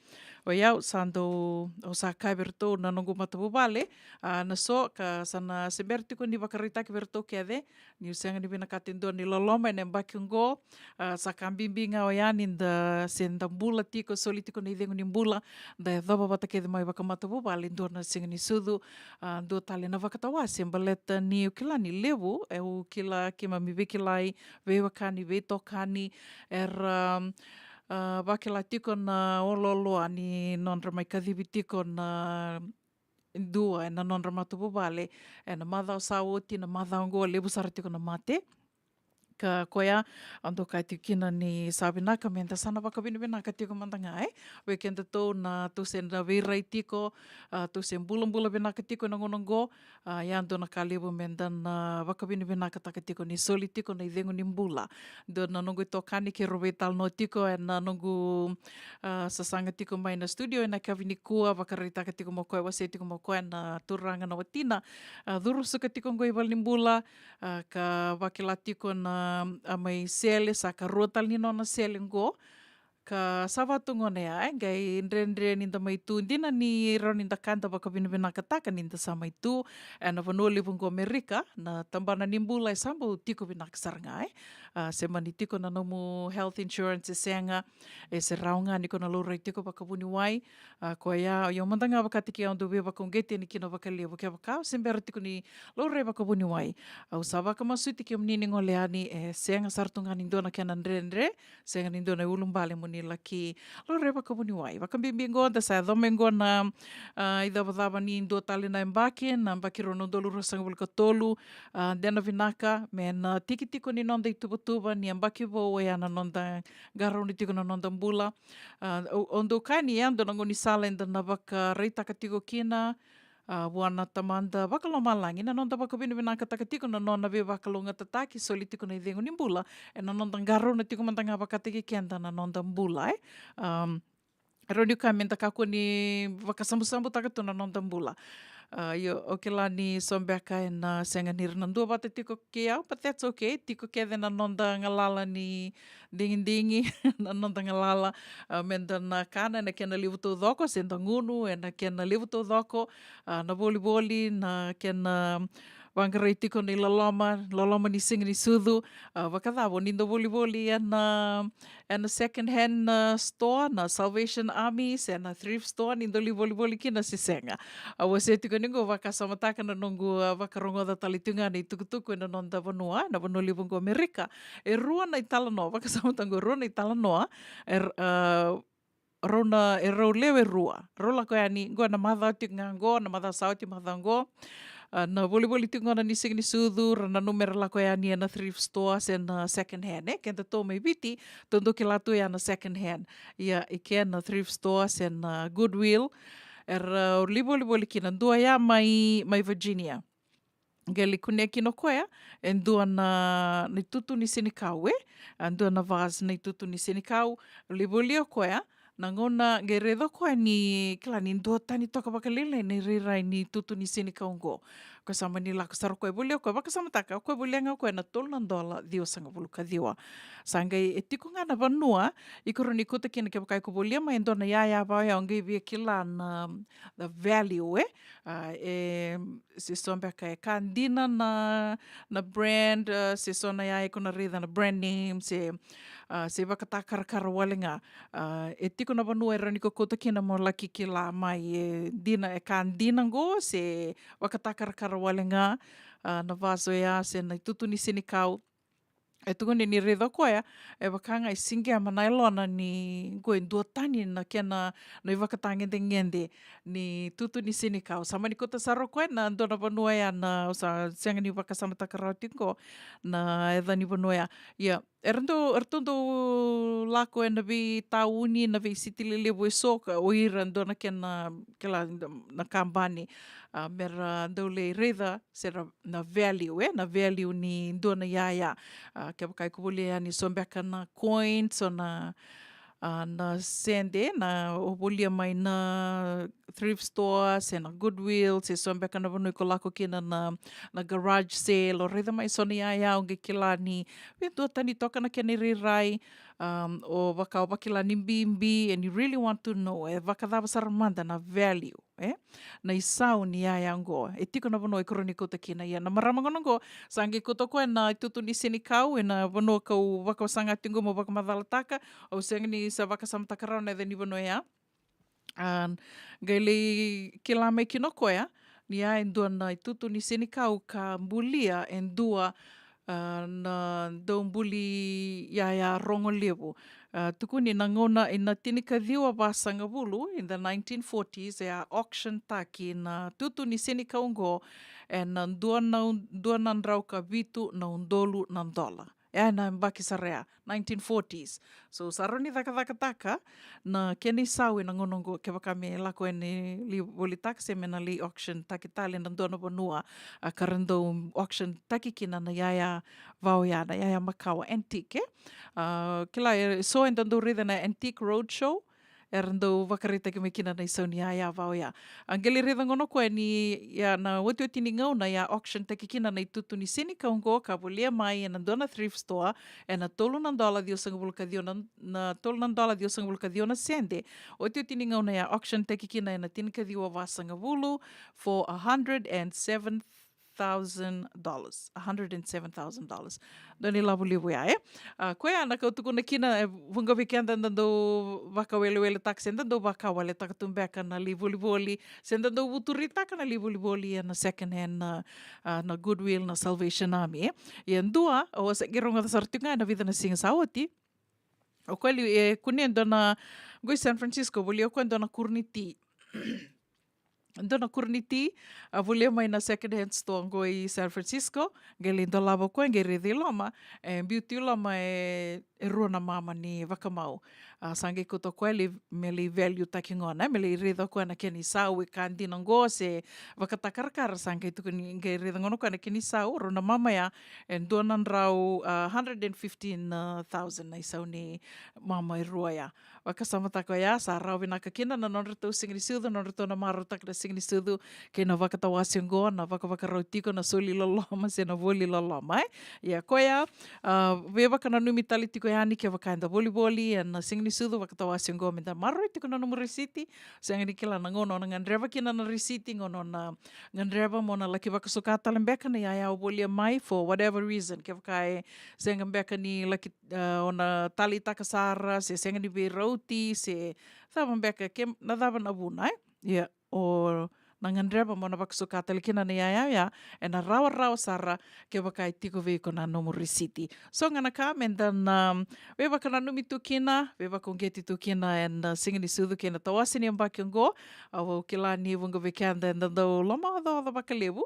O yau sa dau, au sa kaya vei iratou na noqu matavuvale, a, na so ka sa na se bera tiko ni vakaraitaki vei iratou kece, niu sega ni vinakata e dua na iloloma ena yabaki oqo. A, sa ka bibi ga oya ni da se da bula tiko, soli tiko na icegu ni bula, da yacova vata kece mai vakamatavuvale e dua na Siga ni Sucu, a, dua tale na vakatawase, baleta niu kila ni levu, e, au kila keimami veikilai, veiwekani, veitokani, era, a, vakila tiko na olooloa ni nodra mai kacivi tiko na dua ena nodra matavuvale ena macawa sa oti, na macawa oqo levu sara tiko na mate. Ka koya, au dau kaya tiko kina ni sa vinaka meda sa na vakavinavinaka tiko mada ga, e? Vei kedatou na tou se na veirai tiko, a, tou se bulabula vinaka tiko ena gauna oqo, a, ia dua na ka levu meda na vakavinavinakataka tiko ni soli tiko na icegu ni bula. Dua na noqu itokani keirau veitalanoa tiko ena noqu, a, sasaga tiko mai na studio ena yakavi nikua, vakaraitaka tiko mai o koya, wasea tiko mai o koya na turaga na watina, a, curu suka tiko oqo i valenibula, a, ka vakila tiko na, a, mai sele, sa karua tale ni nona sele oqo. Ka sa vatu gona ya, e, qai dredre ni da mai tu, dina ni rawa ni da ka da vakavinavinakataka ni da sa mai tu ena vanua levu oqo Amerika, na tabana ni bula e sa bau tiko vinaka sara ga, e. A, se mani tiko na nomu health insurance e sega, e se rawa ga ni ko na laurai tiko vakavuniwai, a, koya, io mada ga vakataki au dau veivakauqeti yani kina vakalevu, kevaka au se bera tiko ni laurai vakavuniwai. Au sa vakamasuti kemuni ni gole yani, e sega sara tu ga ni dua na kena dredre, sega ni dua na iulubale mo ni laki laurai vakavuniwai. Vakabibi oqo da sa yaco mai oqo na, a, icavacava ni dua tale na yabaki, na yabaki rua na udolu ruasagavulu ka tolu, a, dena vinaka, me na tiki tiko ni noda ituvatuva ni yabaki vou oya na noda qarauna tiko na noda bula. A, au, au dau kaya ni yadua na gaunisala eda na vakaraitaka tiko kina, a, vua na Tamada Vakalomalagi na noda vakavinavinakataka tiko na nona veivakalougatataki soli tiko na icegu ni bula ena noda qarauna tiko mada ga vakataki keda na noda bula, e. Am, rawa ni kaya meda kakua ni vakasabusabutaka tu na noda bula. A, io, au kila ni so beka ena sega ni ra na duavata tiko kei au, but that's okay. Tiko kece na noda galala ni digidigi, na noda galala, a, meda na kana ena kena levu taucoko, se da gunu ena kena levu taucoko, a, na volivoli, na kena vaqarai tiko na iloloma, loloma ni siga ni sucu, a, vakacava ni da volivoli ena, ena second hand, a, store, na Salvation Army, se na thrift store, ni da lai volivoli kina se sega. A, au se tiko ni qo vakasamataka na noqu, a, vakarogoca tale tu ga na itukutuku ena noda vanua, na vanua levu oqo Amerika. E rua na italanoa, vakasamataka oqo rua na italanoa, e, a, rau na, e rau lewe rua. Rau lako yani, qo na macawa tiko ga qo, na macawa sa oti macawa qo. A, na volivoli tiko qo na ni siga ni sucu, ra nanuma era lako yani ena thrift store, se na second hand, e? Kedatou mai Viti, tou dau kila tu ya na second hand. Ia, i ke na thrift store, se na Goodwill. Era, a, lai volivoli kina dua ya mai, mai Virginia. Qai lai kunea kina o koya e dua na, na itutu ni senikau, e? A, dua na vase na itutu ni senikau. Lai volia o koya, na gauna qai raica o koya ni, kila ni duatani toka vakalailai na irairai ni itutu ni senikau qo. Ko sa mani lako sara o koya volia o koya, vakasamataka, o koya volia ga o koya na tolu na dola ciwasagavulu ka ciwa. Sa qai e tiko ga na vanua, iko rawa ni kauta kina kevaka iko volia mai e dua na yaya vaya, o qai via kila na, na value, e? A, e, se so beka e ka dina na, na brand, a, se so na ya iko na raica na brand name, se, a, se vakatakarakara wale ga. A, e tiko na vanua e rawa ni ko kauta kina mo laki kila mai e dina, e ka dina qo, se vakatakarakara wale ga, a, na vase ya, se na itutu ni senikau. E tukuni ni raica o koya, e vaka ga e siqema na yalona ni qo e duatani na kena, na ivakatagedegede ni itutu ni senikau. Sa mani kauta sara o koya na dua na vanua ya na, au sa sega ni vakasamataka rawa tiko qo na yaca ni vanua ya. Ia, eratou, eratou dau lako ena veitauni, na veisiti lelevu e so, ka o ira dua na kena, kila, na kabani, a, mera dau lai raica se ra na value, e, na value ni dua na yaya. A, kevaka iko volia yani so beka na coin, so na, a, na sede, na o volia mai na thrift store, se na Goodwill, se so beka na vanua iko lako kina na, na garage sale, o raica mai so na yaya, o qai kila ni veiduatani toka na kena irairai, um, o vaka o vakila ni bibi, and you really want to know, e vakacava sara mada na value, e? Na isau ni yaya qo. E tiko na vanua iko rawa ni kauta kina. Ia na marama gona qo, sa qai kauta o koya na itutu ni senikau ena vanua kau vakasaga tiko qo mo vakamacalataka. Au sega ni sa vakasamataka rawa na yaca ni vanua ya. A, qai lai kila mai kina o koya ni ya e dua na itutu ni senikau ka bulia e dua, a, na daubuli yaya rogo levu. A, tukuni na gauna ina tinikaciwa vasagavulu, in the nineteen forties, e a auction taki na itutu ni senikau qo ena dua na, dua na drau ka vitu na udolu na dola. Ya na yabaki sara ya, nineteen forties. So sa rawa ni cakacakataka na kena isau ena gauna oqo, kevaka me lako yani lai volitaka se me na lai auction taki tale ena dua na vanua, a, ka ra dau auction taki kina na yaya va oya, na yaya makawa, antique, e? A, kila, e so eda dau raica na Antique Roadshow, era dau vakaraitaki mai kina na isau ni yaya va oya. A qai lai raica gona o koya ni ya na otioti ni gauna ya auction taki kina na itutu ni senikau oqo ka volia mai ena dua na thrift store ena tolu na dola ciwasagavulu ka ciwa na, na tolu na dola ciwasagavulu ka ciwa na sede. Otioti ni gauna ya auction taki kina ena tinikaciwa vasagavulu for a hundred and seven thousand dollars, a hundred and seven thousand dollars. Dua na ilavo levu ya, e? A, koya na ka au tukuna kina, e vuqa vei keda da dau vakaweleweletaka se da dau vakawaletaka tu beka na lai volivoli, se da dau vuturitaka na lai volivoli ena second hand, na, a, na Goodwill, na Salvation Army, e? Ia dua, au a se qai rogoca sara tiko ga ena vica na siga sa oti. O koya li, e, kunea e dua na, qo i San Francisco, volia o koya e dua na kuru ni ti. Dua na kuru ni ti, a volia mai na second hand store qo i San Francisco, qai lai dolava o koya, qai raica i loma, e biu tu i loma e, e rua na mama ni vakamau. A, sa qai kauta o koya lai, me lai value taki gona, me lai raica o koya na kena isau, e ka dina qo se vakatakarakara, sa qai tukuni, qai raica gona o koya na kena isau, rua na mama ya, e dua na drau, a, hundred and fifteen thousand na isau ni mama e rua ya. Vakasamataka oya, sa rawa vinaka kina na nodratou siga ni sucu, nodratou na marautaka na siga ni sucu kei na vakatawase oqo, na vakavakarau tiko, na soli loloma se na voli loloma, e? Ia koya, a, veivakananumi tale tiko yani kevaka eda volivoli ena siga ni sucu vakatawase oqo, meda maroroi tiko na nomu risiti. Sega ni kila na gauna o na gadreva kina na risiti, gauna o na gadreva mo na laki vakasuka tale beka na yaya o volia mai for whatever reason. Kevaka e sega beka ni laki, a, o na taleitaka sara, se sega ni veirauti, se cava beka, ke na cava na vuna, e? Ia o na gadreva mo na vakasuka tale kina na yaya oya, ena rawarawa sara kevaka e tiko vei iko na nomu risiti. So ga na ka meda na veivakananumi tu kina, veivakauqeti tu kina ena siga ni sucu kei na tawase ni yabaki oqo. Au kila ni vuqa vei keda eda dau lomaocaoca vakalevu.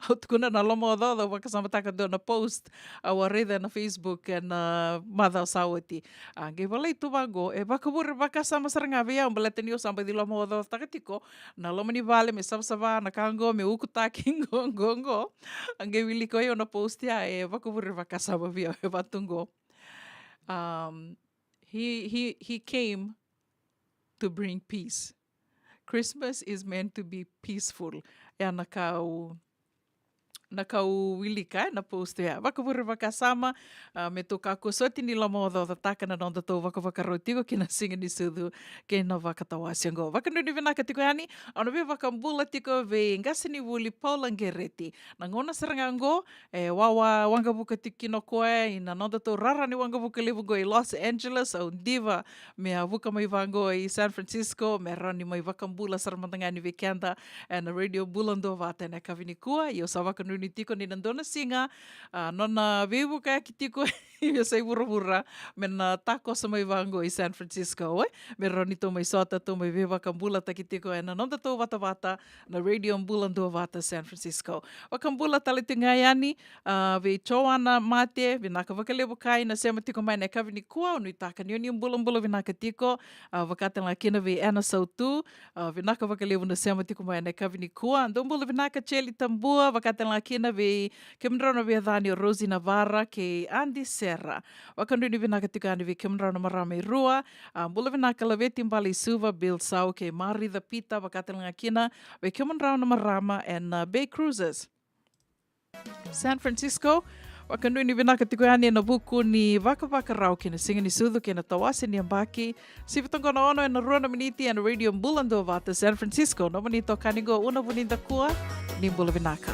Au tukuna na lomaocaoca, au vakasamataka dua na post au a raica ena Facebook ena macawa sa oti. A qai volai tu vaqo, e vakavure vakasama sara ga vei au baleta niu sa baci lomaocaocataka tiko na loma ni vale, me savasava na ka qo, me ukutaki qo, qo, qo. A qai wilika o au na post ya, e vakavure vakasama vei au, e vatu qo. Um, he, he, he came to bring peace. Christmas is meant to be peaceful. Ya na ka au, na ka au wilika, e, na post ya. Vakavure vakasama, a, me tou kakua soti ni lomaocaocataka na nodatou vakavakarau tiko ki na siga ni sucu kei na vakatawase oqo. Vakanuinui vinaka tiko yani, au na veivakabula tiko vei qasenivuli Paula Gereti. Na gauna sara ga oqo, e wawa waqavuka tiko kina o koya ina nodatou rara ni waqavuka levu qo i Los Angeles, au diva me a vuka mai vaqo i San Francisco, me rawa ni mai vakabula sara mada ga yani vei keda ena Radio Bula Duavata ena yakavi nikua. Ia au sa vakanuinui tiko ni na dua na siga, a, nona veivukayaki tiko e veiyasai vuravura, me na takoso mai vaqo i San Francisco, e? Me rawa ni tou mai sota, tou mai veivakabulataki tiko ena nodatou vatavata na Radio Bula Duavata San Francisco. Vakabula tale tiko ga yani, a, vei Joana Mate, vinaka vakalevu kai na sema tiko mai na yakavi nikua, au nuitaka ni o ni bulabula vinaka tiko, a, vaka tale ga kina vei Ena Sautu, a, vinaka vakalevu na sema tiko mai na yakavi nikua. Dou bula vinaka Cheli Tabua, vaka tale ga kina vei kemudrau na veiyaca ni o Rosie Navara kei Adi Sera. Vakanuinui vinaka tiko yani vei kemudrau na marama e rua, a, bula vinaka Laveti Baleisuva, Bill Sau kei Marica Pita, vaka tale ga kina vei kemudrau na marama ena, a, Bay Cruisers. San Francisco, vakanuinui vinaka tiko yani ena vuku ni vakavakarau kei na siga ni sucu kei na tawase ni yabaki. Sivi toka na ono ena rua na miniti ena Radio Bula Duavata San Francisco. Nomuni itokani qo Una Vunidakua, ni bula vinaka.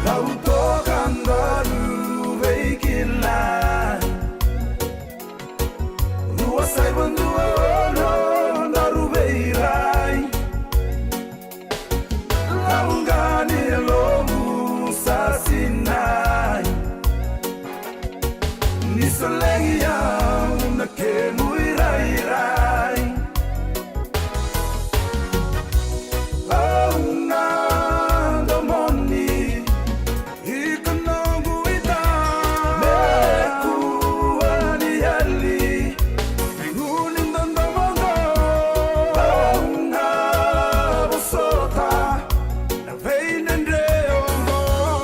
Tau